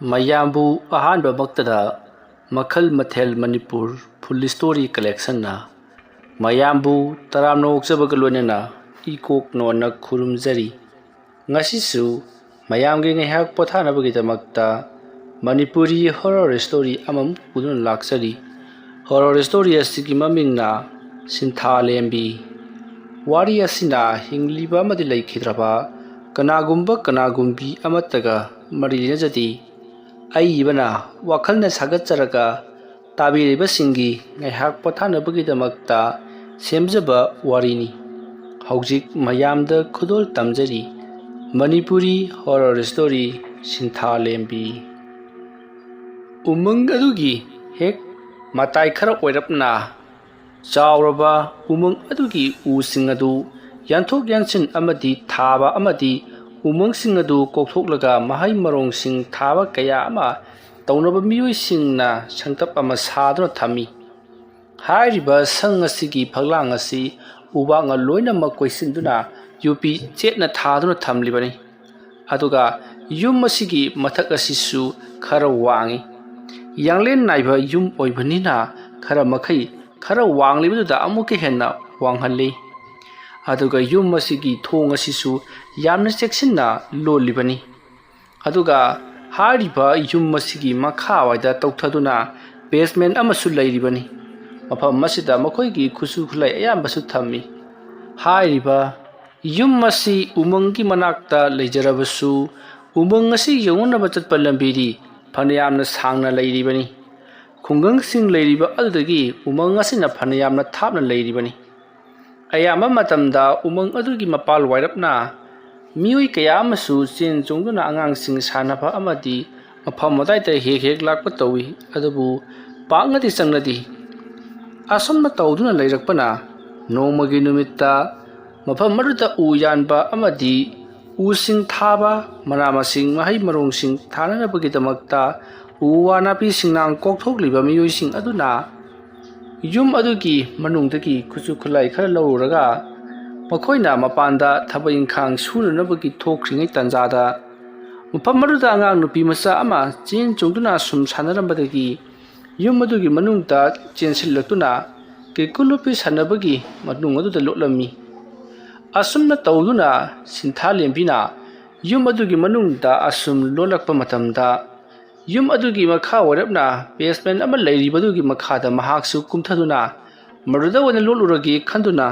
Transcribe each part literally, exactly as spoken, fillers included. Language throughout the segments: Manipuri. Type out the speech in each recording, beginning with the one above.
ꯃꯌꯥꯝꯕꯨ ꯑꯍꯥꯟꯕꯃꯛꯇꯗ ꯃꯈꯜ ꯃꯊꯦꯜ ꯃꯅꯤꯄꯨꯔ ꯐꯨꯜ ꯁ꯭ꯇꯣꯔꯤ ꯀꯂꯦꯛꯁꯟꯅ ꯃꯌꯥꯝꯕꯨ ꯇꯔꯥꯝꯅ ꯑꯣꯛꯆꯕꯒ ꯂꯣꯏꯅꯅ ꯏꯀꯣꯛ ꯅꯣꯟꯅ ꯈꯨꯔꯨꯝꯖꯔꯤ꯫ ꯉꯁꯤꯁꯨ ꯃꯌꯥꯝꯒꯤ ꯉꯥꯏꯍꯥꯛ ꯄꯣꯊꯥꯅꯕꯒꯤꯗꯃꯛꯇ ꯃꯅꯤꯄꯨꯔꯤ ꯍꯣꯔꯔ ꯁ꯭ꯇꯣꯔꯤ ꯑꯃꯃꯨꯛ ꯄꯨꯗꯨꯅ ꯂꯥꯛꯆꯔꯤ꯫ ꯍꯣꯔꯔ ꯁ꯭ꯇꯣꯔꯤ ꯑꯁꯤꯒꯤ ꯃꯃꯤꯡꯅ ꯁꯤꯟꯊꯥ ꯂꯦꯝꯕꯤ꯫ ꯋꯥꯔꯤ ꯑꯁꯤꯅ ꯍꯤꯡꯂꯤꯕ ꯑꯃꯗꯤ ꯂꯩꯈꯤꯗ꯭ꯔꯕ ꯀꯅꯥꯒꯨꯝꯕ ꯀꯅꯥꯒꯨꯝꯕꯤ ꯑꯃꯠꯇꯒ ꯃꯔꯤ ꯂꯩꯅꯖꯗꯦ꯫ ꯑꯏꯕꯅ ꯋꯥꯈꯜꯅ ꯁꯥꯒꯠꯆꯔꯒ ꯇꯥꯕꯤꯔꯤꯕꯁꯤꯡꯒꯤ ꯉꯥꯏꯍꯥꯛ ꯄꯣꯊꯥꯅꯕꯒꯤꯗꯃꯛꯇ ꯁꯦꯝꯖꯕ ꯋꯥꯔꯤꯅꯤ꯫ ꯍꯧꯖꯤꯛ ꯃꯌꯥꯝꯗ ꯈꯨꯗꯣꯜ ꯇꯝꯖꯔꯤ꯫ ꯃꯅꯤꯄꯨꯔꯤ ꯍꯣꯔꯔ ꯁ꯭ꯇꯣꯔꯤ ꯁꯤꯟꯊꯥ ꯂꯦꯝꯕꯤ꯫ ꯎꯃꯪ ꯑꯗꯨꯒꯤ ꯍꯦꯛ ꯃꯇꯥꯏ ꯈꯔ ꯑꯣꯏꯔꯞꯅ ꯆꯥꯎꯔꯕ ꯎꯃꯪ ꯑꯗꯨꯒꯤ ꯎꯁꯤꯡ ꯑꯗꯨ ꯌꯥꯟꯊꯣꯛ ꯌꯥꯟꯁꯤꯟ ꯑꯃꯗꯤ ꯊꯥꯕ ꯑꯃꯗꯤ ꯎꯃꯪꯁꯤꯡ ꯑꯗꯨ ꯀꯣꯛꯊꯣꯛꯂꯒ ꯃꯍꯩ ꯃꯔꯣꯡꯁꯤꯡ ꯊꯥꯕ ꯀꯌꯥ ꯑꯃ ꯇꯧꯅꯕ ꯃꯤꯑꯣꯏꯁꯤꯡꯅ ꯁꯪꯇꯞ ꯑꯃ ꯁꯥꯗꯨꯅ ꯊꯝꯃꯤ꯫ ꯍꯥꯏꯔꯤꯕ ꯁꯪ ꯑꯁꯤꯒꯤ ꯐꯛꯂꯥꯡ ꯑꯁꯤ ꯎꯕꯥꯛꯅ ꯂꯣꯏꯅꯃꯛ ꯀꯣꯏꯁꯤꯟꯗꯨꯅ ꯌꯨꯄꯤ ꯆꯦꯠꯅ ꯊꯥꯗꯨꯅ ꯊꯝꯂꯤꯕꯅꯤ꯫ ꯑꯗꯨꯒ ꯌꯨꯝ ꯑꯁꯤꯒꯤ ꯃꯊꯛ ꯑꯁꯤꯁꯨ ꯈꯔ ꯋꯥꯡꯏ꯫ ꯌꯥꯡꯂꯦꯟ ꯅꯥꯏꯕ ꯌꯨꯝ ꯑꯣꯏꯕꯅꯤꯅ ꯈꯔ ꯃꯈꯩ ꯈꯔ ꯋꯥꯡꯂꯤꯕꯗꯨꯗ ꯑꯃꯨꯛꯀ ꯍꯦꯟꯅ ꯋꯥꯡꯍꯜꯂꯤ꯫ ꯑꯗꯨꯒ ꯌꯨꯝ ꯑꯁꯤꯒꯤ ꯊꯣꯡ ꯑꯁꯤꯁꯨ ꯌꯥꯝꯅ ꯆꯦꯛꯁꯤꯟꯅ ꯂꯣꯜꯂꯤꯕꯅꯤ꯫ ꯑꯗꯨꯒ ꯍꯥꯏꯔꯤꯕ ꯌꯨꯝ ꯑꯁꯤꯒꯤ ꯃꯈꯥꯋꯥꯏꯗ ꯇꯧꯊꯗꯨꯅ ꯕꯦꯁꯃꯦꯟ ꯑꯃꯁꯨ ꯂꯩꯔꯤꯕꯅꯤ꯫ ꯃꯐꯝ ꯑꯁꯤꯗ ꯃꯈꯣꯏꯒꯤ ꯈꯨꯠꯁꯨ ꯈꯨꯠꯂꯥꯏ ꯑꯌꯥꯝꯕꯁꯨ ꯊꯝꯃꯤ꯫ ꯍꯥꯏꯔꯤꯕ ꯌꯨꯝ ꯑꯁꯤ ꯎꯃꯪꯒꯤ ꯃꯅꯥꯛꯇ ꯂꯩꯖꯔꯕꯁꯨ, ꯎꯃꯪ ꯑꯁꯤ ꯌꯧꯅꯅꯕ ꯆꯠꯄ ꯂꯝꯕꯤꯗꯤ ꯐꯅꯌꯥꯝꯅ ꯁꯥꯡꯅ ꯂꯩꯔꯤꯕꯅꯤ꯫ ꯈꯨꯡꯒꯪꯁꯤꯡ ꯂꯩꯔꯤꯕ ꯑꯗꯨꯗꯒꯤ ꯎꯃꯪ ꯑꯁꯤꯅ ꯐꯅꯌꯥꯝꯅ ꯊꯥꯞꯅ ꯂꯩꯔꯤꯕꯅꯤ꯫ ꯑꯌꯥꯝꯕ ꯃꯇꯝꯗ ꯎꯃꯪ ꯑꯗꯨꯒꯤ ꯃꯄꯥꯜ ꯋꯥꯏꯔꯞꯅ ꯃꯤꯑꯣꯏ ꯀꯌꯥ ꯑꯃꯁꯨ ꯆꯦꯟ ꯆꯣꯡꯗꯨꯅ ꯑꯉꯥꯡꯁꯤꯡ ꯁꯥꯟꯅꯕ ꯑꯃꯗꯤ ꯃꯐꯝ ꯑꯗꯨꯋꯥꯏꯗ ꯍꯦꯛ ꯍꯦꯛ ꯂꯥꯛꯄ ꯇꯧꯏ, ꯑꯗꯨꯕꯨ ꯄꯥꯛꯅꯗꯤ ꯆꯪꯅꯗꯦ꯫ ꯑꯁꯨꯝꯅ ꯇꯧꯗꯨꯅ ꯂꯩꯔꯛꯄꯅ ꯅꯣꯡꯃꯒꯤ ꯅꯨꯃꯤꯠꯇ ꯃꯐꯝ ꯑꯗꯨꯗ ꯎ ꯌꯥꯟꯕ ꯑꯃꯗꯤ ꯎꯁꯤꯡ ꯊꯥꯕ, ꯃꯅꯥ ꯃꯁꯤꯡ, ꯃꯍꯩ ꯃꯔꯣꯡꯁꯤꯡ ꯊꯥꯅꯅꯕꯒꯤꯗꯃꯛꯇ ꯎ ꯋꯥ ꯅꯥꯄꯤ ꯁꯤꯡꯅꯥꯡ ꯀꯣꯛꯊꯣꯛꯂꯤꯕ ꯃꯤꯑꯣꯏꯁꯤꯡ ꯑꯗꯨꯅ ꯌꯨꯝ ꯑꯗꯨꯒꯤ ꯃꯅꯨꯡꯗꯒꯤ ꯈꯨꯠꯁꯨ ꯈꯨꯠꯂꯥꯏ ꯈꯔ ꯂꯧꯔꯨꯔꯒ ꯃꯈꯣꯏꯅ ꯃꯄꯥꯟꯗ ꯊꯕꯛ ꯏꯪꯈꯥꯡ ꯁꯨꯅꯅꯕꯒꯤ ꯊꯣꯛꯈ꯭ꯔꯤꯉꯩ ꯇꯥꯟꯖꯥꯗ ꯃꯐꯝ ꯑꯗꯨꯗ ꯑꯉꯥꯡ ꯅꯨꯄꯤ ꯃꯆꯥ ꯑꯃ ꯆꯦꯟ ꯆꯣꯡꯗꯨꯅ ꯁꯨꯝ ꯁꯥꯟꯅꯔꯝꯕꯗꯒꯤ ꯌꯨꯝ ꯑꯗꯨꯒꯤ ꯃꯅꯨꯡꯗ ꯆꯦꯟꯁꯤꯜꯂꯛꯇꯨꯅ ꯀꯦꯀꯨ ꯂꯣꯠꯄꯤ ꯁꯥꯟꯅꯕꯒꯤ ꯃꯅꯨꯡ ꯑꯗꯨꯗ ꯂꯣꯠꯂꯝꯃꯤ꯫ ꯑꯁꯨꯝꯅ ꯇꯧꯗꯨꯅ ꯁꯤꯟꯊꯥꯂꯦꯝꯕꯤꯅ ꯌꯨꯝ ꯑꯗꯨꯒꯤ ꯃꯅꯨꯡꯗ ꯑꯁꯨꯝ ꯂꯣꯜꯂꯛꯄ ꯃꯇꯝꯗ, ꯌꯨꯝ ꯑꯗꯨꯒꯤ ꯃꯈꯥ ꯑꯣꯏꯔꯞꯅ basement ꯑꯃ ꯂꯩꯔꯤꯕꯗꯨꯒꯤ ꯃꯈꯥꯗ ꯃꯍꯥꯛꯁꯨ ꯀꯨꯝꯊꯗꯨꯅ ꯃꯗꯨꯗ ꯑꯣꯏꯅ ꯂꯣꯠꯂꯨꯔꯒꯦ ꯈꯟꯗꯨꯅ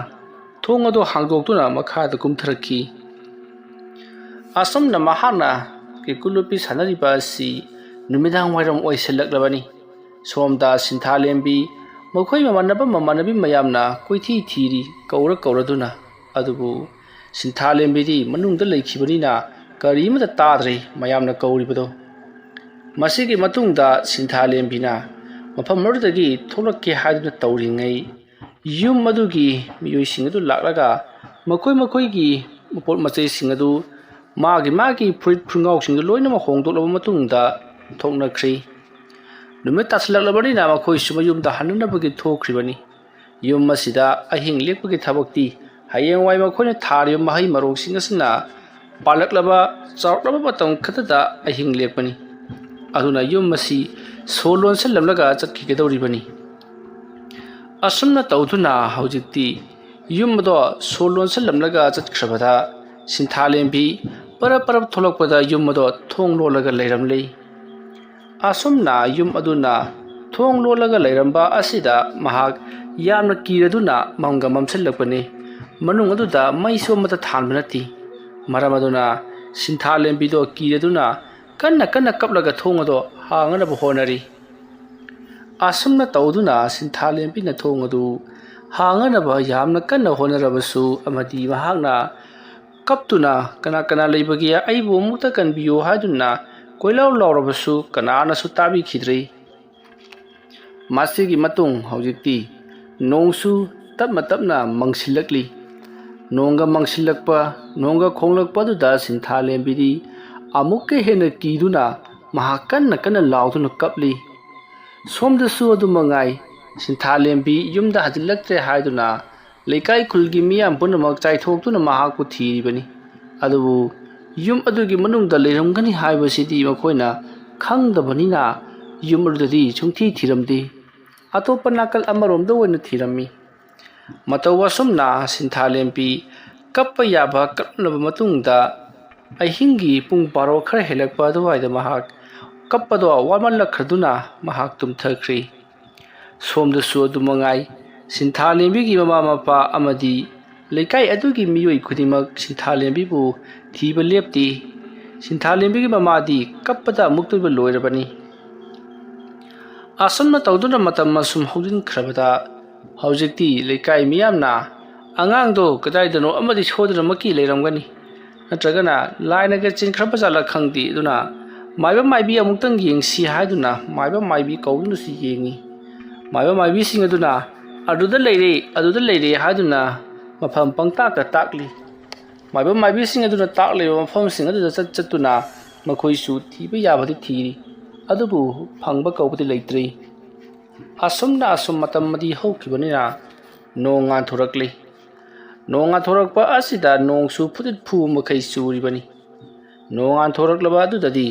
ꯊꯣꯡ ꯑꯗꯨ ꯍꯥꯡꯗꯣꯛꯇꯨꯅ ꯃꯈꯥꯗ ꯀꯨꯝꯊꯔꯛꯈꯤ꯫ ꯑꯁꯨꯝꯅ ꯃꯍꯥꯛꯅ ꯀꯦꯀꯨ ꯂꯣꯠꯄꯤ ꯁꯥꯟꯅꯔꯤꯕ ꯑꯁꯤ ꯅꯨꯃꯤꯗꯥꯡ ꯋꯥꯏꯔꯝ ꯑꯣꯏꯁꯤꯜꯂꯛꯂꯕꯅꯤ꯫ ꯁꯣꯝꯗ ꯁꯤꯟꯊꯥꯂꯦꯝꯕꯤ ꯃꯈꯣꯏ ꯃꯃꯥꯟꯅꯕ ꯃꯃꯥꯟꯅꯕꯤ ꯃꯌꯥꯝꯅ ꯀꯣꯏꯊꯤ ꯊꯤꯔꯤ, ꯀꯧꯔ ꯀꯧꯔꯗꯨꯅ꯫ ꯑꯗꯨꯕꯨ ꯁꯤꯟꯊꯥꯂꯦꯝꯕꯤꯗꯤ ꯃꯅꯨꯡꯗ ꯂꯩꯈꯤꯕꯅꯤꯅ ꯀꯔꯤꯃꯠꯇ ꯇꯥꯗ꯭ꯔꯦ ꯃꯌꯥꯝꯅ ꯀꯧꯔꯤꯕꯗꯣ꯫ ꯃꯁꯤꯒꯤ ꯃꯇꯨꯡꯗ ꯁꯤꯟꯊꯥꯂꯦꯝꯕꯤꯅ ꯃꯐꯝ ꯑꯗꯨꯗꯒꯤ ꯊꯣꯛꯂꯛꯀꯦ ꯍꯥꯏꯗꯨꯅ ꯇꯧꯔꯤꯉꯩ, ꯌꯨꯝ ꯑꯗꯨꯒꯤ ꯃꯤꯑꯣꯏꯁꯤꯡ ꯑꯗꯨ ꯂꯥꯛꯂꯒ ꯃꯈꯣꯏ ꯃꯈꯣꯏꯒꯤ ꯃꯄꯣꯠ ꯃꯆꯩꯁꯤꯡ ꯑꯗꯨ, ꯃꯥꯒꯤ ꯃꯥꯒꯤ ꯐꯨꯔꯤꯠ ꯐꯨꯡꯒꯥꯎꯁꯤꯡꯗꯨ ꯂꯣꯏꯅꯃꯛ ꯍꯣꯡꯗꯣꯛꯂꯕ ꯃꯇꯨꯡꯗ ꯊꯣꯛꯅꯈ꯭ꯔꯤ꯫ ꯅꯨꯃꯤꯠ ꯇꯥꯁꯤꯜꯂꯛꯂꯕꯅꯤꯅ ꯃꯈꯣꯏꯁꯨ ꯃꯌꯨꯝꯗ ꯍꯟꯅꯅꯕꯒꯤ ꯊꯣꯛꯈ꯭ꯔꯤꯕꯅꯤ꯫ ꯌꯨꯝ ꯑꯁꯤꯗ ꯑꯍꯤꯡ ꯂꯦꯛꯄꯒꯤ ꯊꯕꯛꯇꯤ ꯍꯌꯦꯡꯋꯥꯏ ꯃꯈꯣꯏꯅ ꯊꯥꯔꯤꯕ ꯃꯍꯩ ꯃꯔꯣꯡꯁꯤꯡ ꯑꯁꯤꯅ ꯄꯥꯜꯂꯛꯂꯕ, ꯆꯥꯎꯔꯛꯂꯕ ꯃꯇꯝ ꯈꯛꯇꯗ ꯑꯍꯤꯡ ꯂꯦꯛꯄꯅꯤ꯫ ꯑꯗꯨꯅ ꯌꯨꯝ ꯑꯁꯤ ꯁꯣ ꯂꯣꯟꯁꯤꯜꯂꯝꯂꯒ ꯆꯠꯈꯤꯒꯗꯧꯔꯤꯕꯅꯤ꯫ ꯑꯁꯨꯝꯅ ꯇꯧꯗꯨꯅ ꯍꯧꯖꯤꯛꯇꯤ ꯌꯨꯝ ꯑꯗꯣ ꯁꯣ ꯂꯣꯟꯁꯤꯜꯂꯝꯂꯒ ꯆꯠꯈ꯭ꯔꯕꯗ, ꯁꯤꯟꯊꯥꯂꯦꯝꯕꯤ ꯄꯔꯞ ꯄꯔꯞ ꯊꯣꯛꯂꯛꯄꯗ ꯌꯨꯝ ꯑꯗꯣ ꯊꯣꯡ ꯂꯣꯜꯂꯒ ꯂꯩꯔꯝꯂꯤ꯫ ꯑꯁꯨꯝꯅ ꯌꯨꯝ ꯑꯗꯨꯅ ꯊꯣꯡ ꯂꯣꯜꯂꯒ ꯂꯩꯔꯝꯕ ꯑꯁꯤꯗ ꯃꯍꯥꯛ ꯌꯥꯝꯅ ꯀꯤꯔꯗꯨꯅ ꯃꯝꯒ ꯃꯝꯁꯤꯜꯂꯛꯄꯅꯤ꯫ ꯃꯅꯨꯡ ꯑꯗꯨꯗ ꯃꯩꯁꯨ ꯑꯃꯠꯇ ꯊꯥꯟꯕ ꯅꯠꯇꯦ꯫ ꯃꯔꯝ ꯑꯗꯨꯅ ꯁꯤꯟꯊꯥꯂꯦꯝꯕꯤꯗꯣ ꯀꯤꯔꯗꯨꯅ ꯀꯟꯅ ꯀꯟꯅ ꯀꯞꯂꯒ ꯊꯣꯡ ꯑꯗꯣ ꯍꯥꯡꯅꯕ ꯍꯣꯠꯅꯔꯤ꯫ ꯑꯁꯨꯝꯅ ꯇꯧꯗꯨꯅ ꯁꯤꯟꯊꯥꯂꯦꯝꯕꯤꯅ ꯊꯣꯡ ꯑꯗꯨ ꯍꯥꯡꯅꯅꯕ ꯌꯥꯝꯅ ꯀꯟꯅ ꯍꯣꯠꯅꯔꯕꯁꯨ ꯑꯃꯗꯤ ꯃꯍꯥꯛꯅ ꯀꯞꯇꯨꯅ "ꯀꯅꯥ ꯀꯅꯥ ꯂꯩꯕꯒꯦ? ꯑꯩꯕꯨ ꯑꯃꯨꯛꯇ ꯀꯟꯕꯤꯌꯨ" ꯍꯥꯏꯗꯨꯅ ꯀꯣꯏꯂꯥꯎ ꯂꯥꯎꯔꯕꯁꯨ ꯀꯅꯥꯅꯁꯨ ꯇꯥꯕꯤꯈꯤꯗ꯭ꯔꯦ꯫ ꯃꯁꯤꯒꯤ ꯃꯇꯨꯡ ꯍꯧꯖꯤꯛꯇꯤ ꯅꯣꯡꯁꯨ ꯇꯞꯅ ꯇꯞꯅ ꯃꯪꯁꯤꯜꯂꯛꯂꯤ꯫ ꯅꯣꯡꯒ ꯃꯪꯁꯤꯜꯂꯛꯄ, ꯅꯣꯡꯒ ꯈꯣꯡꯂꯛꯄ ꯑꯗꯨꯗ ꯁꯤꯟꯊꯥꯂꯦꯝꯕꯤꯗꯤ ꯑꯃꯨꯛꯀ ꯍꯦꯟꯅ ꯀꯤꯗꯨꯅ ꯃꯍꯥꯛ ꯀꯟꯅ ꯀꯟꯅ ꯂꯥꯎꯗꯨꯅ ꯀꯞꯂꯤ꯫ ꯁꯣꯝꯗꯁꯨ ꯑꯗꯨ ꯃꯉꯥꯏ, ꯁꯤꯟꯊꯥꯂꯦꯝꯕꯤ ꯌꯨꯝꯗ ꯍꯟꯖꯤꯜꯂꯛꯇ꯭ꯔꯦ ꯍꯥꯏꯗꯨꯅ ꯂꯩꯀꯥꯏ ꯈꯨꯜꯒꯤ ꯃꯤꯌꯥꯝ ꯄꯨꯝꯅꯃꯛ ꯆꯥꯏꯊꯣꯛꯇꯨꯅ ꯃꯍꯥꯛꯄꯨ ꯊꯤꯔꯤꯕꯅꯤ꯫ ꯑꯗꯨꯕꯨ ꯌꯨꯝ ꯑꯗꯨꯒꯤ ꯃꯅꯨꯡꯗ ꯂꯩꯔꯝꯒꯅꯤ ꯍꯥꯏꯕꯁꯤꯗꯤ ꯃꯈꯣꯏꯅ ꯈꯪꯗꯕꯅꯤꯅ, ꯌꯨꯝ ꯑꯗꯨꯗꯗꯤ ꯁꯨꯡꯊꯤ ꯊꯤꯔꯝꯗꯦ꯫ ꯑꯇꯣꯞꯄ ꯅꯥꯀꯜ ꯑꯃꯔꯣꯝꯗ ꯑꯣꯏꯅ ꯊꯤꯔꯝꯃꯤ꯫ ꯃꯇꯧ ꯑꯁꯨꯝꯅ ꯁꯤꯟꯊꯥꯂꯦꯝꯕꯤ ꯀꯞꯄ ꯌꯥꯕ ꯀꯞꯂꯕ ꯃꯇꯨꯡꯗ, ꯑꯍꯤꯡꯒꯤ ꯄꯨꯡ ꯕꯥꯔꯣ ꯈꯔ ꯍꯦꯜꯂꯛꯄ ꯑꯗꯨꯋꯥꯏꯗ ꯃꯍꯥꯛ ꯀꯞꯄꯗꯣ ꯋꯥꯃꯜꯂꯛꯈ꯭ꯔꯗꯨꯅ ꯃꯍꯥꯛ ꯇꯨꯝꯊꯈ꯭ꯔꯦ꯫ ꯁꯣꯝꯗꯁꯨ ꯑꯗꯨ ꯃꯉꯥꯏ, ꯁꯤꯟꯊꯥꯂꯦꯝꯕꯤꯒꯤ ꯃꯃꯥ ꯃꯄꯥ ꯑꯃꯗꯤ ꯂꯩꯀꯥꯏ ꯑꯗꯨꯒꯤ ꯃꯤꯑꯣꯏ ꯈꯨꯗꯤꯡꯃꯛ ꯁꯤꯟꯊꯥꯂꯦꯝꯕꯤꯕꯨ ꯊꯤꯕ ꯂꯦꯞꯇꯦ꯫ ꯁꯤꯟꯊꯥꯂꯦꯝꯕꯤꯒꯤ ꯃꯃꯥꯗꯤ ꯀꯞꯄꯗ ꯑꯃꯨꯛꯇꯣꯏꯕ ꯂꯣꯏꯔꯕꯅꯤ꯫ ꯑꯁꯨꯝꯅ ꯇꯧꯗꯨꯅ ꯃꯇꯝ ꯑꯁꯨꯝ ꯍꯧꯖꯤꯟꯈ꯭ꯔꯕꯗ, ꯍꯧꯖꯤꯛꯇꯤ ꯂꯩꯀꯥꯏ ꯃꯤꯌꯥꯝꯅ ꯑꯉꯥꯡꯗꯣ ꯀꯗꯥꯏꯗꯅꯣ ꯑꯃꯗꯤ ꯁꯣꯏꯗꯅꯃꯛꯀꯤ ꯂꯩꯔꯝꯒꯅꯤ, ꯅꯠꯇ꯭ꯔꯒꯅ ꯂꯥꯏꯅꯒ ꯆꯦꯟꯈ꯭ꯔꯕ ꯖꯥꯠꯂ ꯈꯪꯗꯦ, ꯑꯗꯨꯅ ꯃꯥꯏꯕ ꯃꯥꯏꯕꯤ ꯑꯃꯨꯛꯇꯪ ꯌꯦꯡꯁꯤ ꯍꯥꯏꯗꯨꯅ ꯃꯥꯏꯕ ꯃꯥꯏꯕꯤ ꯀꯧꯗꯨꯅꯁꯨ ꯌꯦꯡꯉꯤ꯫ ꯃꯥꯏꯕ ꯃꯥꯏꯕꯤꯁꯤꯡ ꯑꯗꯨꯅ "ꯑꯗꯨꯗ ꯂꯩꯔꯦ, ꯑꯗꯨꯗ ꯂꯩꯔꯦ" ꯍꯥꯏꯗꯨꯅ ꯃꯐꯝ ꯄꯪꯇꯥꯛꯇ ꯇꯥꯛꯂꯤ꯫ ꯃꯥꯏꯕ ꯃꯥꯏꯕꯤꯁꯤꯡ ꯑꯗꯨꯅ ꯇꯥꯛꯂꯤꯕ ꯃꯐꯝꯁꯤꯡ ꯑꯗꯨꯗ ꯆꯠ ꯆꯠꯇꯨꯅ ꯃꯈꯣꯏꯁꯨ ꯊꯤꯕ ꯌꯥꯕꯗꯤ ꯊꯤꯔꯤ, ꯑꯗꯨꯕꯨ ꯐꯪꯕ ꯀꯧꯕꯗꯤ ꯂꯩꯇ꯭ꯔꯤ꯫ ꯑꯁꯨꯝꯅ ꯑꯁꯨꯝ ꯃꯇꯝ ꯑꯗꯤ ꯍꯧꯈꯤꯕꯅꯤꯅ ꯅꯣꯡ ꯉꯥꯟꯊꯣꯔꯛꯂꯤ꯫ ꯅꯣꯡ ꯉꯥꯟꯊꯣꯔꯛꯄ ꯑꯁꯤꯗ ꯅꯣꯡꯁꯨ ꯐꯨꯗꯤꯠ ꯐꯨꯕ ꯃꯈꯩ ꯆꯨꯔꯤꯕꯅꯤ꯫ ꯅꯣꯡ ꯉꯥꯟꯊꯣꯔꯛꯂꯕ ꯑꯗꯨꯗꯗꯤ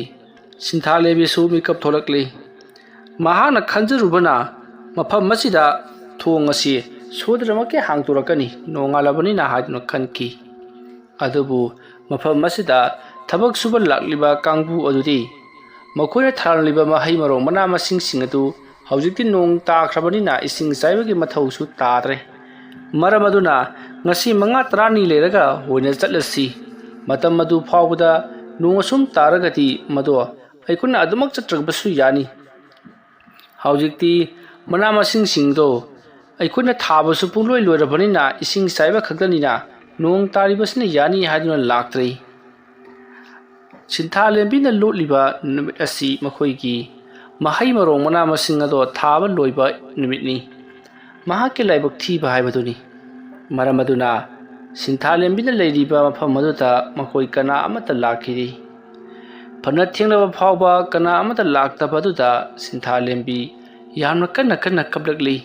ꯁꯤꯟꯊꯥꯂꯦꯝꯕꯤꯁꯨ ꯃꯤꯀꯞ ꯊꯣꯛꯂꯛꯂꯤ꯫ ꯃꯍꯥꯛꯅ ꯈꯟꯖꯔꯨꯕꯅ ꯃꯐꯝ ꯑꯁꯤꯗ ꯊꯣꯡ ꯑꯁꯤ ꯁꯣꯏꯗꯅꯃꯛꯀꯤ ꯍꯥꯡꯗꯣꯔꯛꯀꯅꯤ, ꯅꯣꯡꯉꯥꯜꯂꯕꯅꯤꯅ ꯍꯥꯏꯗꯨꯅ ꯈꯟꯈꯤ꯫ ꯑꯗꯨꯕꯨ ꯃꯐꯝ ꯑꯁꯤꯗ ꯊꯕꯛ ꯁꯨꯕ ꯂꯥꯛꯂꯤꯕ ꯀꯥꯡꯕꯨ ꯑꯗꯨꯗꯤ ꯃꯈꯣꯏꯅ ꯊꯥꯔꯝꯂꯤꯕ ꯃꯍꯩ ꯃꯔꯣꯡ ꯃꯅꯥ ꯃꯁꯤꯡꯁꯤꯡ ꯑꯗꯨ ꯍꯧꯖꯤꯛꯇꯤ ꯅꯣꯡ ꯇꯥꯈ꯭ꯔꯕꯅꯤꯅ ꯏꯁꯤꯡ ꯆꯥꯏꯕꯒꯤ ꯃꯊꯧꯁꯨ ꯇꯥꯗ꯭ꯔꯦ꯫ ꯃꯔꯝ ꯑꯗꯨꯅ ꯉꯁꯤ ꯃꯉꯥ ꯇꯔꯥꯅꯤ ꯂꯩꯔꯒ ꯑꯣꯏꯅ ꯆꯠꯂꯁꯤ꯫ ꯃꯇꯝ ꯑꯗꯨ ꯐꯥꯎꯕꯗ ꯅꯣꯡ ꯑꯁꯨꯝ ꯇꯥꯔꯒꯗꯤ ꯃꯗꯣ ꯑꯩꯈꯣꯏꯅ ꯑꯗꯨꯃꯛ ꯆꯠꯇ꯭ꯔꯕꯁꯨ ꯌꯥꯅꯤ꯫ ꯍꯧꯖꯤꯛꯇꯤ ꯃꯅꯥ ꯃꯁꯤꯡꯁꯤꯡꯗꯣ ꯑꯩꯈꯣꯏꯅ ꯊꯥꯕꯁꯨ ꯄꯨꯡꯂꯣꯏ ꯂꯣꯏꯔꯕꯅꯤꯅ ꯏꯁꯤꯡ ꯆꯥꯏꯕ ꯈꯛꯇꯅꯤꯅ ꯅꯣꯡ ꯇꯥꯔꯤꯕꯁꯤꯅ ꯌꯥꯅꯤ ꯍꯥꯏꯗꯨꯅ ꯂꯥꯛꯇ꯭ꯔꯦ꯫ ꯁꯤꯟꯊꯥꯂꯦꯝꯕꯤꯅ ꯂꯣꯠꯂꯤꯕ ꯅꯨꯃꯤꯠ ꯑꯁꯤ ꯃꯈꯣꯏꯒꯤ ꯃꯍꯩ ꯃꯔꯣꯡ ꯃꯅꯥ ꯃꯁꯤꯡ ꯑꯗꯣ ꯊꯥꯕ ꯂꯣꯏꯕ ꯅꯨꯃꯤꯠꯅꯤ꯫ ꯃꯍꯥꯛꯀꯤ ꯂꯥꯏꯕꯛ ꯊꯤꯕ ꯍꯥꯏꯕꯗꯨꯅꯤ꯫ ꯃꯔꯝ ꯑꯗꯨꯅ ꯁꯤꯟꯊꯥꯂꯦꯝꯕꯤꯅ ꯂꯩꯔꯤꯕ ꯃꯐꯝ ꯑꯗꯨꯗ ꯃꯈꯣꯏ ꯀꯅꯥ ꯑꯃꯠꯇ ꯂꯥꯛꯈꯤꯗꯦ꯫ ꯐꯅ ꯊꯦꯡꯂꯕ ꯐꯥꯎꯕ ꯀꯅꯥ ꯑꯃꯠꯇ ꯂꯥꯛꯇꯕ ꯑꯗꯨꯗ ꯁꯤꯟꯊꯥꯂꯦꯝꯕꯤ ꯌꯥꯝꯅ ꯀꯟꯅ ꯀꯟꯅ ꯀꯞꯂꯛꯂꯤ꯫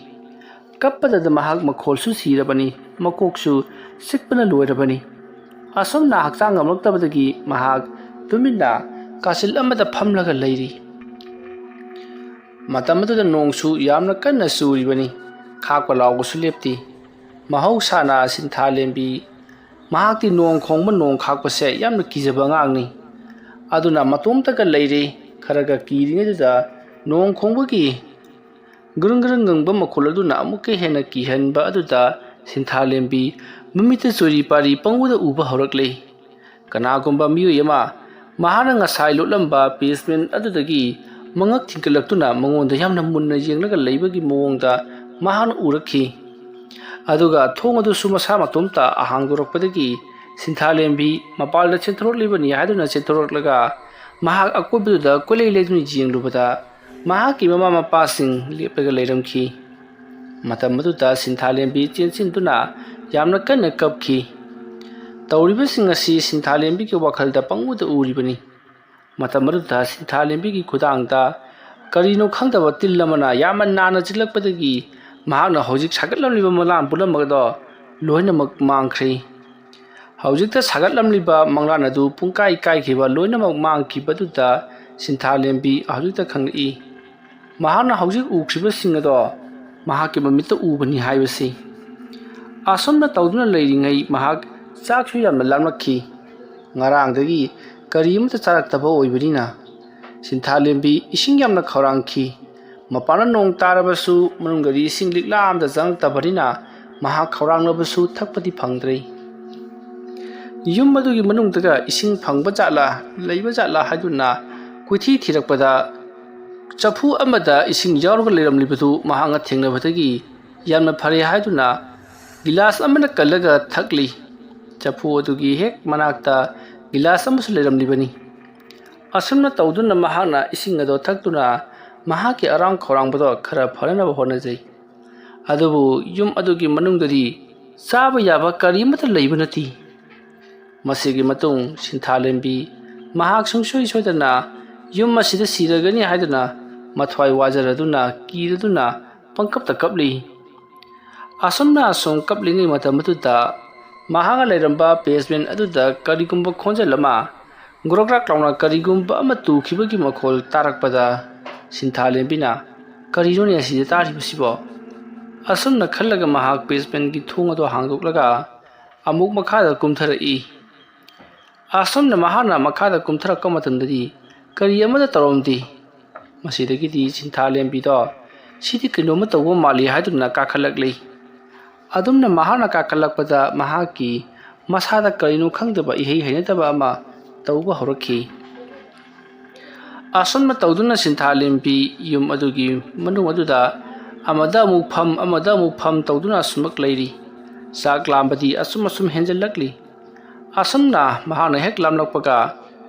ꯀꯞꯄꯗꯗ ꯃꯍꯥꯛ ꯃꯈꯣꯜꯁꯨ ꯁꯤꯔꯕꯅꯤ, ꯃꯀꯣꯛꯁꯨ ꯆꯤꯛꯄꯅ ꯂꯣꯏꯔꯕꯅꯤ꯫ ꯑꯁꯨꯝꯅ ꯍꯛꯆꯥꯡ ꯉꯝꯂꯛꯇꯕꯗꯒꯤ ꯃꯍꯥꯛ ꯇꯨꯃꯤꯟꯅ ꯀꯥꯆꯤꯜ ꯑꯃꯗ ꯐꯝꯂꯒ ꯂꯩꯔꯤ꯫ ꯃꯇꯝ ꯑꯗꯨꯗ ꯅꯣꯡꯁꯨ ꯌꯥꯝꯅ ꯀꯟꯅ ꯆꯨꯔꯤꯕꯅꯤ꯫ ꯈꯥꯛꯄ ꯂꯥꯎꯕꯁꯨ ꯂꯦꯞꯇꯦ꯫ ꯃꯍꯧꯁꯥꯅ ꯁꯤꯟꯊꯥꯂꯦꯝꯕꯤ ꯃꯍꯥꯛꯇꯤ ꯅꯣꯡ ꯈꯣꯡꯕ, ꯅꯣꯡ ꯈꯥꯛꯄꯁꯦ ꯌꯥꯝꯅ ꯀꯤꯖꯕ ꯑꯉꯥꯡꯅꯤ꯫ ꯑꯗꯨꯅ ꯃꯇꯣꯝꯇꯒ ꯂꯩꯔꯦ꯫ ꯈꯔꯒ ꯀꯤꯔꯤꯉꯩꯗꯨꯗ ꯅꯣꯡ ꯈꯣꯡꯕꯒꯤ ꯒ꯭ꯔꯨꯡ ꯒ꯭ꯔꯨꯡ ꯉꯪꯕ ꯃꯈꯣꯜ ꯑꯗꯨꯅ ꯑꯃꯨꯛꯀ ꯍꯦꯟꯅ ꯀꯤꯍꯟꯕ ꯑꯗꯨꯗ ꯁꯤꯟꯊꯥꯂꯦꯝꯕꯤ ꯃꯃꯤꯠꯇ ꯆꯨꯔꯤ ꯄꯥꯔꯤ ꯄꯪꯎꯗ ꯎꯕ ꯍꯧꯔꯛꯂꯦ꯫ ꯀꯅꯥꯒꯨꯝꯕ ꯃꯤꯑꯣꯏ ꯑꯃ ꯃꯍꯥꯛꯅ ꯉꯁꯥꯏ ꯂꯣꯠꯂꯝꯕ basement ꯑꯗꯨꯗꯒꯤ ꯃꯉꯛ ꯊꯤꯡꯀꯠꯂꯛꯇꯨꯅ ꯃꯉꯣꯟꯗ ꯌꯥꯝꯅ ꯃꯨꯟꯅ ꯌꯦꯡꯂꯒ ꯂꯩꯕꯒꯤ ꯃꯑꯣꯡꯗ ꯃꯍꯥꯛꯅ ꯎꯔꯛꯈꯤ꯫ ꯑꯗꯨꯒ ꯊꯣꯡ ꯑꯗꯨꯁꯨ ꯃꯁꯥ ꯃꯇꯣꯝꯇ ꯍꯥꯡꯗꯣꯔꯛꯄꯗꯒꯤ ꯁꯤꯟꯊꯥꯂꯦꯝꯕꯤ ꯃꯄꯥꯜꯗ ꯆꯦꯟꯊꯣꯔꯛꯂꯤꯕꯅꯤ ꯍꯥꯏꯗꯨꯅ ꯆꯦꯟꯊꯣꯔꯛꯂꯒ ꯃꯍꯥꯛ ꯑꯀꯣꯏꯕꯗꯨꯗ ꯀꯣꯏꯂꯩ ꯂꯩꯗꯨꯅ ꯌꯦꯡꯂꯨꯕꯗ ꯃꯍꯥꯛꯀꯤ ꯃꯃꯥ ꯃꯄꯥꯁꯤꯡ ꯂꯦꯞꯂꯒ ꯂꯩꯔꯝꯈꯤ꯫ ꯃꯇꯝ ꯑꯗꯨꯗ ꯁꯤꯟꯊꯥꯂꯦꯝꯕꯤ ꯆꯦꯟꯁꯤꯟꯗꯨꯅ ꯌꯥꯝꯅ ꯀꯟꯅ ꯀꯞꯈꯤ꯫ ꯇꯧꯔꯤꯕꯁꯤꯡ ꯑꯁꯤ ꯁꯤꯟꯊꯥꯂꯦꯝꯕꯤꯒꯤ ꯋꯥꯈꯜꯗ ꯄꯪꯎꯗ ꯎꯔꯤꯕꯅꯤ꯫ ꯃꯇꯝ ꯑꯗꯨꯗ ꯁꯤꯟꯊꯥꯂꯦꯝꯕꯤꯒꯤ ꯈꯨꯗꯥꯡꯗ ꯀꯔꯤꯅꯣ ꯈꯪꯗꯕ ꯇꯤꯜ ꯑꯃꯅ ꯌꯥꯝꯅ ꯅꯥꯟꯅ ꯆꯤꯛꯂꯛꯄꯗꯒꯤ ꯃꯍꯥꯛꯅ ꯍꯧꯖꯤꯛ ꯁꯥꯒꯠꯂꯝꯂꯤꯕ ꯃꯪꯂꯥꯟ ꯄꯨꯝꯅꯃꯛ ꯑꯗꯣ ꯂꯣꯏꯅꯃꯛ ꯃꯥꯡꯈ꯭ꯔꯦ꯫ ꯍꯧꯖꯤꯛꯇ ꯁꯥꯒꯠꯂꯝꯂꯤꯕ ꯃꯪꯂꯥꯟ ꯑꯗꯨ ꯄꯨꯡꯀꯥꯏ ꯀꯥꯏꯈꯤꯕ ꯂꯣꯏꯅꯃꯛ ꯃꯥꯡꯈꯤꯕꯗꯨꯗ ꯁꯤꯟꯊꯥꯂꯦꯝꯕꯤ ꯍꯧꯖꯤꯛꯇ ꯈꯪꯂꯛꯏ꯫ ꯃꯍꯥꯛꯅ ꯍꯧꯖꯤꯛ ꯎꯈ꯭ꯔꯤꯕꯁꯤꯡ ꯑꯗꯣ ꯃꯍꯥꯛꯀꯤ ꯃꯃꯤꯠꯇ ꯎꯕꯅꯤ ꯍꯥꯏꯕꯁꯤ꯫ ꯑꯁꯨꯝꯅ ꯇꯧꯗꯨꯅ ꯂꯩꯔꯤꯉꯩ ꯃꯍꯥꯛ ꯆꯥꯛꯁꯨ ꯌꯥꯝꯅ ꯂꯥꯝꯂꯛꯈꯤ꯫ ꯉꯔꯥꯡꯗꯒꯤ ꯀꯔꯤ ꯑꯃꯠꯇ ꯆꯥꯔꯛꯇꯕ ꯑꯣꯏꯕꯅꯤꯅ ꯁꯤꯟꯊꯥꯂꯦꯝꯕꯤ ꯏꯁꯤꯡ ꯌꯥꯝꯅ ꯈꯧꯔꯥꯡꯈꯤ꯫ ꯃꯄꯥꯟꯗ ꯅꯣꯡ ꯇꯥꯔꯕꯁꯨ ꯃꯅꯨꯡꯗꯗꯤ ꯏꯁꯤꯡ ꯂꯤꯛꯂꯥ ꯑꯃꯗ ꯆꯪꯉꯛꯇꯕꯅꯤꯅ ꯃꯍꯥꯛ ꯈꯧꯔꯥꯡꯂꯕꯁꯨ ꯊꯛꯄꯗꯤ ꯐꯪꯗ꯭ꯔꯦ꯫ ꯌꯨꯝ ꯑꯗꯨꯒꯤ ꯃꯅꯨꯡꯗꯒ ꯏꯁꯤꯡ ꯐꯪꯕ ꯖꯥꯠꯂꯥ, ꯂꯩꯕ ꯖꯥꯠꯂꯥ ꯍꯥꯏꯗꯨꯅ ꯀꯣꯏꯊꯤ ꯊꯤꯔꯛꯄꯗ ꯆꯐꯨ ꯑꯃꯗ ꯏꯁꯤꯡ ꯌꯥꯎꯔꯒ ꯂꯩꯔꯝꯂꯤꯕꯗꯨ ꯃꯍꯥꯛꯅ ꯊꯦꯡꯅꯕꯗꯒꯤ ꯌꯥꯝꯅ ꯐꯔꯦ ꯍꯥꯏꯗꯨꯅ ꯒꯤꯂꯥꯁ ꯑꯃꯅ ꯀꯜꯂꯒ ꯊꯛꯂꯤ꯫ ꯆꯐꯨ ꯑꯗꯨꯒꯤ ꯍꯦꯛ ꯃꯅꯥꯛꯇ ꯒꯤꯂꯥꯁ ꯑꯃꯁꯨ ꯂꯩꯔꯝꯂꯤꯕꯅꯤ꯫ ꯑꯁꯨꯝꯅ ꯇꯧꯗꯨꯅ ꯃꯍꯥꯛꯅ ꯏꯁꯤꯡ ꯑꯗꯨ ꯊꯛꯇꯨꯅ ꯃꯍꯥꯛꯀꯤ ꯑꯔꯥꯡ ꯈꯧꯔꯥꯡꯕꯗꯣ ꯈꯔ ꯐꯅꯅꯕ ꯍꯣꯠꯅꯖꯩ꯫ ꯑꯗꯨꯕꯨ ꯌꯨꯝ ꯑꯗꯨꯒꯤ ꯃꯅꯨꯡꯗꯗꯤ ꯆꯥꯕ ꯌꯥꯕ ꯀꯔꯤꯃꯠꯇ ꯂꯩꯕ ꯅꯠꯇꯦ꯫ ꯃꯁꯤꯒꯤ ꯃꯇꯨꯡ ꯁꯤꯟꯊꯥꯂꯦꯝꯕꯤ ꯃꯍꯥꯛ ꯁꯨꯡꯁꯣꯏ ꯁꯣꯏꯗꯅ ꯌꯨꯝ ꯑꯁꯤꯗ ꯁꯤꯔꯒꯅꯤ ꯍꯥꯏꯗꯨꯅ ꯃꯊ꯭ꯋꯥꯏ ꯋꯥꯖꯔꯗꯨꯅ ꯀꯤꯔꯗꯨꯅ ꯄꯪꯀꯞꯇ ꯀꯞꯂꯤ꯫ ꯑꯁꯨꯝꯅ ꯑꯁꯨꯝ ꯀꯞꯂꯤꯉꯩ ꯃꯇꯝ ꯑꯗꯨꯗ ꯃꯍꯥꯛꯅ ꯂꯩꯔꯝꯕ basement ꯑꯗꯨꯗ ꯀꯔꯤꯒꯨꯝꯕ ꯈꯣꯟꯖꯦꯜ ꯑꯃ, ꯒ꯭ꯔꯣꯛ ꯒ꯭ꯔꯥꯛ ꯂꯥꯎꯅ ꯀꯔꯤꯒꯨꯝꯕ ꯑꯃ ꯇꯨꯈꯤꯕꯒꯤ ꯃꯈꯣꯜ ꯇꯥꯔꯛꯄꯗ, ꯁꯤꯟꯊꯥꯂꯦꯝꯕꯤꯅ, "ꯀꯔꯤꯅꯣꯅꯦ ꯑꯁꯤꯗ ꯇꯥꯔꯤꯕꯁꯤꯕꯣ?" ꯑꯁꯨꯝꯅ ꯈꯜꯂꯒ ꯃꯍꯥꯛ basementꯀꯤ ꯊꯣꯡ ꯑꯗꯨ ꯍꯥꯡꯗꯣꯛꯂꯒ ꯑꯃꯨꯛ ꯃꯈꯥꯗ ꯀꯨꯝꯊꯔꯛꯏ꯫ ꯑꯁꯨꯝꯅ ꯃꯍꯥꯛꯅ ꯃꯈꯥꯗ ꯀꯨꯝꯊꯔꯛꯄ ꯃꯇꯝꯗꯗꯤ ꯀꯔꯤ ꯑꯃꯠꯇ ꯇꯧꯔꯝꯗꯦ꯫ ꯃꯁꯤꯗꯒꯤꯗꯤ ꯁꯤꯟꯊꯥꯂꯦꯝꯕꯤꯗꯣ, "ꯁꯤꯗꯤ ꯀꯩꯅꯣꯝꯃ ꯇꯧꯕ ꯃꯥꯜꯂꯤ" ꯍꯥꯏꯗꯨꯅ ꯀꯥꯈꯠꯂꯛꯂꯤ꯫ ꯑꯗꯨꯝꯅ ꯃꯍꯥꯛꯅ ꯀꯥꯈꯠꯂꯛꯄꯗ ꯃꯍꯥꯛꯀꯤ ꯃꯁꯥꯗ ꯀꯔꯤꯅꯣ ꯈꯪꯗꯕ ꯏꯍꯩ ꯍꯩꯅꯗꯕ ꯑꯃ ꯇꯧꯕ ꯍꯧꯔꯛꯈꯤ꯫ ꯑꯁꯨꯝꯅ ꯇꯧꯗꯨꯅ ꯁꯤꯟꯊꯥꯂꯦꯝꯕꯤ ꯌꯨꯝ ꯑꯗꯨꯒꯤ ꯃꯅꯨꯡ ꯑꯗꯨꯗ ꯑꯃꯗ ꯑꯃꯨꯛ ꯐꯝ, ꯑꯃꯗ ꯑꯃꯨꯛ ꯐꯝ ꯇꯧꯗꯨꯅ ꯑꯁꯨꯃꯛ ꯂꯩꯔꯤ꯫ ꯆꯥꯛ ꯂꯥꯝꯕꯗꯤ ꯑꯁꯨꯝ ꯑꯁꯨꯝ ꯍꯦꯟꯖꯜꯂꯛꯂꯤ꯫ ꯑꯁꯨꯝꯅ ꯃꯍꯥꯛꯅ ꯍꯦꯛ ꯂꯥꯝꯂꯛꯄꯒ,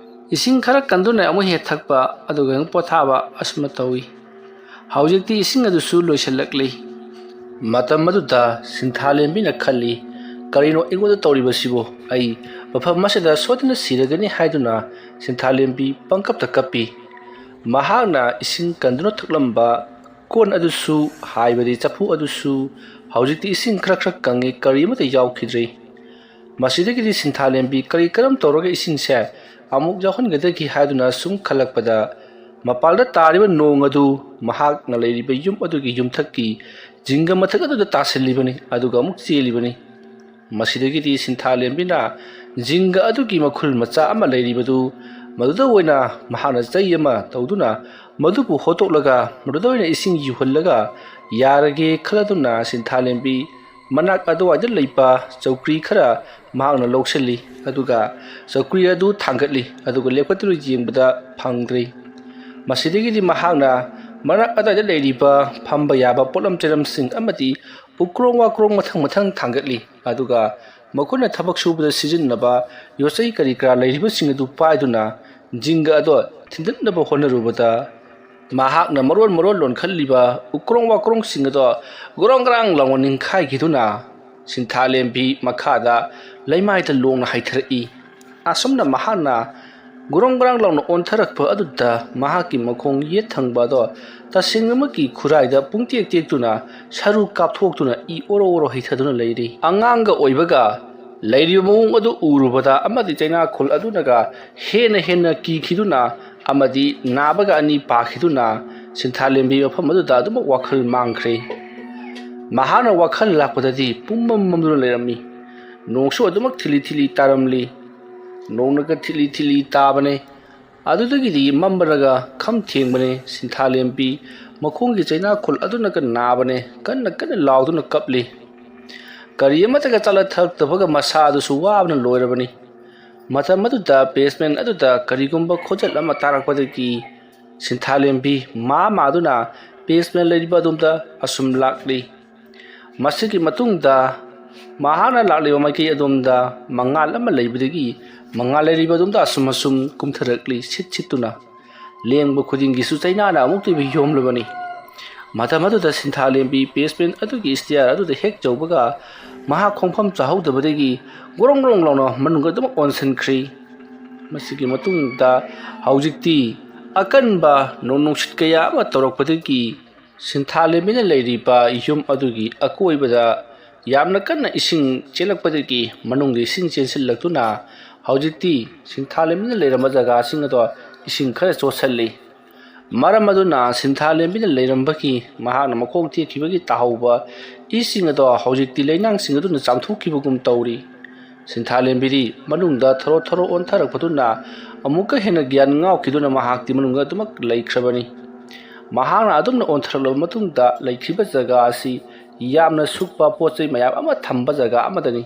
"ꯏꯁꯤꯡ ꯈꯔ ꯀꯟꯗꯨꯅ ꯑꯃꯨꯛ ꯍꯦꯛ ꯊꯛꯄ, ꯑꯗꯨꯒ ꯑꯃꯨꯛ ꯄꯣꯊꯥꯕ" ꯑꯁꯨꯝꯅ ꯇꯧꯏ꯫ ꯍꯧꯖꯤꯛꯇꯤ ꯏꯁꯤꯡ ꯑꯗꯨꯁꯨ ꯂꯣꯏꯁꯤꯜꯂꯛꯂꯤ꯫ ꯃꯇꯝ ꯑꯗꯨꯗ ꯁꯤꯟꯊꯥꯂꯦꯝꯕꯤꯅ ꯈꯜꯂꯤ, "ꯀꯔꯤꯅꯣ ꯑꯩꯉꯣꯟꯗ ꯇꯧꯔꯤꯕꯁꯤꯕꯨ? ꯑꯩ ꯃꯐꯝ ꯑꯁꯤꯗ ꯁꯣꯏꯗꯅ ꯁꯤꯔꯒꯅꯤ" ꯍꯥꯏꯗꯨꯅ ꯁꯤꯟꯊꯥꯂꯦꯝꯕꯤ ꯄꯪꯀꯞꯇ ꯀꯞꯄꯤ꯫ ꯃꯍꯥꯛꯅ ꯏꯁꯤꯡ ꯀꯟꯗꯨꯅ ꯊꯛꯂꯝꯕ ꯀꯣꯟ ꯑꯗꯨꯁꯨ, ꯍꯥꯏꯕꯗꯤ ꯆꯐꯨ ꯑꯗꯨꯁꯨ, ꯍꯧꯖꯤꯛꯇꯤ ꯏꯁꯤꯡ ꯈꯔ ꯈꯔ ꯀꯪꯉꯤ, ꯀꯔꯤ ꯑꯃꯠꯇ ꯌꯥꯎꯈꯤꯗ꯭ꯔꯦ꯫ ꯃꯁꯤꯗꯒꯤꯗꯤ ꯁꯤꯟꯊꯥꯂꯦꯝꯕꯤ ꯀꯔꯤ ꯀꯔꯝ ꯇꯧꯔꯒ ꯏꯁꯤꯡꯁꯦ ꯑꯃꯨꯛ ꯌꯥꯎꯍꯟꯒꯗꯒꯦ ꯍꯥꯏꯗꯨꯅ ꯁꯨꯝ ꯈꯜꯂꯛꯄꯗ, ꯃꯄꯥꯜꯗ ꯇꯥꯔꯤꯕ ꯅꯣꯡ ꯑꯗꯨ ꯃꯍꯥꯛꯅ ꯂꯩꯔꯤꯕ ꯌꯨꯝ ꯑꯗꯨꯒꯤ ꯌꯨꯝꯊꯛꯀꯤ ꯖꯤꯡꯒ ꯃꯊꯛ ꯑꯗꯨꯗ ꯇꯥꯁꯤꯜꯂꯤꯕꯅꯤ, ꯑꯗꯨꯒ ꯑꯃꯨꯛ ꯆꯦꯜꯂꯤꯕꯅꯤ꯫ ꯃꯁꯤꯗꯒꯤꯗꯤ ꯁꯤꯟꯊꯥꯂꯦꯝꯕꯤꯅ ꯖꯤꯡꯒ ꯑꯗꯨꯒꯤ ꯃꯈꯨꯜ ꯃꯆꯥ ꯑꯃ ꯂꯩꯔꯤꯕꯗꯨ, ꯃꯗꯨꯗ ꯑꯣꯏꯅ ꯃꯍꯥꯛꯅ ꯆꯩ ꯑꯃ ꯇꯧꯗꯨꯅ ꯃꯗꯨꯕꯨ ꯍꯣꯠꯇꯣꯛꯂꯒ, ꯃꯗꯨꯗ ꯑꯣꯏꯅ ꯏꯁꯤꯡ ꯌꯨꯍꯜꯂꯒ ꯌꯥꯔꯒꯦ ꯈꯜꯂꯗꯨꯅ ꯁꯤꯟꯊꯥꯂꯦꯝꯕꯤ ꯃꯅꯥꯛ ꯑꯗꯨꯋꯥꯏꯗ ꯂꯩꯕ ꯆꯧꯀ꯭ꯔꯤ ꯈꯔ ꯃꯍꯥꯛꯅ ꯂꯧꯁꯤꯜꯂꯤ, ꯑꯗꯨꯒ ꯆꯧꯀ꯭ꯔꯤ ꯑꯗꯨ ꯊꯥꯡꯒꯠꯂꯤ, ꯑꯗꯨꯒ ꯂꯦꯞꯈꯠꯇꯨꯅ ꯌꯦꯡꯕꯗ ꯐꯪꯗ꯭ꯔꯦ꯫ ꯃꯁꯤꯗꯒꯤꯗꯤ ꯃꯍꯥꯛꯅ ꯃꯅꯥꯛ ꯑꯗꯨꯋꯥꯏꯗ ꯂꯩꯔꯤꯕ ꯐꯝꯕ ꯌꯥꯕ ꯄꯣꯠꯂꯝ ꯆꯩꯔꯝꯁꯤꯡ ꯑꯃꯗꯤ ꯎꯀ꯭ꯔꯣꯡ ꯋꯥꯀ꯭ꯔꯣꯡ ꯃꯊꯪ ꯃꯊꯪ ꯊꯥꯡꯒꯠꯂꯤ, ꯑꯗꯨꯒ ꯃꯈꯣꯏꯅ ꯊꯕꯛ ꯁꯨꯕꯗ ꯁꯤꯖꯤꯟꯅꯕ ꯌꯣꯠꯆꯩ ꯀꯔꯤ ꯀꯔꯥ ꯂꯩꯔꯤꯕꯁꯤꯡ ꯑꯗꯨ ꯄꯥꯏꯗꯨꯅ ꯖꯤꯡꯒ ꯑꯗꯣ ꯊꯤꯟꯗꯠꯅꯕ ꯍꯣꯠꯅꯔꯨꯕꯗ, ꯃꯍꯥꯛꯅ ꯃꯔꯣꯟ ꯃꯔꯣꯟ ꯂꯣꯟꯈꯠꯂꯤꯕ ꯎꯀ꯭ꯔꯣꯡ ꯋꯥꯀ꯭ꯔꯣꯡꯁꯤꯡ ꯑꯗꯣ ꯒ꯭ꯔꯣꯡ ꯒ꯭ꯔꯥꯡ ꯂꯥꯎꯅ ꯅꯤꯡꯈꯥꯏꯈꯤꯗꯨꯅ ꯁꯤꯟꯊꯥꯂꯦꯝꯕꯤ ꯃꯈꯥꯗ ꯂꯩꯃꯥꯏꯗ ꯂꯣꯡꯅ ꯍꯩꯊꯔꯛꯏ꯫ ꯑꯁꯨꯝꯅ ꯃꯍꯥꯛꯅ ꯒ꯭ꯔꯣꯡ ꯒ꯭ꯔꯥꯡ ꯂꯥꯎꯅ ꯑꯣꯟꯊꯔꯛꯄ ꯑꯗꯨꯗ ꯃꯍꯥꯛꯀꯤ ꯃꯈꯣꯡ ꯌꯦꯠ ꯊꯪꯕ ꯑꯗꯣ ꯇꯁꯦꯡꯅꯃꯛꯀꯤ ꯈꯨꯔꯥꯏꯗ ꯄꯨꯡꯇꯦꯛ ꯇꯦꯛꯇꯨꯅ ꯁꯔꯨ ꯀꯥꯞꯊꯣꯛꯇꯨꯅ ꯏ ꯑꯣꯔꯣ ꯑꯣꯔꯣ ꯍꯩꯊꯗꯨꯅ ꯂꯩꯔꯤ꯫ ꯑꯉꯥꯡꯒ ꯑꯣꯏꯕꯒ ꯂꯩꯔꯤꯕ ꯃꯑꯣꯡ ꯑꯗꯨ ꯎꯔꯨꯕꯗ ꯑꯃꯗꯤ ꯆꯩꯅꯥꯈꯣꯜ ꯑꯗꯨꯅꯒ ꯍꯦꯟꯅ ꯍꯦꯟꯅ ꯀꯤꯈꯤꯗꯨꯅ ꯑꯃꯗꯤ ꯅꯥꯕꯒ ꯑꯅꯤ ꯄꯥꯈꯤꯗꯨꯅ ꯁꯤꯟꯊꯥꯂꯦꯝꯕꯤ ꯃꯐꯝ ꯑꯗꯨꯗ ꯑꯗꯨꯃꯛ ꯋꯥꯈꯜ ꯃꯥꯡꯈ꯭ꯔꯦ꯫ ꯃꯍꯥꯛꯅ ꯋꯥꯈꯜ ꯂꯥꯛꯄꯗꯗꯤ ꯄꯨꯝꯃꯝ ꯃꯝꯗꯨꯅ ꯂꯩꯔꯝꯃꯤ꯫ ꯅꯣꯡꯁꯨ ꯑꯗꯨꯃꯛ ꯊꯤꯂꯤ ꯊꯤꯂꯤ ꯇꯥꯔꯝꯂꯤ꯫ ꯅꯣꯡꯅꯒ ꯊꯤꯂꯤ ꯊꯤꯂꯤ ꯇꯥꯕꯅꯦ꯫ ꯑꯗꯨꯗꯒꯤꯗꯤ ꯃꯝꯕꯔꯒ ꯈꯝ ꯊꯦꯡꯕꯅꯦ꯫ ꯁꯤꯟꯊꯥꯂꯦꯝꯕꯤ ꯃꯈꯣꯡꯒꯤ ꯆꯩꯅꯥꯈꯣꯜ ꯑꯗꯨꯅꯒ ꯅꯥꯕꯅꯦ꯫ ꯀꯟꯅ ꯀꯟꯅ ꯂꯥꯎꯗꯨꯅ ꯀꯞꯂꯤ꯫ ꯀꯔꯤ ꯑꯃꯠꯇꯒ ꯆꯥꯂ ꯊꯛꯇꯕꯒ ꯃꯁꯥ ꯑꯗꯨꯁꯨ ꯋꯥꯕꯅ ꯂꯣꯏꯔꯕꯅꯤ꯫ ꯃꯇꯝ ꯑꯗꯨꯗ ꯕꯦꯁꯃꯦꯟ ꯑꯗꯨꯗ ꯀꯔꯤꯒꯨꯝꯕ ꯈꯣꯟꯖꯦꯜ ꯑꯃ ꯇꯥꯔꯛꯄꯗꯒꯤ ꯁꯤꯟꯊꯥꯂꯦꯝꯕꯤ ꯃꯥ ꯃꯥꯗꯨꯅ ꯕꯦꯁꯃꯦꯟ ꯂꯩꯔꯤꯕ ꯑꯗꯣꯝꯗ ꯑꯁꯨꯝ ꯂꯥꯛꯂꯤ꯫ ꯃꯁꯤꯒꯤ ꯃꯇꯨꯡꯗ ꯃꯍꯥꯛꯅ ꯂꯥꯛꯂꯤꯕ ꯃꯥꯏꯀꯩ ꯑꯗꯣꯝꯗ ꯃꯉꯥꯜ ꯑꯃ ꯂꯩꯕꯗꯒꯤ ꯃꯉꯥꯜ ꯂꯩꯔꯤꯕ ꯑꯗꯣꯝꯗ ꯑꯁꯨꯝ ꯑꯁꯨꯝ ꯀꯨꯝꯊꯔꯛꯂꯤ, ꯁꯤꯠ ꯁꯤꯠꯇꯨꯅ꯫ ꯂꯦꯡꯕ ꯈꯨꯗꯤꯡꯒꯤꯁꯨ ꯆꯩꯅꯥꯅ ꯑꯃꯨꯛꯇ ꯑꯣꯏꯕ ꯌꯣꯝꯂꯕꯅꯤ꯫ ꯃꯇꯝ ꯑꯗꯨꯗ ꯁꯤꯟꯊꯥꯂꯦꯝꯕꯤ ꯕꯦꯁꯃꯦꯟ ꯑꯗꯨꯒꯤ ꯁ꯭ꯇꯦꯌꯔ ꯑꯗꯨꯗ ꯍꯦꯛ ꯌꯧꯕꯒ ꯃꯍꯥꯛ ꯈꯣꯡꯐꯝ ꯆꯥꯍꯧꯗꯕꯗꯒꯤ ꯒ꯭ꯔꯣꯡ ꯒ꯭ꯔꯣꯡ ꯂꯥꯎꯅ ꯃꯅꯨꯡꯗ ꯑꯗꯨꯃꯛ ꯑꯣꯟꯁꯤꯟꯈ꯭ꯔꯤ꯫ ꯃꯁꯤꯒꯤ ꯃꯇꯨꯡꯗ ꯍꯧꯖꯤꯛꯇꯤ ꯑꯀꯟꯕ ꯅꯣꯡ ꯅꯨꯡꯁꯤꯠ ꯀꯌꯥ ꯑꯃ ꯇꯧꯔꯛꯄꯗꯒꯤ ꯁꯤꯟꯊꯥꯂꯦꯝꯕꯤꯅ ꯂꯩꯔꯤꯕ ꯌꯨꯝ ꯑꯗꯨꯒꯤ ꯑꯀꯣꯏꯕꯗ ꯌꯥꯝꯅ ꯀꯟꯅ ꯏꯁꯤꯡ ꯆꯦꯜꯂꯛꯄꯗꯒꯤ ꯃꯅꯨꯡꯗ ꯏꯁꯤꯡ ꯆꯦꯟꯁꯤꯜꯂꯛꯇꯨꯅ ꯍꯧꯖꯤꯛꯇꯤ ꯁꯤꯟꯊꯥꯂꯦꯝꯕꯤꯅ ꯂꯩꯔꯝꯕ ꯖꯒꯥꯁꯤꯡ ꯑꯗꯣ ꯏꯁꯤꯡ ꯈꯔ ꯆꯣꯠꯁꯤꯜꯂꯤ꯫ ꯃꯔꯝ ꯑꯗꯨꯅ ꯁꯤꯟꯊꯥꯂꯦꯝꯕꯤꯅ ꯂꯩꯔꯝꯕꯒꯤ ꯃꯍꯥꯛꯅ ꯃꯈꯣꯡ ꯇꯦꯛꯈꯤꯕꯒꯤ ꯇꯥꯍꯧꯕ ꯏꯁꯤꯡ ꯑꯗꯣ ꯍꯧꯖꯤꯛꯇꯤ ꯂꯩꯅꯥꯡꯁꯤꯡ ꯑꯗꯨꯅ ꯆꯥꯝꯊꯣꯛꯈꯤꯕꯒꯨꯝ ꯇꯧꯔꯤ꯫ ꯁꯤꯟꯊꯥꯂꯦꯝꯕꯤꯗꯤ ꯃꯅꯨꯡꯗ ꯊꯣꯔꯣ ꯊꯣꯔꯣ ꯑꯣꯟꯊꯔꯛꯄꯗꯨꯅ ꯑꯃꯨꯛꯀ ꯍꯦꯟꯅ ꯒ꯭ꯌꯥꯟ ꯉꯥꯎꯈꯤꯗꯨꯅ ꯃꯍꯥꯛꯇꯤ ꯃꯅꯨꯡꯗ ꯑꯗꯨꯃꯛ ꯂꯩꯈ꯭ꯔꯕꯅꯤ꯫ ꯃꯍꯥꯛꯅ ꯑꯗꯨꯝꯅ ꯑꯣꯟꯊꯔꯛꯂꯕ ꯃꯇꯨꯡꯗ ꯂꯩꯈꯤꯕ ꯖꯒꯥ ꯑꯁꯤ ꯌꯥꯝꯅ ꯁꯨꯛꯄ ꯄꯣꯠ ꯆꯩ ꯃꯌꯥꯝ ꯑꯃ ꯊꯝꯕ ꯖꯒꯥ ꯑꯃꯗꯅꯤ꯫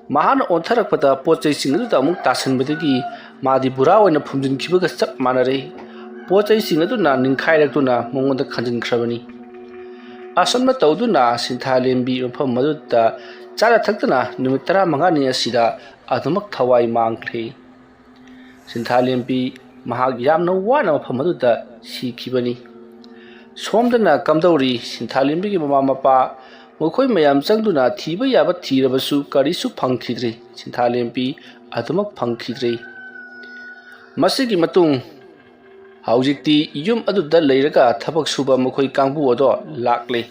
ꯃꯍꯥꯛꯅ ꯑꯣꯟꯊꯔꯛꯄꯗ ꯄꯣꯠ ꯆꯩꯁꯤꯡ ꯑꯗꯨꯗ ꯑꯃꯨꯛ ꯇꯥꯁꯤꯟꯕꯗꯒꯤ ꯃꯥꯗꯤ ꯕꯨꯔꯥ ꯑꯣꯏꯅ ꯐꯨꯝꯖꯤꯟꯈꯤꯕꯒ ꯆꯞ ꯃꯥꯟꯅꯔꯦ꯫ ꯄꯣꯠ ꯆꯩꯁꯤꯡ ꯑꯗꯨꯅ ꯅꯤꯡꯈꯥꯏꯔꯛꯇꯨꯅ ꯃꯉꯣꯟꯗ ꯈꯟꯖꯤꯟꯈ꯭ꯔꯕꯅꯤ꯫ ꯑꯁꯨꯝꯅ ꯇꯧꯗꯨꯅ ꯁꯤꯟꯊꯥꯂꯦꯝꯕꯤ ꯃꯐꯝ ꯑꯗꯨꯗ ꯆꯥꯅ ꯊꯛꯇꯅ ꯅꯨꯃꯤꯠ ꯇꯔꯥꯃꯉꯥꯅꯤ ꯑꯁꯤꯗ ꯑꯗꯨꯃꯛ ꯊꯋꯥꯏ ꯃꯥꯡꯈ꯭ꯔꯦ꯫ ꯁꯤꯟꯊꯥꯂꯦꯝꯕꯤ ꯃꯍꯥꯛ ꯌꯥꯝꯅ ꯋꯥꯅ ꯃꯐꯝ ꯑꯗꯨꯗ ꯁꯤꯈꯤꯕꯅꯤ꯫ ꯁꯣꯝꯗꯅ ꯀꯝꯗꯧꯔꯤ? ꯁꯤꯟꯊꯥꯂꯦꯝꯕꯤꯒꯤ ꯃꯃꯥ ꯃꯄꯥ ꯃꯈꯣꯏ ꯃꯌꯥꯝ ꯆꯪꯗꯨꯅ ꯊꯤꯕ ꯌꯥꯕ ꯊꯤꯔꯕꯁꯨ ꯀꯔꯤꯁꯨ ꯐꯪꯈꯤꯗ꯭ꯔꯦ꯫ ꯁꯤꯟꯊꯥꯂꯦꯝꯕꯤ ꯑꯗꯨꯃꯛ ꯐꯪꯈꯤꯗ꯭ꯔꯦ꯫ ꯃꯁꯤꯒꯤ ꯃꯇꯨꯡ ꯍꯧꯖꯤꯛꯇꯤ ꯌꯨꯝ ꯑꯗꯨꯗ ꯂꯩꯔꯒ ꯊꯕꯛ ꯁꯨꯕ ꯃꯈꯣꯏ ꯀꯥꯡꯕꯨ ꯑꯗꯣ ꯂꯥꯛꯂꯦ꯫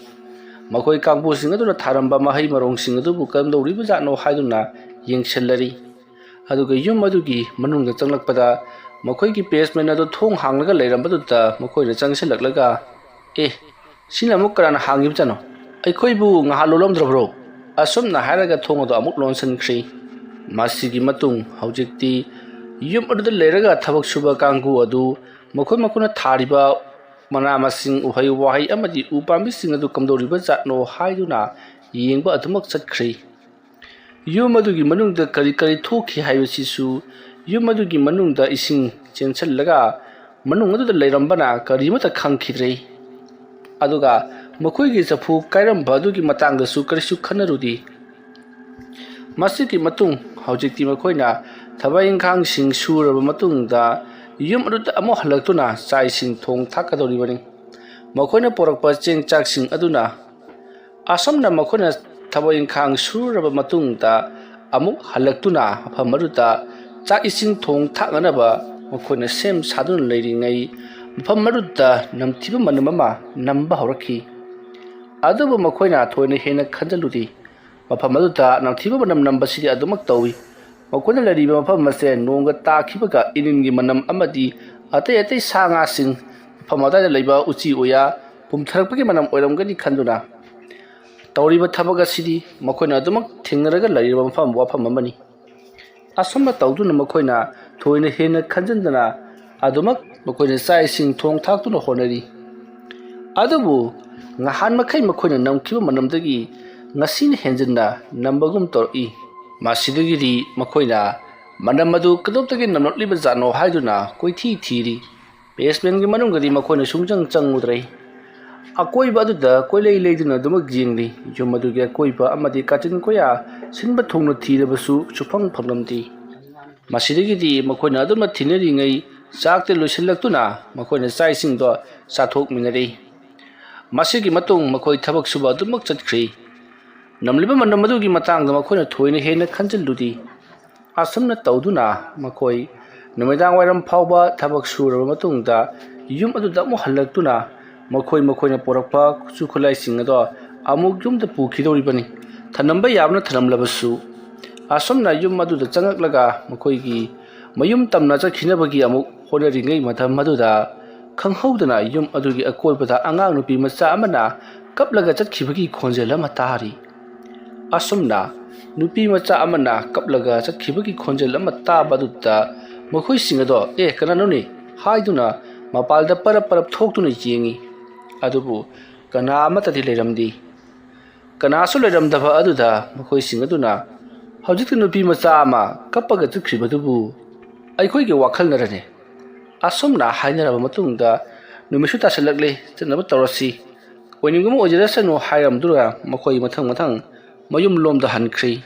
ꯃꯈꯣꯏ ꯀꯥꯡꯕꯨꯁꯤꯡ ꯑꯗꯨꯅ ꯊꯥꯔꯝꯕ ꯃꯍꯩ ꯃꯔꯣꯡꯁꯤꯡ ꯑꯗꯨꯕꯨ ꯀꯝꯗꯧꯔꯤꯕꯖꯥꯠꯅꯣ ꯍꯥꯏꯗꯨꯅ ꯌꯦꯡꯁꯤꯜꯂꯔꯤ꯫ ꯑꯗꯨꯒ ꯌꯨꯝ ꯑꯗꯨꯒꯤ ꯃꯅꯨꯡꯗ ꯆꯪꯂꯛꯄꯗ ꯃꯈꯣꯏꯒꯤ basement ꯑꯗꯨ ꯊꯣꯡ ꯍꯥꯡꯂꯒ ꯂꯩꯔꯝꯕꯗꯨꯗ ꯃꯈꯣꯏꯅ ꯆꯪꯁꯤꯜꯂꯛꯂꯒ, "ꯑꯦ, ꯁꯤꯅ ꯑꯃꯨꯛ ꯀꯅꯥꯅ ꯍꯥꯡꯉꯤꯕꯖꯥꯠꯅꯣ? ꯑꯩꯈꯣꯏꯕꯨ ꯉꯥꯏꯍꯥꯛ ꯂꯣꯜꯂꯝꯗ꯭ꯔꯕ꯭ꯔꯣ?" ꯑꯁꯨꯝꯅ ꯍꯥꯏꯔꯒ ꯊꯣꯡ ꯑꯗꯨ ꯑꯃꯨꯛ ꯂꯣꯟꯁꯤꯟꯈ꯭ꯔꯤ꯫ ꯃꯁꯤꯒꯤ ꯃꯇꯨꯡ ꯍꯧꯖꯤꯛꯇꯤ ꯌꯨꯝ ꯑꯗꯨꯗ ꯂꯩꯔꯒ ꯊꯕꯛ ꯁꯨꯕ ꯀꯥꯡꯕꯨ ꯑꯗꯨ ꯃꯈꯣꯏ ꯃꯈꯣꯏꯅ ꯊꯥꯔꯤꯕ ꯃꯅꯥ ꯃꯁꯤꯡ, ꯎꯍꯩ ꯋꯥꯍꯩ ꯑꯃꯗꯤ ꯎ ꯄꯥꯝꯕꯤꯁꯤꯡ ꯑꯗꯨ ꯀꯝꯗꯧꯔꯤꯕ ꯖꯥꯠꯅꯣ ꯍꯥꯏꯗꯨꯅ ꯌꯦꯡꯕ ꯑꯗꯨꯃꯛ ꯆꯠꯈ꯭ꯔꯤ꯫ ꯌꯨꯝ ꯑꯗꯨꯒꯤ ꯃꯅꯨꯡꯗ ꯀꯔꯤ ꯀꯔꯤ ꯊꯣꯛꯈꯤ ꯍꯥꯏꯕꯁꯤꯁꯨ ꯌꯨꯝ ꯑꯗꯨꯒꯤ ꯃꯅꯨꯡꯗ ꯏꯁꯤꯡ ꯆꯦꯟꯁꯤꯜꯂꯒ ꯃꯅꯨꯡ ꯑꯗꯨꯗ ꯂꯩꯔꯝꯕꯅ ꯀꯔꯤꯃꯠꯇ ꯈꯪꯈꯤꯗ꯭ꯔꯦ꯫ ꯑꯗꯨꯒ ꯃꯈꯣꯏꯒꯤ ꯆꯐꯨ ꯀꯥꯏꯔꯝꯕ ꯑꯗꯨꯒꯤ ꯃꯇꯥꯡꯗꯁꯨ ꯀꯔꯤꯁꯨ ꯈꯟꯅꯔꯨꯗꯦ꯫ ꯃꯁꯤꯒꯤ ꯃꯇꯨꯡ ꯍꯧꯖꯤꯛꯇꯤ ꯃꯈꯣꯏꯅ ꯊꯕꯛ ꯏꯪꯈꯥꯡꯁꯤꯡ ꯁꯨꯔꯕ ꯃꯇꯨꯡꯗ ꯌꯨꯝ ꯑꯗꯨꯗ ꯑꯃꯨꯛ ꯍꯜꯂꯛꯇꯨꯅ ꯆꯥꯛ ꯏꯁꯤꯡ ꯊꯣꯡ ꯊꯥꯛꯀꯗꯧꯔꯤꯕꯅꯤ꯫ ꯃꯈꯣꯏꯅ ꯄꯨꯔꯛꯄ ꯆꯦꯡ ꯆꯥꯛꯁꯤꯡ ꯑꯗꯨꯅ ꯑꯁꯨꯝꯅ ꯃꯈꯣꯏꯅ ꯊꯕꯛ ꯏꯪꯈꯥꯡ ꯁꯨꯔꯕ ꯃꯇꯨꯡꯗ ꯑꯃꯨꯛ ꯍꯜꯂꯛꯇꯨꯅ ꯃꯐꯝ ꯑꯗꯨꯗ ꯆꯥꯛ ꯏꯁꯤꯡ ꯊꯣꯡ ꯊꯥꯛꯅꯅꯕ ꯃꯈꯣꯏꯅ ꯁꯦꯝ ꯁꯥꯗꯨꯅ ꯂꯩꯔꯤꯉꯩ ꯃꯐꯝ ꯑꯗꯨꯗ ꯅꯝꯊꯤꯕ ꯃꯅꯝ ꯑꯃ ꯅꯝꯕ ꯍꯧꯔꯛꯈꯤ꯫ ꯑꯗꯨꯕꯨ ꯃꯈꯣꯏꯅ ꯊꯣꯏꯅ ꯍꯦꯟꯅ ꯈꯟꯖꯤꯜꯂꯨꯗꯦ꯫ ꯃꯐꯝ ꯑꯗꯨꯗ ꯅꯝꯊꯤꯕ ꯃꯅꯝ ꯅꯝꯕꯁꯤꯗꯤ ꯑꯗꯨꯃꯛ ꯇꯧꯏ꯫ ꯃꯈꯣꯏꯅ ꯂꯩꯔꯤꯕ ꯃꯐꯝ ꯑꯁꯦ ꯅꯣꯡꯒ ꯇꯥꯈꯤꯕꯒ ꯏꯅꯤꯟꯒꯤ ꯃꯅꯝ ꯑꯃꯗꯤ ꯑꯇꯩ ꯑꯇꯩ ꯁꯥ ꯉꯥꯁꯤꯡ, ꯃꯐꯝ ꯑꯗꯨꯋꯥꯏꯗ ꯂꯩꯕ ꯎꯆꯤ ꯎꯌꯥ ꯄꯨꯝꯊꯔꯛꯄꯒꯤ ꯃꯅꯝ ꯑꯣꯏꯔꯝꯒꯅꯤ ꯈꯟꯗꯨꯅ ꯇꯧꯔꯤꯕ ꯊꯕꯛ ꯑꯁꯤꯗꯤ ꯃꯈꯣꯏꯅ ꯑꯗꯨꯃꯛ ꯊꯦꯡꯅꯔꯒ ꯂꯩꯔꯤꯕ ꯃꯐꯝ, ꯋꯥꯐꯝ ꯑꯃꯅꯤ꯫ ꯑꯁꯨꯝꯅ ꯇꯧꯗꯨꯅ ꯃꯈꯣꯏꯅ ꯊꯣꯏꯅ ꯍꯦꯟꯅ ꯈꯟꯖꯤꯟꯗꯅ ꯑꯗꯨꯃꯛ ꯃꯈꯣꯏꯅ ꯆꯥꯛ ꯏꯁꯤꯡ ꯊꯣꯡ ꯊꯥꯛꯇꯨꯅ ꯍꯣꯠꯅꯔꯤ꯫ ꯑꯗꯨꯕꯨ ꯉꯍꯥꯟ ꯃꯈꯩ ꯃꯈꯣꯏꯅ ꯅꯝꯈꯤꯕ ꯃꯅꯝꯗꯒꯤ ꯉꯁꯤꯅ ꯍꯦꯟꯖꯤꯟꯅ ꯅꯝꯕꯒꯨꯝ ꯇꯧꯔꯛꯏ꯫ ꯃꯁꯤꯗꯒꯤꯗꯤ ꯃꯈꯣꯏꯅ ꯃꯅꯝ ꯑꯗꯨ ꯀꯗꯣꯞꯇꯒꯤ ꯅꯝꯂꯛꯂꯤꯕ ꯖꯥꯠꯅꯣ ꯍꯥꯏꯗꯨꯅ ꯀꯣꯏꯊꯤ ꯊꯤꯔꯤ꯫ Basementꯀꯤ ꯃꯅꯨꯡꯗꯗꯤ ꯃꯈꯣꯏꯅ ꯁꯨꯡꯆꯪ ꯆꯪꯉꯨꯗ꯭ꯔꯦ꯫ ꯑꯀꯣꯏꯕ ꯑꯗꯨꯗ ꯀꯣꯏꯂꯩ ꯂꯩꯗꯨꯅ ꯑꯗꯨꯃꯛ ꯌꯦꯡꯂꯤ꯫ ꯌꯨꯝ ꯑꯗꯨꯒꯤ ꯑꯀꯣꯏꯕ ꯑꯃꯗꯤ ꯀꯥꯆꯤꯟ ꯀꯣꯌꯥ ꯁꯤꯟꯕ ꯊꯨꯡꯅ ꯊꯤꯔꯕꯁꯨ ꯁꯨꯐꯪ ꯐꯪꯂꯝꯗꯦ꯫ ꯃꯁꯤꯗꯒꯤꯗꯤ ꯃꯈꯣꯏꯅ ꯑꯗꯨꯃꯛ ꯊꯤꯅꯔꯤꯉꯩ ꯆꯥꯛꯇꯤ ꯂꯣꯏꯁꯤꯜꯂꯛꯇꯨꯅ ꯃꯈꯣꯏꯅ ꯆꯥꯛ ꯏꯁꯤꯡꯗꯣ ꯆꯥꯊꯣꯛꯃꯤꯟꯅꯔꯤ꯫ ꯃꯁꯤꯒꯤ ꯃꯇꯨꯡ ꯃꯈꯣꯏ ꯊꯕꯛ ꯁꯨꯕ ꯑꯗꯨꯃꯛ ꯆꯠꯈ꯭ꯔꯤ꯫ ꯅꯝꯂꯤꯕ ꯃꯅꯝ ꯑꯗꯨꯒꯤ ꯃꯇꯥꯡꯗ ꯃꯈꯣꯏꯅ ꯊꯣꯏꯅ ꯍꯦꯟꯅ ꯈꯟꯖꯤꯜꯂꯨꯗꯦ꯫ ꯑꯁꯨꯝꯅ ꯇꯧꯗꯨꯅ ꯃꯈꯣꯏ ꯅꯨꯃꯤꯗꯥꯡ ꯋꯥꯏꯔꯝ ꯐꯥꯎꯕ ꯊꯕꯛ ꯁꯨꯔꯕ ꯃꯇꯨꯡꯗ ꯌꯨꯝ ꯑꯗꯨꯗ ꯑꯃꯨꯛ ꯍꯜꯂꯛꯇꯨꯅ ꯃꯈꯣꯏ ꯃꯈꯣꯏꯅ ꯄꯨꯔꯛꯄ ꯈꯨꯠꯁꯨ ꯈꯨꯠꯂꯥꯏꯁꯤꯡ ꯑꯗꯣ ꯑꯃꯨꯛ ꯌꯨꯝꯗ ꯄꯨꯈꯤꯗꯧꯔꯤꯕꯅꯤ꯫ ꯊꯅꯝꯕ ꯌꯥꯕꯅ ꯊꯅꯝꯂꯕꯁꯨ꯫ ꯑꯁꯨꯝꯅ ꯌꯨꯝ ꯑꯗꯨꯗ ꯆꯪꯉꯛꯂꯒ ꯃꯈꯣꯏꯒꯤ ꯃꯌꯨꯝ ꯇꯝꯅ ꯆꯠꯈꯤꯅꯕꯒꯤ ꯑꯃꯨꯛ ꯍꯣꯠꯅꯔꯤꯉꯩ ꯃꯇꯝ ꯑꯗꯨꯗ, ꯈꯪꯍꯧꯗꯅ ꯌꯨꯝ ꯑꯗꯨꯒꯤ ꯑꯀꯣꯏꯕꯗ ꯑꯉꯥꯡ ꯅꯨꯄꯤ ꯃꯆꯥ ꯑꯃꯅ ꯀꯞꯂꯒ ꯆꯠꯈꯤꯕꯒꯤ ꯈꯣꯟꯖꯦꯜ ꯑꯃ ꯇꯥꯔꯤ꯫ ꯑꯁꯨꯝꯅ ꯅꯨꯄꯤ ꯃꯆꯥ ꯑꯃꯅ ꯀꯞꯂꯒ ꯆꯠꯈꯤꯕꯒꯤ ꯈꯣꯟꯖꯦꯜ ꯑꯃ ꯇꯥꯕ ꯑꯗꯨꯗ, ꯃꯈꯣꯏꯁꯤꯡ ꯑꯗꯣ, "ꯑꯦ, ꯀꯅꯥꯅꯣꯅꯦ?" ꯍꯥꯏꯗꯨꯅ ꯃꯄꯥꯜꯗ ꯄꯔꯞ ꯄꯔꯞ ꯊꯣꯛꯇꯨꯅ ꯌꯦꯡꯉꯤ꯫ ꯑꯗꯨꯕꯨ ꯀꯅꯥ ꯑꯃꯠꯇꯗꯤ ꯂꯩꯔꯝꯗꯦ꯫ ꯀꯅꯥꯁꯨ ꯂꯩꯔꯝꯗꯕ ꯑꯗꯨꯗ ꯃꯈꯣꯏꯁꯤꯡ ꯑꯗꯨꯅ, "ꯍꯧꯖꯤꯛꯇ ꯅꯨꯄꯤ ꯃꯆꯥ ꯑꯃ ꯀꯞꯄꯒ ꯆꯠꯈ꯭ꯔꯤꯕꯗꯨꯕꯨ ꯑꯩꯈꯣꯏꯒꯤ ꯋꯥꯈꯜꯅꯔꯅꯦ?" ꯑꯁꯨꯝꯅ ꯍꯥꯏꯅꯔꯕ ꯃꯇꯨꯡꯗ, "ꯅꯨꯃꯤꯠꯁꯨ ꯇꯥꯁꯤꯜꯂꯛꯂꯦ, ꯆꯠꯅꯕ ꯇꯧꯔꯁꯤ꯫ ꯑꯣꯏꯅꯤꯡꯕ ꯑꯃ ꯑꯣꯏꯖꯔꯁꯅꯨ" ꯍꯥꯏꯔꯝꯗꯨꯅ ꯃꯈꯣꯏ ꯃꯊꯪ ꯃꯊꯪ ꯃꯌꯨꯝ ꯂꯣꯝꯗ ꯍꯟꯈ꯭ꯔꯤ꯫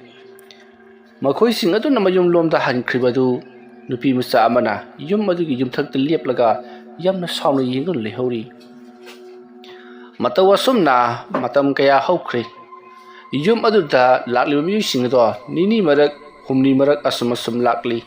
ꯃꯈꯣꯏꯁꯤꯡ ꯑꯗꯨꯅ ꯃꯌꯨꯝ ꯂꯣꯝꯗ ꯍꯟꯈ꯭ꯔꯤꯕꯗꯨ, ꯅꯨꯄꯤ ꯃꯆꯥ ꯑꯃꯅ ꯌꯨꯝ ꯑꯗꯨꯒꯤ ꯌꯨꯝꯊꯛꯇ ꯂꯦꯞꯂꯒ ꯌꯥꯝꯅ ꯁꯥꯎꯅ ꯌꯦꯡꯗꯨꯅ ꯂꯩꯍꯧꯔꯤ꯫ ꯃꯇꯧ ꯑꯁꯨꯝꯅ ꯃꯇꯝ ꯀꯌꯥ ꯍꯧꯈ꯭ꯔꯦ꯫ ꯌꯨꯝ ꯑꯗꯨꯗ ꯂꯥꯛꯂꯤꯕ ꯃꯤꯑꯣꯏꯁꯤꯡ ꯑꯗꯣ ꯅꯤꯅꯤ ꯃꯔꯛ, ꯍꯨꯝꯅꯤ ꯃꯔꯛ ꯑꯁꯨꯝ ꯑꯁꯨꯝ ꯂꯥꯛꯂꯤ꯫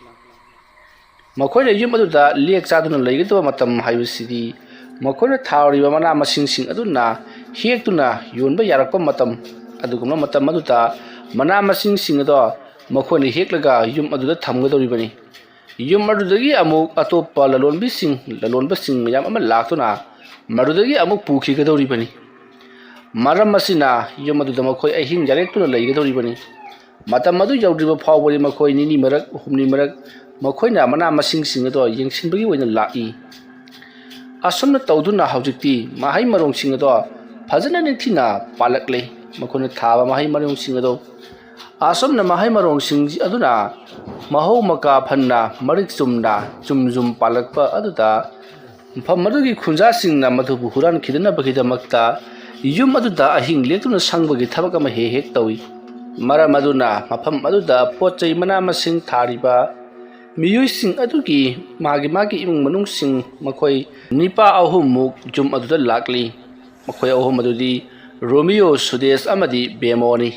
ꯃꯈꯣꯏꯅ ꯌꯨꯝ ꯑꯗꯨꯗ ꯂꯦꯛ ꯆꯥꯗꯨꯅ ꯂꯩꯒꯗꯕ ꯃꯇꯝ ꯍꯥꯏꯕꯁꯤꯗꯤ, ꯃꯈꯣꯏꯅ ꯊꯥꯔꯤꯕ ꯃꯅꯥ ꯃꯁꯤꯡꯁꯤꯡ ꯑꯗꯨꯅ ꯍꯦꯛꯇꯨꯅ ꯌꯣꯟꯕ ꯌꯥꯔꯛꯄ ꯃꯇꯝ꯫ ꯑꯗꯨꯒꯨꯝꯕ ꯃꯇꯝ ꯑꯗꯨꯗ ꯃꯅꯥ ꯃꯁꯤꯡꯁꯤꯡ ꯑꯗꯣ ꯃꯈꯣꯏꯅ ꯍꯦꯛꯂꯒ ꯌꯨꯝ ꯑꯗꯨꯗ ꯊꯝꯒꯗꯧꯔꯤꯕꯅꯤ꯫ ꯌꯨꯝ ꯑꯗꯨꯗꯒꯤ ꯑꯃꯨꯛ ꯑꯇꯣꯞꯄ ꯂꯂꯣꯟꯕꯤꯁꯤꯡ, ꯂꯂꯣꯟꯕꯁꯤꯡ ꯃꯌꯥꯝ ꯑꯃ ꯂꯥꯛꯇꯨꯅ ꯃꯗꯨꯗꯒꯤ ꯑꯃꯨꯛ ꯄꯨꯈꯤꯒꯗꯧꯔꯤꯕꯅꯤ꯫ ꯃꯔꯝ ꯑꯁꯤꯅ ꯌꯨꯝ ꯑꯗꯨꯗ ꯃꯈꯣꯏ ꯑꯍꯤꯡ ꯌꯥꯔꯦꯛꯇꯨꯅ ꯂꯩꯒꯗꯧꯔꯤꯕꯅꯤ꯫ ꯃꯇꯝ ꯑꯗꯨ ꯌꯧꯗ꯭ꯔꯤꯕ ꯐꯥꯎꯕꯗꯤ ꯃꯈꯣꯏ ꯅꯤꯅꯤ ꯃꯔꯛ, ꯍꯨꯝꯅꯤ ꯃꯔꯛ ꯃꯈꯣꯏꯅ ꯃꯅꯥ ꯃꯁꯤꯡꯁꯤꯡ ꯑꯗꯣ ꯌꯦꯡꯁꯤꯟꯕꯒꯤ ꯑꯣꯏꯅ ꯂꯥꯛꯏ꯫ ꯑꯁꯨꯝꯅ ꯇꯧꯗꯨꯅ ꯍꯧꯖꯤꯛꯇꯤ ꯃꯍꯩ ꯃꯔꯣꯡꯁꯤꯡ ꯑꯗꯣ ꯐꯖꯅ ꯅꯤꯡꯊꯤꯅ ꯄꯥꯜꯂꯛꯂꯦ꯫ ꯃꯈꯣꯏꯅ ꯊꯥꯕ ꯃꯍꯩ ꯃꯔꯣꯡꯁꯤꯡ ꯑꯗꯣ, ꯑꯁꯨꯝꯅ ꯃꯍꯩ ꯃꯔꯣꯡꯁꯤꯡ ꯑꯗꯨꯅ ꯃꯍꯧ ꯃꯀꯥ ꯐꯅ ꯃꯔꯤꯛ ꯆꯨꯝꯅ ꯆꯨꯝ ꯆꯨꯝ ꯄꯥꯜꯂꯛꯄ ꯑꯗꯨꯗ, ꯃꯐꯝ ꯑꯗꯨꯒꯤ ꯈꯨꯟꯖꯥꯁꯤꯡꯅ ꯃꯗꯨꯕꯨ ꯍꯨꯔꯥꯟꯈꯤꯗꯅꯕꯒꯤꯗꯃꯛꯇ ꯌꯨꯝ ꯑꯗꯨꯗ ꯑꯍꯤꯡ ꯂꯦꯛꯇꯨꯅ ꯁꯪꯕꯒꯤ ꯊꯕꯛ ꯑꯃ ꯍꯦꯛ ꯍꯦꯛ ꯇꯧꯏ꯫ ꯃꯔꯝ ꯑꯗꯨꯅ ꯃꯐꯝ ꯑꯗꯨꯗ ꯄꯣꯠ ꯆꯩ ꯃꯅꯥ ꯃꯁꯤꯡ ꯊꯥꯔꯤꯕ ꯃꯤꯑꯣꯏꯁꯤꯡ ꯑꯗꯨꯒꯤ ꯃꯥꯒꯤ ꯃꯥꯒꯤ ꯏꯃꯨꯡ ꯃꯅꯨꯡꯁꯤꯡ, ꯃꯈꯣꯏ ꯅꯤꯄꯥ ꯑꯍꯨꯝꯃꯨꯛ ꯌꯨꯝ ꯑꯗꯨꯗ ꯂꯥꯛꯂꯤ꯫ ꯃꯈꯣꯏ ꯑꯍꯨꯝ ꯑꯗꯨꯗꯤ ꯔꯣꯃꯤꯌꯣ, ꯁꯨꯗꯦꯁ ꯑꯃꯗꯤ ꯕꯦꯃꯣꯅꯤ꯫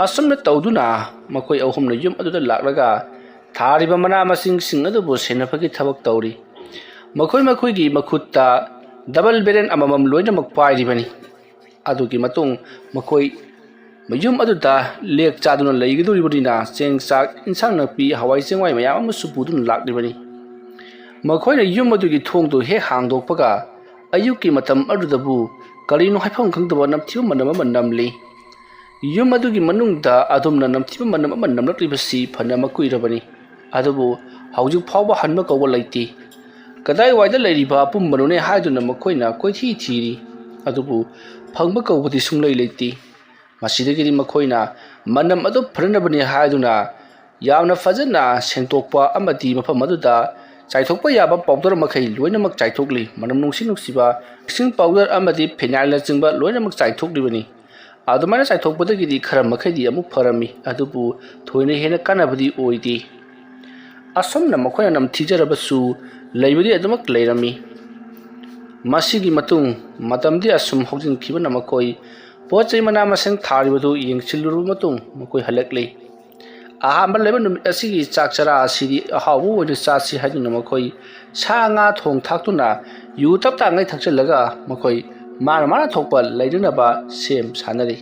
ꯑꯁꯨꯝꯅ ꯇꯧꯗꯨꯅ ꯃꯈꯣꯏ ꯑꯍꯨꯝꯅ ꯌꯨꯝ ꯑꯗꯨꯗ ꯂꯥꯛꯂꯒ ꯊꯥꯔꯤꯕ ꯃꯅꯥ ꯃꯁꯤꯡꯁꯤꯡ ꯑꯗꯨꯕꯨ ꯁꯦꯟꯅꯕꯒꯤ ꯊꯕꯛ ꯇꯧꯔꯤ꯫ ꯃꯈꯣꯏ ꯃꯈꯣꯏꯒꯤ ꯃꯈꯨꯠꯇ ꯗꯕꯜ ꯕꯦꯔꯦꯜ ꯑꯃꯃꯝ ꯂꯣꯏꯅꯃꯛ ꯄꯥꯏꯔꯤꯕꯅꯤ꯫ ꯑꯗꯨꯒꯤ ꯃꯇꯨꯡ ꯃꯈꯣꯏ ꯃꯌꯨꯝ ꯑꯗꯨꯗ ꯂꯦꯛ ꯆꯥꯗꯨꯅ ꯂꯩꯒꯗꯧꯔꯤꯕꯅꯤꯅ ꯆꯦꯡ ꯆꯥꯛ, ꯏꯟꯁꯥꯡ ꯅꯥꯄꯤ, ꯍꯋꯥꯏ ꯆꯦꯡꯋꯥꯏ ꯃꯌꯥꯝ ꯑꯃꯁꯨ ꯄꯨꯗꯨꯅ ꯂꯥꯛꯂꯤꯕꯅꯤ꯫ ꯃꯈꯣꯏꯅ ꯌꯨꯝ ꯑꯗꯨꯒꯤ ꯊꯣꯡꯗꯨ ꯍꯦꯛ ꯍꯥꯡꯗꯣꯛꯄꯒ ꯑꯌꯨꯛꯀꯤ ꯃꯇꯝ ꯑꯗꯨꯗꯕꯨ ꯀꯔꯤꯅꯣ ꯍꯥꯏꯐꯝ ꯈꯪꯗꯕ ꯅꯝꯊꯤꯕ ꯃꯅꯝ ꯑꯃ ꯅꯝꯂꯤ꯫ ꯌꯨꯝ ꯑꯗꯨꯒꯤ ꯃꯅꯨꯡꯗ ꯑꯗꯨꯝꯅ ꯅꯝꯊꯤꯕ ꯃꯅꯝ ꯑꯃ ꯅꯝꯂꯛꯂꯤꯕꯁꯤ ꯐꯅ ꯀꯨꯏꯔꯕꯅꯤ꯫ ꯑꯗꯨꯕꯨ ꯍꯧꯖꯤꯛ ꯐꯥꯎꯕ ꯍꯟꯕ ꯀꯧꯕ ꯂꯩꯇꯦ꯫ ꯀꯗꯥꯏꯋꯥꯏꯗ ꯂꯩꯔꯤꯕ ꯑꯄꯨꯝꯕꯅꯣꯅꯦ ꯍꯥꯏꯗꯨꯅ ꯃꯈꯣꯏꯅ ꯀꯣꯏꯊꯤ ꯊꯤꯔꯤ꯫ ꯑꯗꯨꯕꯨ ꯐꯪꯕ ꯀꯧꯕꯗꯤ ꯁꯨꯡꯂꯩ ꯂꯩꯇꯦ꯫ ꯃꯁꯤꯗꯒꯤꯗꯤ ꯃꯈꯣꯏꯅ ꯃꯅꯝ ꯑꯗꯨ ꯐꯅꯅꯕꯅꯤ ꯍꯥꯏꯗꯨꯅ ꯌꯥꯝꯅ ꯐꯖꯅ ꯁꯦꯡꯗꯣꯛꯄ ꯑꯃꯗꯤ ꯃꯐꯝ ꯑꯗꯨꯗ ꯆꯥꯏꯊꯣꯛꯄ ꯌꯥꯕ ꯄꯥꯎꯗꯔ ꯃꯈꯩ ꯂꯣꯏꯅꯃꯛ ꯆꯥꯏꯊꯣꯛꯂꯤ꯫ ꯃꯅꯝ ꯅꯨꯡꯁꯤ ꯅꯨꯡꯁꯤꯕ ꯏꯁꯤꯡ ꯄꯥꯎꯗꯔ ꯑꯃꯗꯤ ꯐꯤꯅꯥꯏꯜꯅꯆꯤꯡꯕ ꯂꯣꯏꯅꯃꯛ ꯆꯥꯏꯊꯣꯛꯂꯤꯕꯅꯤ꯫ ꯑꯗꯨꯃꯥꯏꯅ ꯆꯥꯏꯊꯣꯛꯄꯗꯒꯤꯗꯤ ꯈꯔ ꯃꯈꯩꯗꯤ ꯑꯃꯨꯛ ꯐꯔꯝꯃꯤ, ꯑꯗꯨꯕꯨ ꯊꯣꯏꯅ ꯍꯦꯟꯅ ꯀꯥꯟꯅꯕꯗꯤ ꯑꯣꯏꯗꯦ꯫ ꯑꯁꯨꯝꯅ ꯃꯈꯣꯏꯅ ꯅꯝꯊꯤꯖꯔꯕꯁꯨ ꯂꯩꯕꯗꯤ ꯑꯗꯨꯃꯛ ꯂꯩꯔꯝꯃꯤ꯫ ꯃꯁꯤꯒꯤ ꯃꯇꯨꯡ ꯃꯇꯝꯗꯤ ꯑꯁꯨꯝ ꯍꯧꯖꯤꯟꯈꯤꯕꯅ ꯃꯈꯣꯏ ꯄꯣꯠ ꯆꯩ ꯃꯅꯥ ꯃꯁꯤꯡ ꯊꯥꯔꯤꯕꯗꯨ ꯌꯦꯡꯁꯤꯜꯂꯨꯔꯕ ꯃꯇꯨꯡ ꯃꯈꯣꯏ ꯍꯜꯂꯛꯂꯤ꯫ ꯑꯍꯥꯟꯕ ꯂꯩꯕ ꯅꯨꯃꯤꯠ ꯑꯁꯤꯒꯤ ꯆꯥꯛ ꯆꯔꯥ ꯑꯁꯤꯗꯤ ꯑꯍꯥꯎꯕ ꯑꯣꯏꯅ ꯆꯥꯁꯤ ꯍꯥꯏꯗꯨꯅ ꯃꯈꯣꯏ ꯁꯥ ꯉꯥ ꯊꯣꯡ ꯊꯥꯛꯇꯨꯅ ꯌꯨ ꯇꯞ ꯇꯥꯉꯩ ꯊꯛꯆꯤꯜꯂꯒ ꯃꯈꯣꯏ ꯃꯥꯅ ꯃꯥꯅ ꯊꯣꯛꯄ ꯂꯩꯅꯅꯕ ꯁꯦꯝ ꯁꯥꯅꯔꯤ꯫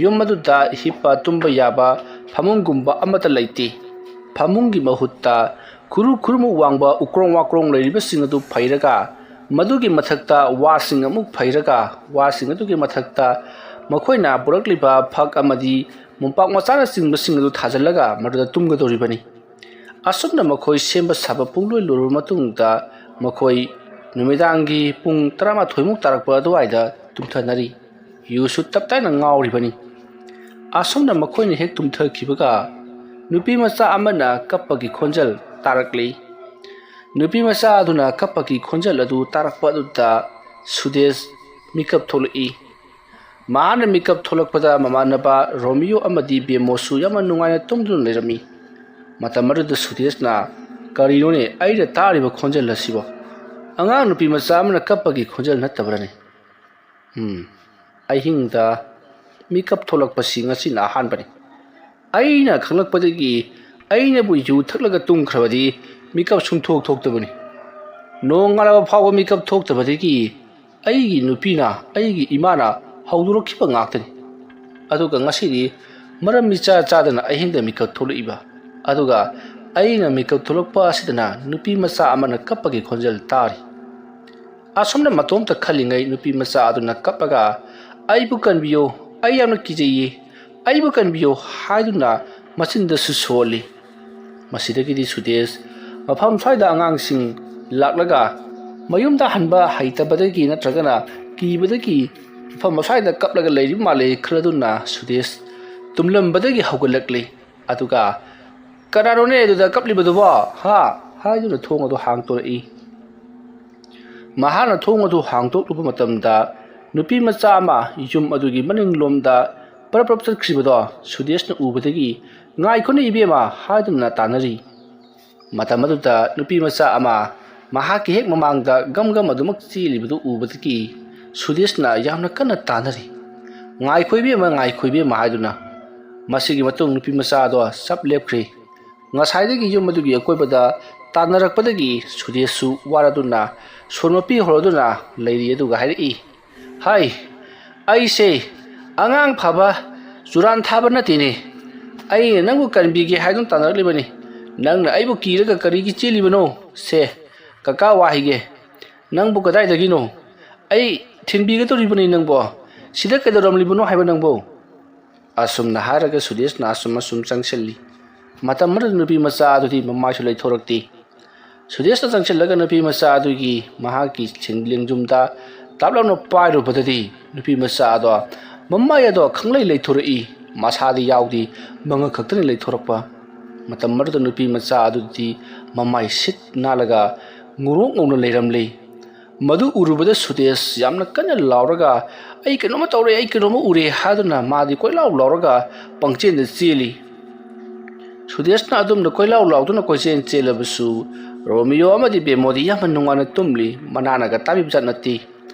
ꯌꯨꯝ ꯑꯗꯨꯗ ꯍꯤꯞꯄ ꯇꯨꯝꯕ ꯌꯥꯕ ꯐꯃꯨꯡꯒꯨꯝꯕ ꯑꯃꯠꯇ ꯂꯩꯇꯦ꯫ ꯐꯃꯨꯡꯒꯤ ꯃꯍꯨꯠꯇ ꯈꯨꯔꯨ ꯈꯨꯔꯨꯃꯨꯛ ꯋꯥꯡꯕ ꯎꯀ꯭ꯔꯣꯡ ꯋꯥꯀ꯭ꯔꯣꯡ ꯂꯩꯔꯤꯕꯁꯤꯡ ꯑꯗꯨ ꯐꯩꯔꯒ, ꯃꯗꯨꯒꯤ ꯃꯊꯛꯇ ꯋꯥꯁꯤꯡ ꯑꯃꯨꯛ ꯐꯩꯔꯒ, ꯋꯥꯁꯤꯡ ꯑꯗꯨꯒꯤ ꯃꯊꯛꯇ ꯃꯈꯣꯏꯅ ꯄꯨꯔꯛꯂꯤꯕ ꯐꯛ ꯑꯃꯗꯤ ꯃꯣꯝꯄꯥꯛ ꯃꯆꯥꯅꯆꯤꯡꯕꯁꯤꯡ ꯑꯗꯨ ꯊꯥꯖꯤꯜꯂꯒ ꯃꯗꯨꯗ ꯇꯨꯝꯒꯗꯧꯔꯤꯕꯅꯤ꯫ ꯑꯁꯨꯝꯅ ꯃꯈꯣꯏ ꯁꯦꯝꯕ ꯁꯥꯕ ꯄꯨꯡꯂꯣꯏ ꯂꯣꯏꯔꯕ ꯃꯇꯨꯡꯗ ꯃꯈꯣꯏ ꯅꯨꯃꯤꯗꯥꯡꯒꯤ ꯄꯨꯡ ꯇꯔꯥꯃꯥꯊꯣꯏꯃꯨꯛ ꯇꯥꯔꯛꯄ ꯑꯗꯨꯋꯥꯏꯗ ꯇꯨꯝꯊꯅꯔꯤ꯫ ꯌꯨꯁꯨ ꯇꯞ ꯇꯥꯏꯅ ꯉꯥꯎꯔꯤꯕꯅꯤ꯫ ꯑꯁꯨꯝꯅ ꯃꯈꯣꯏꯅ ꯍꯦꯛ ꯇꯨꯝꯊꯈꯤꯕꯒ ꯅꯨꯄꯤ ꯃꯆꯥ ꯑꯃꯅ ꯀꯞꯄꯒꯤ ꯈꯣꯟꯖꯦꯜ ꯇꯥꯔꯛꯂꯤ꯫ ꯅꯨꯄꯤ ꯃꯆꯥ ꯑꯗꯨꯅ ꯀꯞꯄꯒꯤ ꯈꯣꯟꯖꯦꯜ ꯑꯗꯨ ꯇꯥꯔꯛꯄ ꯑꯗꯨꯗ ꯁꯨꯗꯦꯁ ꯃꯤꯀꯞ ꯊꯣꯛꯂꯛꯏ꯫ ꯃꯍꯥꯛꯅ ꯃꯤꯀꯞ ꯊꯣꯛꯂꯛꯄꯗ ꯃꯃꯥꯟꯅꯕ ꯔꯣꯃꯤꯌꯣ ꯑꯃꯗꯤ ꯕꯦꯃꯣꯁꯨ ꯌꯥꯝꯅ ꯅꯨꯡꯉꯥꯏꯅ ꯇꯨꯝꯗꯨꯅ ꯂꯩꯔꯝꯃꯤ꯫ ꯃꯇꯝ ꯑꯗꯨꯗ ꯁꯨꯗꯦꯁꯅ, "ꯀꯔꯤꯅꯣꯅꯦ ꯑꯩꯅ ꯇꯥꯔꯤꯕ ꯈꯣꯟꯖꯦꯜ ꯑꯁꯤꯕꯣ? ꯑꯉꯥꯡ ꯅꯨꯄꯤ ꯃꯆꯥ ꯑꯃꯅ ꯀꯞꯄꯒꯤ ꯈꯣꯟꯖꯦꯜ ꯅꯠꯇꯕ꯭ꯔꯅꯦ? ꯎꯝ, ꯑꯍꯤꯡꯗ ꯃꯤꯀꯞ ꯊꯣꯛꯂꯛꯄꯁꯤ ꯉꯁꯤꯅ ꯑꯍꯥꯟꯕꯅꯤ꯫ ꯑꯩꯅ ꯈꯪꯂꯛꯄꯗꯒꯤ ꯑꯩꯅꯕꯨ ꯌꯨ ꯊꯛꯂꯒ ꯇꯨꯝꯈ꯭ꯔꯕꯗꯤ ꯃꯤꯀꯞ ꯁꯨꯡꯊꯣꯛ ꯊꯣꯛꯇꯕꯅꯤ꯫ ꯅꯣꯡꯉꯥꯜꯂꯕ ꯐꯥꯎꯕ ꯃꯤꯀꯞ ꯊꯣꯛꯇꯕꯗꯒꯤ ꯑꯩꯒꯤ ꯅꯨꯄꯤꯅ, ꯑꯩꯒꯤ ꯏꯃꯥꯅ ꯍꯧꯗꯣꯔꯛꯈꯤꯕ ꯉꯥꯛꯇꯅꯤ꯫ ꯑꯗꯨꯒ ꯉꯁꯤꯗꯤ ꯃꯔꯝ ꯏꯆꯥ ꯆꯥꯗꯅ ꯑꯍꯤꯡꯗ ꯃꯤꯀꯞ ꯊꯣꯛꯂꯛꯏꯕ꯫ ꯑꯗꯨꯒ ꯑꯩꯅ ꯃꯤꯀꯞ ꯊꯣꯛꯂꯛꯄ ꯑꯁꯤꯗꯅ ꯅꯨꯄꯤ ꯃꯆꯥ ꯑꯃꯅ ꯀꯞꯄꯒꯤ ꯈꯣꯟꯖꯦꯜ ꯇꯥꯔꯤ꯫ ꯑꯁꯨꯝꯅ ꯃꯇꯣꯝꯇ ꯈꯜꯂꯤꯉꯩ ꯅꯨꯄꯤ ꯃꯆꯥ ꯑꯗꯨꯅ ꯀꯞꯂꯒ, "ꯑꯩꯕꯨ ꯀꯟꯕꯤꯌꯨ, ꯑꯩ ꯌꯥꯝꯅ ꯀꯤꯖꯩꯌꯦ, ꯑꯩꯕꯨ ꯀꯟꯕꯤꯌꯨ" ꯍꯥꯏꯗꯨꯅ ꯃꯆꯤꯟꯗꯁꯨ ꯁꯣꯜꯂꯤ꯫ ꯃꯁꯤꯗꯒꯤꯗꯤ ꯁꯨꯗꯦꯁ ꯃꯐꯝ ꯁ꯭ꯋꯥꯏꯗ ꯑꯉꯥꯡꯁꯤꯡ ꯂꯥꯛꯂꯒ ꯃꯌꯨꯝꯗ ꯍꯟꯕ ꯍꯩꯇꯕꯗꯒꯤ ꯅꯠꯇ꯭ꯔꯒꯅ ꯀꯤꯕꯗꯒꯤ ꯃꯐꯝ ꯑꯁ꯭ꯋꯥꯏꯗ ꯀꯞꯂꯒ ꯂꯩꯔꯤꯕ ꯃꯥꯜꯂꯦ ꯈꯜꯂꯗꯨꯅ ꯁꯨꯗꯦꯁ ꯇꯨꯝꯂꯝꯕꯗꯒꯤ ꯍꯧꯒꯠꯂꯛꯂꯤ꯫ ꯑꯗꯨꯒ, "ꯀꯅꯥꯅꯣꯅꯦ ꯑꯗꯨꯗ ꯀꯞꯂꯤꯕꯗꯨꯕꯣ? ꯍꯥ?" ꯍꯥꯏꯗꯨꯅ ꯊꯣꯡ ꯑꯗꯨ ꯍꯥꯡꯇꯣꯔꯛꯏ꯫ ꯃꯍꯥꯛꯅ ꯊꯣꯡ ꯑꯗꯨ ꯍꯥꯡꯗꯣꯛꯂꯨꯕ ꯃꯇꯝꯗ ꯅꯨꯄꯤ ꯃꯆꯥ ꯑꯃ ꯌꯨꯝ ꯑꯗꯨꯒꯤ ꯃꯅꯤꯡꯂꯣꯝꯗ ꯄꯔꯞ ꯄꯔꯞ ꯆꯠꯈ꯭ꯔꯤꯕꯗꯣ ꯁꯨꯗꯦꯁꯅ ꯎꯕꯗꯒꯤ, "ꯉꯥꯏꯈꯣꯅꯦ ꯏꯕꯦꯝꯃ" ꯍꯥꯏꯗꯨꯅ ꯇꯥꯟꯅꯔꯤ꯫ ꯃꯇꯝ ꯑꯗꯨꯗ ꯅꯨꯄꯤ ꯃꯆꯥ ꯑꯃ ꯃꯍꯥꯛꯀꯤ ꯍꯦꯛ ꯃꯃꯥꯡꯗ ꯒꯝ ꯒꯝ ꯑꯗꯨꯃꯛ ꯆꯦꯜꯂꯤꯕꯗꯨ ꯎꯕꯗꯒꯤ ꯁꯨꯗꯦꯁꯅ ꯌꯥꯝꯅ ꯀꯟꯅ ꯇꯥꯟꯅꯔꯤ꯫ "ꯉꯥꯏꯈꯣ ꯏꯕꯦꯝꯃ, ꯉꯥꯏꯈꯣ ꯏꯕꯦꯝꯃ" ꯍꯥꯏꯗꯨꯅ꯫ ꯃꯁꯤꯒꯤ ꯃꯇꯨꯡ ꯅꯨꯄꯤ ꯃꯆꯥ ꯑꯗꯣ ꯆꯞ ꯂꯦꯞꯈ꯭ꯔꯤ꯫ ꯉꯁꯥꯏꯗꯒꯤ ꯌꯨꯝ ꯑꯗꯨꯒꯤ ꯑꯀꯣꯏꯕꯗ ꯇꯥꯟꯅꯔꯛꯄꯗꯒꯤ ꯁꯨꯗꯦꯁꯁꯨ ꯋꯥꯔꯗꯨꯅ ꯁꯣꯔ ꯃꯄꯤ ꯍꯣꯔꯗꯨꯅ ꯂꯩꯔꯤ꯫ ꯑꯗꯨꯒ ꯍꯥꯏꯔꯛꯏ, "ꯍꯥꯏ, ꯑꯩꯁꯦ ꯑꯉꯥꯡ ꯐꯕ ꯆꯨꯔꯥꯟ ꯊꯥꯕ ꯅꯠꯇꯦꯅꯦ꯫ ꯑꯩꯅ ꯅꯪꯕꯨ ꯀꯟꯕꯤꯒꯦ ꯍꯥꯏꯗꯨꯅ ꯇꯥꯟꯅꯔꯛꯂꯤꯕꯅꯤ꯫ ꯅꯪꯅ ꯑꯩꯕꯨ ꯀꯤꯔꯒ ꯀꯔꯤꯒꯤ ꯆꯦꯜꯂꯤꯕꯅꯣ? ꯁꯦ, ꯀꯀꯥ ꯋꯥ ꯍꯥꯏꯒꯦ꯫ ꯅꯪꯕꯨ ꯀꯗꯥꯏꯗꯒꯤꯅꯣ? ꯑꯩ ꯊꯤꯟꯕꯤꯒꯗꯧꯔꯤꯕꯅꯤ ꯅꯪꯕꯣ꯫ ꯁꯤꯗ ꯀꯩꯗꯧꯔꯝꯂꯤꯕꯅꯣ ꯍꯥꯏꯕ ꯅꯪꯕꯣ?" ꯑꯁꯨꯝꯅ ꯍꯥꯏꯔꯒ ꯁꯨꯗꯦꯁꯅ ꯑꯁꯨꯝ ꯑꯁꯨꯝ ꯆꯪꯁꯤꯜꯂꯤ꯫ ꯃꯇꯝ ꯑꯗꯨꯗ ꯅꯨꯄꯤ ꯃꯆꯥ ꯑꯗꯨꯗꯤ ꯃꯃꯥꯏꯁꯨ ꯂꯩꯊꯣꯔꯛꯇꯦ꯫ ꯁꯨꯗꯦꯁꯅ ꯆꯪꯁꯤꯜꯂꯒ ꯅꯨꯄꯤ ꯃꯆꯥ ꯑꯗꯨꯒꯤ ꯃꯍꯥꯛꯀꯤ ꯁꯤꯡ ꯂꯦꯡꯖꯨꯝꯗ ꯇꯥꯞ ꯂꯥꯎꯅ ꯄꯥꯏꯔꯨꯕꯗꯗꯤ ꯅꯨꯄꯤ ꯃꯆꯥ ꯑꯗꯣ ꯃꯃꯥꯏ ꯑꯗꯣ ꯈꯪꯂꯩ ꯂꯩꯊꯣꯔꯛꯏ꯫ ꯃꯁꯥꯗꯤ ꯌꯥꯎꯗꯦ, ꯃꯉꯛ ꯈꯛꯇꯅꯤ ꯂꯩꯊꯣꯔꯛꯄ꯫ ꯃꯇꯝ ꯑꯗꯨꯗ ꯅꯨꯄꯤ ꯃꯆꯥ ꯑꯗꯨꯗꯤ ꯃꯃꯥꯏ ꯁꯤꯠ ꯅꯥꯜꯂꯒ ꯉꯧꯔꯣꯛ ꯉꯧꯅ ꯂꯩꯔꯝꯂꯤ꯫ ꯃꯗꯨ ꯎꯔꯨꯕꯗ ꯁꯨꯗꯦꯁ ꯌꯥꯝꯅ ꯀꯟꯅ ꯂꯥꯎꯔꯒ, "ꯑꯩ ꯀꯩꯅꯣꯝꯃ ꯇꯧꯔꯦ, ꯑꯩ ꯀꯩꯅꯣꯝꯃ ꯎꯔꯦ" ꯍꯥꯏꯗꯨꯅ ꯃꯥꯗꯤ ꯀꯣꯏꯂꯥꯎ ꯂꯥꯎꯔꯒ ꯄꯪꯆꯦꯟꯗ ꯆꯦꯜꯂꯤ꯫ ꯁꯨꯗꯦꯁꯅ ꯑꯗꯨꯝꯅ ꯀꯣꯏꯂꯥꯎ ꯂꯥꯎꯗꯨꯅ ꯀꯣꯏꯆꯦꯟ ꯆꯦꯜꯂꯕꯁꯨ ꯔꯣꯃꯤꯌꯣ ꯑꯃꯗꯤ ꯕꯦꯃꯣꯗꯤ ꯌꯥꯝꯅ ꯅꯨꯡꯉꯥꯏꯅ ꯇꯨꯝꯂꯤ, ꯃꯅꯥꯅꯒ ꯇꯥꯕꯤꯕ ꯖꯥꯠ ꯅꯠꯇꯦ꯫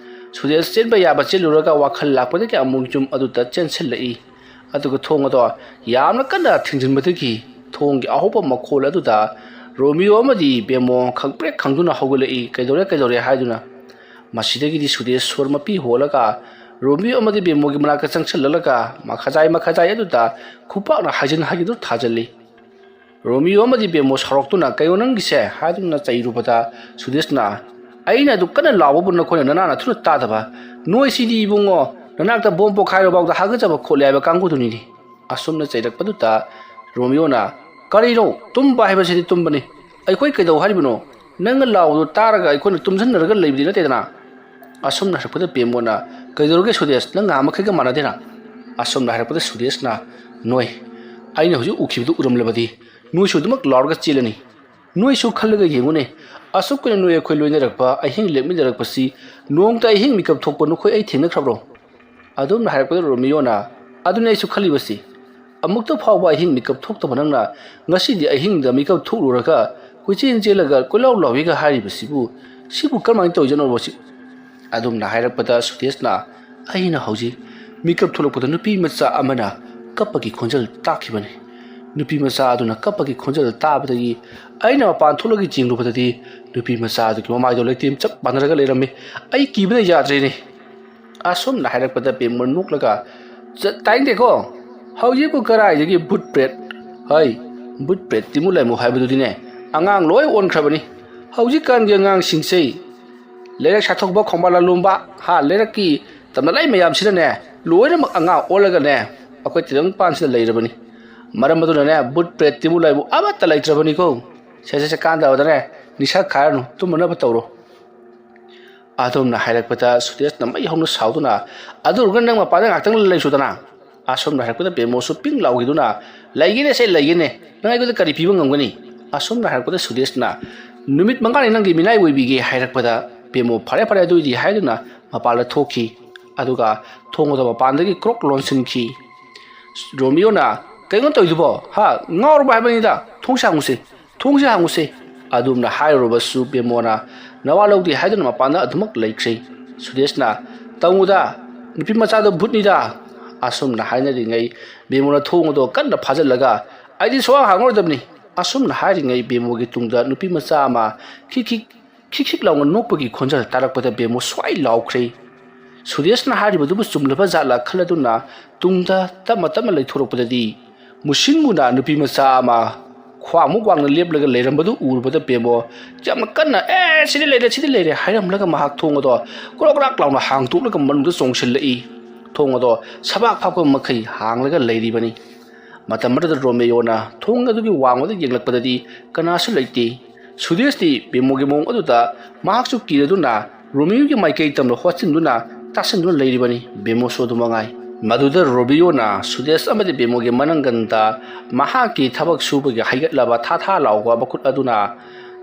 ꯁꯨꯗꯦꯁ ꯆꯦꯟꯕ ꯌꯥꯕ ꯆꯦꯜꯂꯨꯔꯒ ꯋꯥꯈꯜ ꯂꯥꯛꯄꯗꯒꯤ ꯑꯃꯨꯛ ꯌꯨꯝ ꯑꯗꯨꯗ ꯆꯦꯟꯁꯤꯜꯂꯛꯏ꯫ ꯑꯗꯨꯒ ꯊꯣꯡ ꯑꯗꯣ ꯌꯥꯝꯅ ꯀꯟꯅ ꯊꯤꯡꯖꯤꯟꯕꯗꯒꯤ ꯊꯣꯡꯒꯤ ꯑꯍꯧꯕ ꯃꯈꯣꯜ ꯑꯗꯨꯗ ꯔꯣꯃꯤꯌꯣ ꯑꯃꯗꯤ ꯕꯦꯃꯣ ꯈꯪꯄ꯭ꯔꯦꯛ ꯈꯪꯗꯨꯅ ꯍꯧꯒꯠꯂꯛꯏ꯫ "ꯀꯩꯗꯧꯔꯦ, ꯀꯩꯗꯧꯔꯦ?" ꯍꯥꯏꯗꯨꯅ꯫ ꯃꯁꯤꯗꯒꯤꯗꯤ ꯁꯨꯗꯦꯁ ꯁꯣꯔ ꯃꯄꯤ ꯍꯣꯜꯂꯒ ꯔꯣꯃꯤꯌꯣ ꯑꯃꯗꯤ ꯕꯦꯃꯣꯒꯤ ꯃꯅꯥꯛꯇ ꯆꯪꯁꯤꯜꯂꯛꯂꯒ ꯃꯈꯥꯖꯥꯏ ꯃꯈꯥꯖꯥꯏ ꯑꯗꯨꯗ ꯈꯨꯄꯥꯛꯅ ꯍꯥꯏꯖꯤꯟ ꯍꯥꯏꯖꯤꯟꯗꯨ ꯊꯥꯖꯤꯜꯂꯤ꯫ ꯔꯣꯃꯤꯌꯣ ꯑꯃꯗꯤ ꯕꯦꯃꯣ ꯁꯥꯎꯔꯛꯇꯨꯅ "ꯀꯩꯅꯣ ꯅꯪꯒꯤꯁꯦ?" ꯍꯥꯏꯗꯨꯅ ꯆꯩꯔꯨꯕꯗ ꯁꯨꯗꯦꯁꯅ, "ꯑꯩꯅ ꯑꯗꯨ ꯀꯟꯅ ꯂꯥꯎꯕꯕꯨ ꯅꯈꯣꯏꯅ ꯅꯅꯥ ꯅꯊꯨꯅ ꯇꯥꯗꯕ? ꯅꯣꯏꯁꯤꯗꯤ ꯏꯕꯨꯡꯉꯣ, ꯅꯅꯥꯛꯇ ꯕꯣꯝ ꯄꯣꯈꯥꯏꯔꯕꯥꯎꯗ ꯍꯥꯒꯠꯆꯕ ꯈꯣꯠꯂꯦ ꯍꯥꯏꯕ ꯀꯥꯡꯕꯨꯗꯨꯅꯤꯅꯦ"꯫ ꯑꯁꯨꯝꯅ ꯆꯩꯔꯛꯄꯗꯨꯗ ꯔꯣꯃꯤꯌꯣꯅ, "ꯀꯔꯤꯅꯣ? ꯇꯨꯝꯕ ꯍꯥꯏꯕꯁꯤꯗꯤ ꯇꯨꯝꯕꯅꯤ꯫ ꯑꯩꯈꯣꯏ ꯀꯩꯗꯧ ꯍꯥꯏꯔꯤꯕꯅꯣ? ꯅꯪꯅ ꯂꯥꯎꯕꯗꯨ ꯇꯥꯔꯒ ꯑꯩꯈꯣꯏꯅ ꯇꯨꯝꯁꯤꯟꯅꯔꯒ ꯂꯩꯕꯗꯤ ꯅꯠꯇꯦꯗꯅ"꯫ ꯑꯁꯨꯝꯅ ꯍꯥꯏꯔꯛꯄꯗ ꯕꯦꯃꯣꯅ, "ꯀꯩꯗꯧꯔꯒꯦ ꯁꯨꯗꯦꯁ? ꯅꯪ ꯉꯍꯥꯟ ꯃꯈꯩꯒ ꯃꯥꯟꯅꯗꯦꯅ"꯫ ꯑꯁꯨꯝꯅ ꯍꯥꯏꯔꯛꯄꯗ ꯁꯨꯗꯦꯁꯅ, "ꯅꯣꯏ, ꯑꯩꯅ ꯍꯧꯖꯤꯛ ꯎꯈꯤꯕꯗꯨ ꯎꯔꯝꯂꯕꯗꯤ ꯅꯣꯏꯁꯨ ꯑꯗꯨꯃꯛ ꯂꯥꯎꯔꯒ ꯆꯦꯜꯂꯅꯤ꯫ ꯅꯣꯏꯁꯨ ꯈꯜꯂꯒ ꯌꯦꯡꯉꯨꯅꯦ, ꯑꯁꯨꯛ ꯀꯨꯏꯅ ꯅꯣꯏ ꯑꯩꯈꯣꯏ ꯂꯣꯏꯅꯔꯛꯄ, ꯑꯍꯤꯡ ꯂꯦꯛꯃꯤꯟꯅꯔꯛꯄꯁꯤ, ꯅꯣꯡꯃꯇ ꯑꯍꯤꯡ ꯃꯤꯀꯞ ꯊꯣꯛꯄ ꯅꯈꯣꯏ ꯑꯩ ꯊꯦꯡꯅꯈ꯭ꯔꯕ꯭ꯔꯣ?" ꯑꯗꯨꯝꯅ ꯍꯥꯏꯔꯛꯄꯗ ꯔꯣꯃꯤꯌꯣꯅ, "ꯑꯗꯨꯅꯦ ꯑꯩꯁꯨ ꯈꯜꯂꯤꯕꯁꯤ, ꯑꯃꯨꯛꯇ ꯐꯥꯎꯕ ꯑꯍꯤꯡ ꯃꯤꯀꯞ ꯊꯣꯛꯇꯕ ꯅꯪꯅ ꯉꯁꯤꯗꯤ ꯑꯍꯤꯡꯗ ꯃꯤꯀꯞ ꯊꯣꯛꯂꯨꯔꯒ ꯀꯣꯏꯆꯦꯟ ꯆꯦꯜꯂꯒ ꯀꯣꯏꯂꯥꯎ ꯂꯥꯎꯏꯒ ꯍꯥꯏꯔꯤꯕꯁꯤꯕꯨ, ꯁꯤꯕꯨ ꯀꯔꯝꯍꯥꯏꯅ ꯇꯧꯔꯤꯖꯥꯠꯅꯣ?" ꯑꯗꯨꯝꯅ ꯍꯥꯏꯔꯛꯄꯗ ꯁꯨꯗꯦꯁꯅ, "ꯑꯩꯅ ꯍꯧꯖꯤꯛ ꯃꯤꯀꯞ ꯊꯣꯛꯂꯛꯄꯗ ꯅꯨꯄꯤ ꯃꯆꯥ ꯑꯃꯅ ꯀꯞꯄꯒꯤ ꯈꯣꯟꯖꯦꯜ ꯇꯥꯈꯤꯕꯅꯤ꯫ ꯅꯨꯄꯤ ꯃꯆꯥ ꯑꯗꯨꯅ ꯀꯞꯄꯒꯤ ꯈꯣꯟꯖꯦꯜ ꯇꯥꯕꯗꯒꯤ ꯑꯩꯅ ꯃꯄꯥꯟ ꯊꯣꯛꯂꯒ ꯌꯦꯡꯂꯨꯕꯗꯗꯤ ꯅꯨꯄꯤ ꯃꯆꯥ ꯑꯗꯨꯒꯤ ꯃꯃꯥꯏꯗꯣ ꯂꯩꯇꯦꯝ ꯆꯞ ꯃꯥꯟꯅꯔꯒ ꯂꯩꯔꯝꯃꯤ꯫ ꯑꯩ ꯀꯤꯕꯅ ꯌꯥꯗ꯭ꯔꯦꯅꯦ"꯫ ꯑꯁꯨꯝꯅ ꯍꯥꯏꯔꯛꯄꯗ ꯕꯦꯝꯕꯨ ꯅꯣꯛꯂꯒ, "ꯆ-, ꯇꯥꯏꯅꯤꯡꯗꯦꯀꯣ? ꯍꯧꯖꯤꯛꯄꯨ ꯀꯔꯥꯏꯗꯒꯤ ꯚꯨꯠ ꯄ꯭ꯔꯦꯠ? ꯍꯩ, ꯚꯨꯠ ꯄ꯭ꯔꯦꯠ ꯇꯤꯃꯨ ꯂꯩꯃꯨ ꯍꯥꯏꯕꯗꯨꯗꯤꯅꯦ, ꯑꯉꯥꯡ ꯂꯣꯏ ꯑꯣꯟꯈ꯭ꯔꯕꯅꯤ꯫ ꯍꯧꯖꯤꯛꯀꯥꯟꯒꯤ ꯑꯉꯥꯡꯁꯤꯡꯁꯦ ꯂꯩꯔꯛ ꯁꯥꯊꯣꯛꯄ, ꯈꯣꯡꯕꯥꯟ ꯂꯥꯂꯣꯝꯕ, ꯍꯥ, ꯂꯩꯔꯛꯀꯤ ꯇꯝꯅ ꯂꯩ ꯃꯌꯥꯝꯁꯤꯅꯅꯦ, ꯂꯣꯏꯅꯃꯛ ꯑꯉꯥꯡ ꯑꯣꯜꯂꯒꯅꯦ, ꯑꯩꯈꯣꯏ ꯇꯤꯂꯪ ꯄꯥꯟꯁꯤꯗ ꯂꯩꯔꯕꯅꯤ꯫ ꯃꯔꯝ ꯑꯗꯨꯅꯅꯦ, ꯚꯨꯠ ꯄ꯭ꯔꯦꯠ ꯇꯤꯃꯨ ꯂꯩꯃꯨ ꯑꯃꯠꯇ ꯂꯩꯇ꯭ꯔꯕꯅꯤꯀꯣ꯫ ꯁꯦ, ꯁꯦ, ꯁꯦ, ꯀꯥꯟꯗꯕꯗꯅꯦ, ꯅꯤꯁꯥ ꯈꯥꯏꯔꯅꯨ, ꯇꯨꯝꯅꯅꯕ ꯇꯧꯔꯣ"꯫ ꯑꯗꯨꯝꯅ ꯍꯥꯏꯔꯛꯄꯗ ꯁꯨꯗꯦꯁꯅ ꯃꯩ ꯍꯧꯅ ꯁꯥꯎꯗꯨꯅ, "ꯑꯗꯨ ꯑꯣꯏꯔꯒ ꯅꯪ ꯃꯄꯥꯟꯗ ꯉꯥꯛꯇꯪ ꯂꯩꯁꯨꯗꯅ"꯫ ꯑꯁꯨꯝꯅ ꯍꯥꯏꯔꯛꯄꯗ ꯕꯦꯃꯣꯁꯨ ꯄꯤꯡ ꯂꯥꯎꯈꯤꯗꯨꯅ, "ꯂꯩꯒꯦꯅꯦ ꯁꯦ, ꯂꯩꯒꯦꯅꯦ, ꯅꯪ ꯑꯩꯉꯣꯟꯗ ꯀꯔꯤ ꯄꯤꯕ ꯉꯝꯒꯅꯤ?" ꯑꯁꯨꯝꯅ ꯍꯥꯏꯔꯛꯄꯗ ꯁꯨꯗꯦꯁꯅ, "ꯅꯨꯃꯤꯠ ꯃꯉꯥꯅꯤ ꯅꯪꯒꯤ ꯃꯤꯅꯥꯏ ꯑꯣꯏꯕꯤꯒꯦ" ꯍꯥꯏꯔꯛꯄꯗ ꯕꯦꯃꯣ, "ꯐꯔꯦ, ꯐꯔꯦ, ꯑꯗꯨꯏꯗꯤ" ꯍꯥꯏꯗꯨꯅ ꯃꯄꯥꯟꯗ ꯊꯣꯛꯈꯤ꯫ ꯑꯗꯨꯒ ꯊꯣꯡ ꯑꯗꯨ ꯃꯄꯥꯟꯗꯒꯤ ꯀ꯭ꯔꯣꯛ ꯂꯣꯟꯁꯤꯟꯈꯤ꯫ ꯔꯣꯃꯤꯌꯣꯅ, "ꯀꯩꯅꯣ ꯇꯧꯔꯤꯗꯨꯕꯣ? ꯍꯥ? ꯉꯥꯎꯔꯕ ꯍꯥꯏꯕꯅꯤꯗ꯫ ꯊꯣꯡꯁꯦ ꯍꯥꯡꯉꯨꯁꯦ, ꯊꯣꯡꯁꯦ ꯍꯥꯡꯉꯨꯁꯦ"꯫ ꯑꯗꯨꯝꯅ ꯍꯥꯏꯔꯨꯔꯕꯁꯨ ꯕꯦꯃꯣꯅ ꯅꯋꯥ ꯂꯧꯗꯦ ꯍꯥꯏꯗꯨꯅ ꯃꯄꯥꯟꯗ ꯑꯗꯨꯃꯛ ꯂꯩꯈ꯭ꯔꯦ꯫ ꯁꯨꯗꯦꯁꯅ, "ꯇꯧꯅꯨꯗ, ꯅꯨꯄꯤ ꯃꯆꯥꯗꯣ ꯚꯨꯠꯅꯤꯗ"꯫ ꯑꯁꯨꯝꯅ ꯍꯥꯏꯅꯔꯤꯉꯩ ꯕꯦꯃꯣꯅ ꯊꯣꯡ ꯑꯗꯣ ꯀꯟꯅ ꯐꯥꯖꯤꯜꯂꯒ, "ꯑꯩꯗꯤ ꯁꯨꯡꯍꯥꯡ ꯍꯥꯡꯉꯔꯣꯏꯗꯕꯅꯤ"꯫ ꯑꯁꯨꯝꯅ ꯍꯥꯏꯔꯤꯉꯩ ꯕꯦꯃꯣꯒꯤ ꯇꯨꯡꯗ ꯅꯨꯄꯤ ꯃꯆꯥ ꯑꯃ ꯈꯤꯛ ꯈꯤꯛ, ꯈꯤꯛ ꯈꯤꯛ ꯂꯥꯎꯅ ꯅꯣꯛꯄꯒꯤ ꯈꯣꯟꯖꯦꯜ ꯇꯥꯔꯛꯄꯗ ꯕꯦꯃꯣ ꯁ꯭ꯋꯥꯏ ꯂꯥꯎꯈ꯭ꯔꯦ꯫ ꯁꯨꯗꯦꯁꯅ ꯍꯥꯏꯔꯤꯕꯗꯨꯕꯨ ꯆꯨꯝꯂꯕ ꯖꯥꯠꯂ ꯈꯜꯂꯗꯨꯅ ꯇꯨꯡꯗ ꯇꯞꯅ ꯇꯞꯅ ꯂꯩꯊꯣꯔꯛꯄꯗꯗꯤ, ꯃꯨꯁꯤꯟ ꯃꯨꯅ ꯅꯨꯄꯤ ꯃꯆꯥ ꯑꯃ ꯈ꯭ꯋꯥꯡꯃꯨꯛ ꯋꯥꯡꯅ ꯂꯦꯞꯂꯒ ꯂꯩꯔꯝꯕꯗꯨ ꯎꯔꯨꯕꯗ ꯕꯦꯃꯣ ꯌꯥꯝꯅ ꯀꯟꯅ, "ꯑꯦ, ꯁꯤꯗ ꯂꯩꯔꯦ, ꯁꯤꯗ ꯂꯩꯔꯦ" ꯍꯥꯏꯔꯝꯂꯒ ꯃꯍꯥꯛ ꯊꯣꯡ ꯑꯗꯣ ꯀ꯭ꯔꯣꯛ ꯀ꯭ꯔꯥꯛ ꯂꯥꯎꯅ ꯍꯥꯡꯇꯣꯛꯂꯒ ꯃꯅꯨꯡꯗ ꯆꯣꯡꯁꯤꯜꯂꯛꯏ꯫ ꯊꯣꯡ ꯑꯗꯣ ꯁꯕꯥꯛ ꯐꯥꯛꯄ ꯃꯈꯩ ꯍꯥꯡꯂꯒ ꯂꯩꯔꯤꯕꯅꯤ꯫ ꯃꯇꯝ ꯑꯗꯨꯗ ꯔꯣꯃꯤꯌꯣꯅ ꯊꯣꯡ ꯑꯗꯨꯒꯤ ꯋꯥꯡꯃꯗ ꯌꯦꯡꯂꯛꯄꯗꯗꯤ ꯀꯅꯥꯁꯨ ꯂꯩꯇꯦ꯫ ꯁꯨꯗꯦꯁꯇꯤ ꯕꯦꯃꯣꯒꯤ ꯃꯑꯣꯡ ꯑꯗꯨꯗ ꯃꯍꯥꯛꯁꯨ ꯀꯤꯔꯗꯨꯅ ꯔꯣꯃꯤꯌꯣꯒꯤ ꯃꯥꯏꯀꯩ ꯇꯝꯅ ꯍꯣꯠꯆꯤꯟꯗꯨꯅ ꯇꯥꯁꯤꯟꯗꯨꯅ ꯂꯩꯔꯤꯕꯅꯤ, ꯕꯦꯃꯣꯁꯨ ꯑꯗꯨ ꯃꯉꯥꯏ꯫ ꯃꯗꯨꯗ ꯔꯣꯃꯤꯌꯣꯅ ꯁꯨꯗꯦꯁ ꯑꯃꯗꯤ ꯕꯦꯃꯣꯒꯤ ꯃꯅꯪꯒꯟꯗ ꯃꯍꯥꯛꯀꯤ ꯊꯕꯛ ꯁꯨꯕꯒꯤ ꯍꯩꯒꯠꯂꯕ ꯊꯥ ꯊꯥ ꯂꯥꯎꯕ ꯃꯈꯨꯠ ꯑꯗꯨꯅ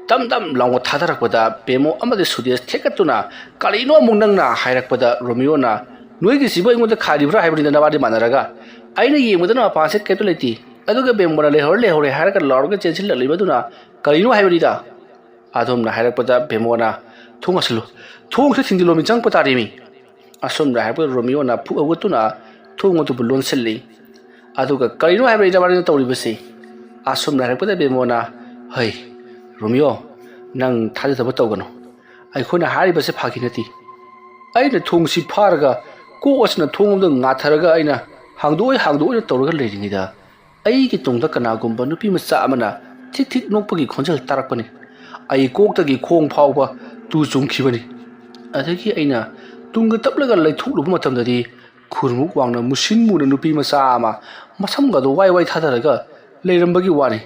ꯇꯝ ꯇꯝ ꯂꯥꯎꯅ ꯊꯥꯗꯔꯛꯄꯗ ꯕꯦꯃꯣ ꯑꯃꯗꯤ ꯁꯨꯗꯦꯁ ꯊꯦꯛꯀꯠꯇꯨꯅ, "ꯀꯔꯤꯅꯣ ꯑꯃꯨꯛ ꯅꯪꯅ?" ꯍꯥꯏꯔꯛꯄꯗ ꯔꯣꯃꯤꯌꯣꯅ, "ꯅꯣꯏꯒꯤꯁꯤꯕꯨ ꯑꯩꯉꯣꯟꯗ ꯈꯥꯏꯔꯤꯕ꯭ꯔꯥ ꯍꯥꯏꯕꯅꯤꯗ, ꯅꯕꯥꯅꯤ ꯃꯥꯟꯅꯔꯒ? ꯑꯩꯅ ꯌꯦꯡꯕꯗꯅ ꯃꯄꯥꯟꯁꯦ ꯀꯩꯝꯇ ꯂꯩꯇꯦ, ꯑꯗꯨꯒ ꯕꯦꯃꯣꯅ 'ꯂꯩꯍꯧꯔꯦ, ꯂꯩꯍꯧꯔꯦ' ꯍꯥꯏꯔꯒ ꯂꯥꯎꯔꯒ ꯆꯦꯟꯁꯤꯜꯂꯛꯂꯤꯕꯗꯨꯅ ꯀꯔꯤꯅꯣ ꯍꯥꯏꯕꯅꯤꯗ?" ꯑꯗꯣꯝꯅ ꯍꯥꯏꯔꯛꯄꯗ ꯕꯦꯃꯣꯅ, "ꯊꯣꯡ ꯑꯁꯤꯜꯂꯨ, ꯊꯣꯡꯁꯤ ꯊꯤꯡꯖꯤꯜꯂꯣ, ꯃꯤ ꯆꯪꯉꯛꯄ ꯇꯥꯔꯦ ꯃꯤ"꯫ ꯑꯁꯨꯝꯅ ꯍꯥꯏꯔꯛꯄꯗ ꯔꯣꯃꯤꯌꯣꯅ ꯐꯨꯛ ꯍꯧꯒꯠꯇꯨꯅ ꯊꯣꯡ ꯑꯗꯨꯕꯨ ꯂꯣꯟꯁꯤꯜꯂꯤ꯫ ꯑꯗꯨꯒ, "ꯀꯔꯤꯅꯣ ꯍꯥꯏꯕ ꯏꯅꯥꯕꯅꯤꯅ ꯇꯧꯔꯤꯕꯁꯤ?" ꯑꯁꯨꯝꯅ ꯍꯥꯏꯔꯛꯄꯗ ꯕꯦꯃꯣꯅ, "ꯍꯩ, ꯔꯣꯃꯤꯌꯣ, ꯅꯪ ꯊꯥꯖꯗꯕ ꯇꯧꯒꯅꯨ꯫ ꯑꯩꯈꯣꯏꯅ ꯍꯥꯏꯔꯤꯕꯁꯦ ꯐꯥꯒꯤ ꯅꯠꯇꯦ꯫ ꯑꯩꯅ ꯊꯣꯡꯁꯤ ꯐꯥꯔꯒ ꯀꯣꯛ ꯑꯁꯤꯅ ꯊꯣꯡ ꯑꯃꯗ ꯉꯥꯊꯔꯒ ꯑꯩꯅ ꯍꯥꯡꯗꯣꯛꯑꯣꯏ, ꯍꯥꯡꯗꯣꯛꯑꯣꯏꯅ ꯇꯧꯔꯒ ꯂꯩꯔꯤꯉꯩꯗ ꯑꯩꯒꯤ ꯇꯨꯡꯗ ꯀꯅꯥꯒꯨꯝꯕ ꯅꯨꯄꯤ ꯃꯆꯥ ꯑꯃꯅ ꯊꯤꯛ ꯊꯤꯛ ꯅꯣꯛꯄꯒꯤ ꯈꯣꯟꯖꯦꯜ ꯇꯥꯔꯛꯄꯅꯤ꯫ ꯑꯩ ꯀꯣꯛꯇꯒꯤ ꯈꯣꯡ ꯐꯥꯎꯕ ꯇꯨ ꯆꯨꯡꯈꯤꯕꯅꯤ꯫ ꯑꯗꯒꯤ ꯑꯩꯅ ꯇꯨꯡꯗ ꯇꯞꯂꯒ ꯂꯩꯊꯣꯛꯂꯨꯕ ꯃꯇꯝꯗꯗꯤ ꯈꯨꯔꯃꯨꯛ ꯋꯥꯡꯅ ꯃꯨꯁꯤꯟ ꯃꯨꯅ ꯅꯨꯄꯤ ꯃꯆꯥ ꯑꯃ ꯃꯁꯝꯒꯗꯣ ꯋꯥꯏ ꯋꯥꯏ ꯊꯥꯗꯔꯒ ꯂꯩꯔꯝꯕꯒꯤ ꯋꯥꯅꯤ꯫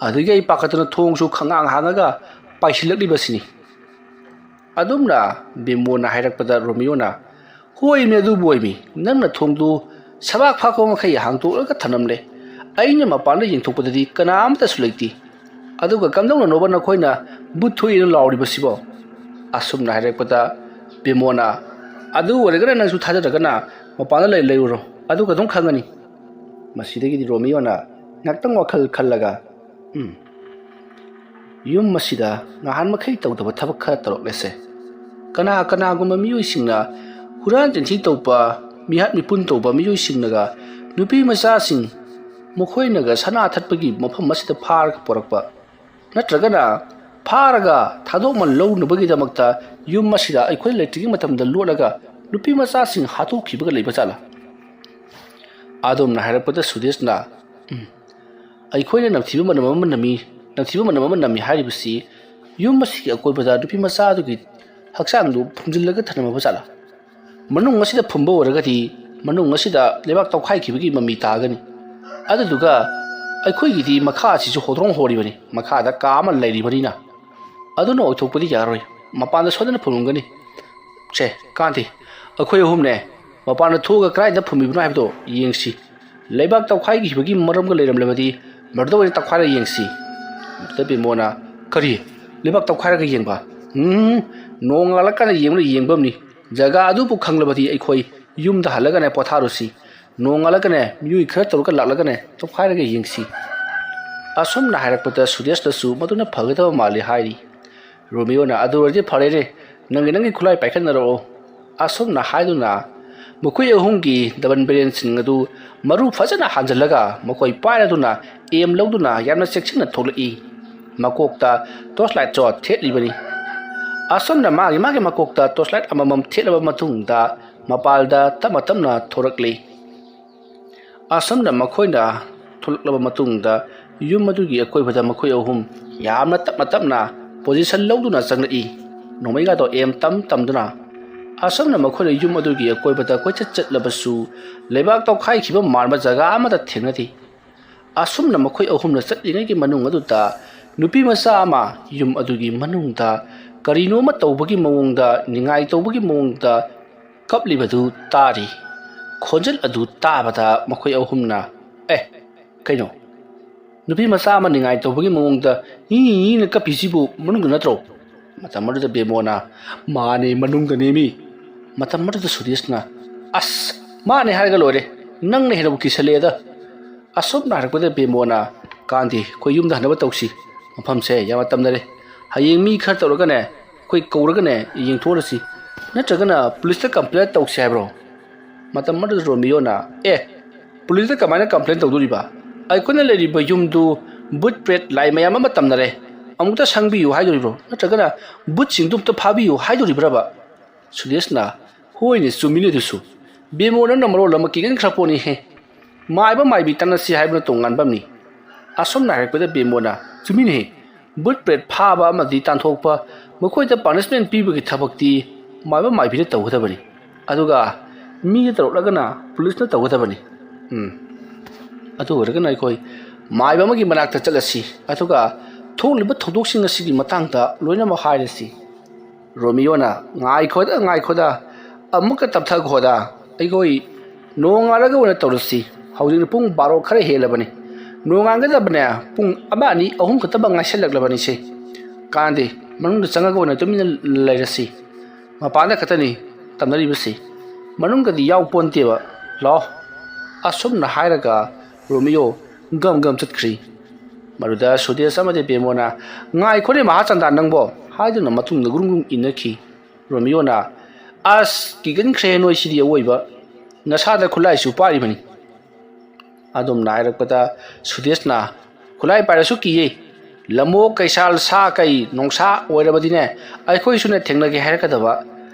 ꯑꯗꯒꯤ ꯑꯩ ꯄꯥꯈꯠꯇꯅ ꯊꯣꯡꯁꯨ ꯈꯪꯍꯥꯡ ꯍꯥꯡꯉꯒ ꯄꯥꯏꯁꯤꯜꯂꯛꯂꯤꯕꯁꯤꯅꯤ"꯫ ꯑꯗꯨꯝꯅ ꯕꯦꯃꯣꯅ ꯍꯥꯏꯔꯛꯄꯗ ꯔꯣꯃꯤꯌꯣꯅ, "ꯍꯣꯏꯃꯤ, ꯑꯗꯨꯕꯨ ꯑꯣꯏꯃꯤ, ꯅꯪꯅ ꯊꯣꯡꯗꯨ ꯁꯕꯥꯛ ꯐꯥꯛꯄ ꯃꯈꯩ ꯍꯥꯡꯗꯣꯛꯂꯒ ꯊꯅꯝꯂꯦ꯫ ꯑꯩꯅ ꯃꯄꯥꯟꯗ ꯌꯦꯡꯊꯣꯛꯄꯗꯗꯤ ꯀꯅꯥ ꯑꯃꯠꯇꯁꯨ ꯂꯩꯇꯦ꯫ ꯑꯗꯨꯒ ꯀꯝꯗꯧꯅꯅꯣꯕ ꯅꯈꯣꯏꯅ ꯚꯨꯠ ꯊꯣꯛꯏꯅ ꯂꯥꯎꯔꯤꯕꯁꯤꯕꯣ?" ꯑꯁꯨꯝꯅ ꯍꯥꯏꯔꯛꯄꯗ ꯕꯦꯃꯣꯅ, "ꯑꯗꯨ ꯑꯣꯏꯔꯒꯅ ꯅꯪꯁꯨ ꯊꯥꯖꯗ꯭ꯔꯒꯅ ꯃꯄꯥꯟꯗ ꯂꯩ ꯂꯩꯔꯨꯔꯣ, ꯑꯗꯨꯒ ꯑꯗꯨꯝ ꯈꯪꯒꯅꯤ"꯫ ꯃꯁꯤꯗꯒꯤꯗꯤ ꯔꯣꯃꯤꯌꯣꯅ ꯉꯥꯛꯇꯪ ꯋꯥꯈꯜ ꯈꯜꯂꯒ, "ꯎꯝ, ꯌꯨꯝ ꯑꯁꯤꯗ ꯅꯍꯥꯟ ꯃꯈꯩ ꯇꯧꯗꯕ ꯊꯕꯛ ꯈꯔ ꯇꯧꯔꯛꯂꯦꯁꯦ꯫ ꯀꯅꯥ ꯀꯅꯥꯒꯨꯝꯕ ꯃꯤꯑꯣꯏꯁꯤꯡꯅ ꯍꯨꯔꯥꯟ ꯆꯤꯟꯊꯤ ꯇꯧꯕ, ꯃꯤꯍꯥꯠ ꯃꯤꯄꯨꯟ ꯇꯧꯕ ꯃꯤꯑꯣꯏꯁꯤꯡꯅꯒ ꯅꯨꯄꯤ ꯃꯆꯥꯁꯤꯡ ꯃꯈꯣꯏꯅꯒ ꯁꯅꯥ ꯊꯠꯄꯒꯤ ꯃꯐꯝ ꯑꯁꯤꯗ ꯐꯥꯔꯒ ꯄꯣꯔꯛꯄ, ꯅꯠꯇ꯭ꯔꯒꯅ ꯐꯥꯔꯒ ꯊꯥꯗꯣꯛꯃꯜ ꯂꯧꯅꯕꯒꯤꯗꯃꯛꯇ ꯌꯨꯝ ꯑꯁꯤꯗ ꯑꯩꯈꯣꯏ ꯂꯩꯇ꯭ꯔꯤꯉꯩ ꯃꯇꯝꯗ ꯂꯣꯠꯂꯒ ꯅꯨꯄꯤ ꯃꯆꯥꯁꯤꯡ ꯍꯥꯠꯇꯣꯛꯈꯤꯕꯒ ꯂꯩꯕ ꯖꯥꯠꯂꯥ? ꯑꯗꯣꯝꯅ ꯍꯥꯏꯔꯛꯄꯗ ꯁꯨꯗꯦꯁꯅ, "ꯎꯝ, ꯑꯩꯈꯣꯏꯅ ꯅꯝꯊꯤꯕ ꯃꯅꯝ ꯑꯃ ꯅꯝꯃꯤ, ꯅꯝꯊꯤꯕ ꯃꯅꯝ ꯑꯃ ꯅꯝꯃꯤ ꯍꯥꯏꯔꯤꯕꯁꯤ ꯌꯨꯝ ꯑꯁꯤꯒꯤ ꯑꯀꯣꯏꯕꯗ ꯅꯨꯄꯤ ꯃꯆꯥ ꯑꯗꯨꯒꯤ ꯍꯛꯆꯥꯡꯗꯨ ꯐꯨꯝꯖꯤꯜꯂꯒ ꯊꯝꯂꯝꯃꯕ ꯖꯥꯠꯂꯥ? ꯃꯅꯨꯡ ꯑꯁꯤꯗ ꯐꯨꯝꯕ ꯑꯣꯏꯔꯒꯗꯤ ꯃꯅꯨꯡ ꯑꯁꯤꯗ ꯂꯩꯕꯥꯛ ꯇꯧꯈꯥꯏꯈꯤꯕꯒꯤ ꯃꯃꯤ ꯇꯥꯒꯅꯤ꯫ ꯑꯗꯨꯗꯨꯒ ꯑꯩꯈꯣꯏꯒꯤꯗꯤ ꯃꯈꯥ ꯑꯁꯤꯁꯨ ꯍꯣꯗ꯭ꯔꯣꯡ ꯍꯣꯔꯤꯕꯅꯤ, ꯃꯈꯥꯗ ꯀꯥ ꯑꯃ ꯂꯩꯔꯤꯕꯅꯤꯅ꯫ ꯑꯗꯨꯅ ꯑꯣꯏꯊꯣꯛꯄꯗꯤ ꯌꯥꯔꯣꯏ, ꯃꯄꯥꯟꯗ ꯁꯣꯏꯗꯅ ꯐꯨꯝꯂꯝꯒꯅꯤ꯫ ꯁꯦ, ꯀꯥꯟꯗꯦ, ꯑꯩꯈꯣꯏ ꯑꯍꯨꯝꯅꯦ ꯃꯄꯥꯟꯗ ꯊꯣꯛꯑꯒ ꯀꯗꯥꯏꯗ ꯐꯨꯝꯃꯤꯕꯅꯣ ꯍꯥꯏꯕꯗꯣ ꯌꯦꯡꯁꯤ꯫ ꯂꯩꯕꯥꯛ ꯇꯧꯈꯥꯏꯈꯤꯕꯒꯤ ꯃꯔꯝꯒ ꯂꯩꯔꯝꯂꯕꯗꯤ ꯃꯗꯨꯗ ꯑꯣꯏꯅ ꯇꯧꯈꯥꯏꯔꯒ ꯌꯦꯡꯁꯤ꯫" ꯃꯗꯨꯗ ꯕꯦꯃꯣꯅ, "ꯀꯔꯤ? ꯂꯩꯕꯥꯛ ꯇꯧꯈꯥꯏꯔꯒ ꯌꯦꯡꯕ? ꯎꯝ, ꯅꯣꯡꯉꯥꯜꯂꯀꯥꯟꯗ ꯌꯦꯡꯕꯅ ꯌꯦꯡꯕꯝꯅꯤ꯫ ꯖꯒꯥ ꯑꯗꯨꯕꯨ ꯈꯪꯂꯕꯗꯤ ꯑꯩꯈꯣꯏ ꯌꯨꯝꯗ ꯍꯜꯂꯒꯅꯦ ꯄꯣꯊꯥꯔꯨꯁꯤ꯫ ꯅꯣꯡꯉꯥꯜꯂꯒꯅꯦ ꯃꯤꯑꯣꯏ ꯈꯔ ꯇꯧꯔꯒ ꯂꯥꯛꯂꯒꯅꯦ ꯇꯧꯈꯥꯏꯔꯒ ꯌꯦꯡꯁꯤ꯫" ꯑꯁꯨꯝꯅ ꯍꯥꯏꯔꯛꯄꯗ ꯁꯨꯗꯦꯁꯅꯁꯨ ꯃꯗꯨꯅ ꯐꯒꯗꯕ ꯃꯥꯜꯂꯤ ꯍꯥꯏꯔꯤ꯫ ꯔꯣꯃꯤꯌꯣꯅ, "ꯑꯗꯨ ꯑꯣꯏꯔꯗꯤ ꯐꯔꯦꯅꯦ, ꯅꯪꯒꯤ, ꯅꯪꯒꯤ ꯈꯨꯠꯂꯥꯏ ꯄꯥꯏꯈꯠꯅꯔꯛꯑꯣ꯫" ꯑꯁꯨꯝꯅ ꯍꯥꯏꯗꯨꯅ ꯃꯈꯣꯏ ꯑꯍꯨꯝꯒꯤ ꯗꯕꯜ ꯕꯦꯔꯦꯜꯁꯤꯡ ꯑꯗꯨ ꯃꯔꯨ ꯐꯖꯅ ꯍꯥꯟꯖꯜꯂꯒ ꯃꯈꯣꯏ ꯄꯥꯏꯔꯗꯨꯅ ꯑꯦꯝ ꯂꯧꯗꯨꯅ ꯌꯥꯝꯅ ꯆꯦꯛꯁꯤꯟꯅ ꯊꯣꯛꯂꯛꯏ꯫ ꯃꯀꯣꯛꯇ ꯇꯣꯔꯆ ꯂꯥꯏꯠꯁꯨ ꯊꯦꯠꯂꯤꯕꯅꯤ꯫ ꯑꯁꯨꯝꯅ ꯃꯥꯒꯤ ꯃꯥꯒꯤ ꯃꯀꯣꯛꯇ ꯇꯣꯔꯆ ꯂꯥꯏꯠ ꯑꯃꯃꯝ ꯊꯦꯠꯂꯕ ꯃꯇꯨꯡꯗ ꯃꯄꯥꯜꯗ ꯇꯞꯅ ꯇꯞꯅ ꯊꯣꯔꯛꯂꯤ꯫ ꯑꯁꯨꯝꯅ ꯃꯈꯣꯏꯅ ꯊꯣꯛꯂꯛꯂꯕ ꯃꯇꯨꯡꯗ ꯌꯨꯝ ꯑꯗꯨꯒꯤ ꯑꯀꯣꯏꯕꯗ ꯃꯈꯣꯏ ꯑꯍꯨꯝ ꯌꯥꯝꯅ ꯇꯞꯅ ꯇꯞꯅ ꯄꯣꯖꯤꯁꯟ ꯂꯧꯗꯨꯅ ꯆꯪꯂꯛꯏ꯫ ꯅꯣꯡꯃꯩꯒꯗꯣ ꯑꯦꯝ ꯇꯝ ꯇꯝꯗꯨꯅ꯫ ꯑꯁꯨꯝꯅ ꯃꯈꯣꯏꯅ ꯌꯨꯝ ꯑꯗꯨꯒꯤ ꯑꯀꯣꯏꯕꯗ ꯀꯣꯏꯆꯠ ꯆꯠꯂꯕꯁꯨ ꯂꯩꯕꯥꯛ ꯇꯧꯈꯥꯏꯈꯤꯕ ꯃꯥꯟꯕ ꯖꯒꯥ ꯑꯃꯠꯇ ꯊꯦꯡꯅꯗꯦ꯫ ꯑꯁꯨꯝꯅ ꯃꯈꯣꯏ ꯑꯍꯨꯝꯅ ꯆꯠꯂꯤꯉꯩꯒꯤ ꯃꯅꯨꯡ ꯑꯗꯨꯗ ꯅꯨꯄꯤ ꯃꯆꯥ ꯑꯃ ꯌꯨꯝ ꯑꯗꯨꯒꯤ ꯃꯅꯨꯡꯗ ꯀꯔꯤꯅꯣꯃ ꯇꯧꯕꯒꯤ ꯃꯑꯣꯡꯗ, ꯅꯤꯡꯉꯥꯏ ꯇꯧꯕꯒꯤ ꯃꯑꯣꯡꯗ ꯀꯞꯂꯤꯕꯗꯨ ꯇꯥꯔꯤ꯫ ꯈꯣꯟꯖꯦꯜ ꯑꯗꯨ ꯇꯥꯕꯗ ꯃꯈꯣꯏ ꯑꯍꯨꯝꯅ, "ꯑꯦ, ꯀꯩꯅꯣ? ꯅꯨꯄꯤ ꯃꯆꯥ ꯑꯃ ꯅꯤꯡꯉꯥꯏ ꯇꯧꯕꯒꯤ ꯃꯑꯣꯡꯗ ꯍꯤ ꯍꯤꯅ ꯀꯞꯄꯤꯁꯤꯕꯨ ꯃꯅꯨꯡꯗ ꯅꯠꯇ꯭ꯔꯣ?" ꯃꯇꯝ ꯑꯗꯨꯗ ꯕꯦꯃꯣꯅ, "ꯃꯥꯅꯦ, ꯃꯅꯨꯡꯗꯅꯦꯃꯤ꯫" ꯃꯇꯝ ꯑꯗꯨꯗ ꯁꯨꯔꯦꯁꯅ, "ꯑꯁ, ꯃꯥꯅꯦ ꯍꯥꯏꯔꯒ ꯂꯣꯏꯔꯦ, ꯅꯪꯅ ꯍꯦꯟꯅꯕꯨ ꯀꯤꯁꯜꯂꯛꯑꯦꯗ꯫" ꯑꯁꯨꯝꯅ ꯍꯥꯏꯔꯛꯄꯗ ꯕꯦꯃꯣꯅ, "ꯀꯥꯟꯗꯦ, ꯑꯩꯈꯣꯏ ꯌꯨꯝꯗ ꯍꯟꯅꯕ ꯇꯧꯁꯤ, ꯃꯐꯝꯁꯦ ꯌꯥꯝꯅ ꯇꯝꯅꯔꯦ꯫ ꯍꯌꯦꯡ ꯃꯤ ꯈꯔ ꯇꯧꯔꯒꯅꯦ, ꯑꯩꯈꯣꯏ ꯀꯧꯔꯒꯅꯦ ꯌꯦꯡꯊꯣꯛꯍꯜꯂꯁꯤ꯫ ꯅꯠꯇ꯭ꯔꯒꯅ ꯄꯨꯂꯤꯁꯇ ꯀꯝꯄ꯭ꯂꯦꯟ ꯇꯧꯁꯤ ꯍꯥꯏꯕ꯭ꯔꯣ?" ꯃꯇꯝ ꯑꯗꯨꯗ ꯔꯣꯃꯤꯌꯣꯅ, "ꯑꯦ, ꯄꯨꯂꯤꯁꯇ ꯀꯃꯥꯏꯅ ꯀꯝꯄ꯭ꯂꯦꯟ ꯇꯧꯗꯣꯔꯤꯕ? ꯑꯩꯈꯣꯏꯅ ꯂꯩꯔꯤꯕ ꯌꯨꯝꯗꯨ ꯚꯨꯠ ꯄ꯭ꯔꯦꯠ ꯂꯥꯏ ꯃꯌꯥꯝ ꯑꯃ ꯇꯝꯅꯔꯦ꯫ ꯑꯃꯨꯛꯇ ꯁꯪꯕꯤꯌꯨ ꯍꯥꯏꯗꯣꯔꯤꯕ꯭ꯔꯣ? ꯅꯠꯇ꯭ꯔꯒꯅ ꯚꯨꯠꯁꯤꯡꯗꯨ ꯑꯝꯇ ꯐꯥꯕꯤꯌꯨ ꯍꯥꯏꯗꯣꯔꯤꯕ꯭ꯔꯕ?" ꯁꯨꯔꯦꯁꯅ, "ꯍꯣꯏꯅꯦ, ꯆꯨꯝꯃꯤꯅꯦ ꯑꯗꯨꯁꯨ꯫ ꯕꯦꯃꯣ, ꯅꯪꯅ ꯃꯔꯣꯜ ꯑꯃ ꯀꯤꯒꯟꯈ꯭ꯔ ꯄꯣꯠꯅꯤꯍꯦ꯫ ꯃꯥꯏꯕ ꯃꯥꯏꯕꯤ ꯇꯥꯟꯅꯁꯤ ꯍꯥꯏꯕ ꯅꯠꯇ꯭ꯔꯣ ꯉꯥꯟꯕꯝꯅꯤ?" ꯑꯁꯨꯝꯅ ꯍꯥꯏꯔꯛꯄꯗ ꯕꯦꯃꯣꯅ, "ꯆꯨꯝꯃꯤꯅꯦꯍꯦ, ꯚꯨꯠ ꯄ꯭ꯔꯦꯠ ꯐꯥꯕ ꯑꯃꯗꯤ ꯇꯥꯟꯊꯣꯛꯄ, ꯃꯈꯣꯏꯗ ꯄꯥꯅꯤꯁꯃꯦꯟ ꯄꯤꯕꯒꯤ ꯊꯕꯛꯇꯤ ꯃꯥꯏꯕ ꯃꯥꯏꯕꯤꯅ ꯇꯧꯒꯗꯕꯅꯤ꯫ ꯑꯗꯨꯒ ꯃꯤꯗ ꯇꯧꯔꯛꯂꯒꯅ ꯄꯨꯂꯤꯁꯅ ꯇꯧꯒꯗꯕꯅꯤ꯫ ꯎꯝ, ꯑꯗꯨ ꯑꯣꯏꯔꯒꯅ ꯑꯩꯈꯣꯏ ꯃꯥꯏꯕ ꯑꯃꯒꯤ ꯃꯅꯥꯛꯇ ꯆꯠꯂꯁꯤ, ꯑꯗꯨꯒ ꯊꯣꯛꯂꯤꯕ ꯊꯧꯗꯣꯛꯁꯤꯡ ꯑꯁꯤꯒꯤ ꯃꯇꯥꯡꯗ ꯂꯣꯏꯅꯃꯛ ꯍꯥꯏꯔꯁꯤ꯫" ꯔꯣꯃꯤꯌꯣꯅ, "ꯉꯥꯏꯈꯣꯗ, ꯉꯥꯏꯈꯣꯗ, ꯑꯃꯨꯛꯀ ꯇꯞꯊꯈꯣꯗ꯫ ꯑꯩꯈꯣꯏ ꯅꯣꯡꯉꯥꯜꯂꯒ ꯑꯣꯏꯅ ꯇꯧꯔꯁꯤ꯫ ꯍꯧꯖꯤꯛꯅ ꯄꯨꯡ ꯕꯥꯔꯣ ꯈꯔ ꯍꯦꯜꯂꯕꯅꯤ꯫ ꯅꯣꯡꯉꯥꯟꯒꯗꯕꯅꯦ ꯄꯨꯡ ꯑꯃ, ꯑꯅꯤ, ꯑꯍꯨꯝ ꯈꯛꯇꯃꯛ ꯉꯥꯏꯁꯜꯂꯛꯂꯕꯅꯤꯁꯦ꯫ ꯀꯥꯟꯗꯦ, ꯃꯅꯨꯡꯗ ꯆꯪꯉꯒ ꯑꯣꯏꯅ ꯇꯨꯃꯤꯟꯅ ꯂꯩꯔꯁꯤ꯫ ꯃꯄꯥꯟꯗ ꯈꯛꯇꯅꯤ ꯇꯝꯅꯔꯤꯕꯁꯤ, ꯃꯅꯨꯡꯗꯗꯤ ꯌꯥꯎ ꯄꯣꯟꯇꯦꯕ꯫ ꯂꯥꯛꯑꯣ꯫" ꯑꯁꯨꯝꯅ ꯍꯥꯏꯔꯒ ꯔꯣꯃꯤꯌꯣ ꯒꯝ ꯒꯝ ꯆꯠꯈ꯭ꯔꯤ꯫ ꯃꯗꯨꯗ ꯁꯨꯗꯦꯁ ꯑꯃꯗꯤ ꯕꯦꯃꯣꯅ, "ꯉꯥꯏꯈꯣꯅꯦ ꯃꯍꯥꯆꯟꯗꯥ ꯅꯪꯕꯣ" ꯍꯥꯏꯗꯨꯅ ꯃꯇꯨꯡꯗ ꯒ꯭ꯔꯨꯡ ꯒ꯭ꯔꯨꯡ ꯏꯟꯅꯈꯤ꯫ ꯔꯣꯃꯤꯌꯣꯅ, "ꯑꯁ, ꯀꯤꯒꯟꯈ꯭ꯔꯦ ꯅꯣꯏꯁꯤꯗꯤ ꯑꯋꯣꯏꯕ꯫ ꯅꯁꯥꯗ ꯈꯨꯠꯂꯥꯏꯁꯨ ꯄꯥꯏꯔꯤꯕꯅꯤ꯫" ꯑꯗꯨꯝꯅ ꯍꯥꯏꯔꯛꯄꯗ ꯁꯨꯗꯦꯁꯅ, "ꯈꯨꯠꯂꯥꯏ ꯄꯥꯏꯔꯁꯨ ꯀꯤꯌꯦ꯫ ꯂꯝꯑꯣꯛ, ꯀꯩꯁꯥꯜ, ꯁꯥ ꯀꯩ, ꯅꯣꯡꯁꯥ ꯑꯣꯏꯔꯕꯗꯤꯅꯦ, ꯑꯩꯈꯣꯏꯁꯨꯅꯦ ꯊꯦꯡꯅꯒꯦ ꯍꯥꯏꯔꯛꯀꯗꯕ꯫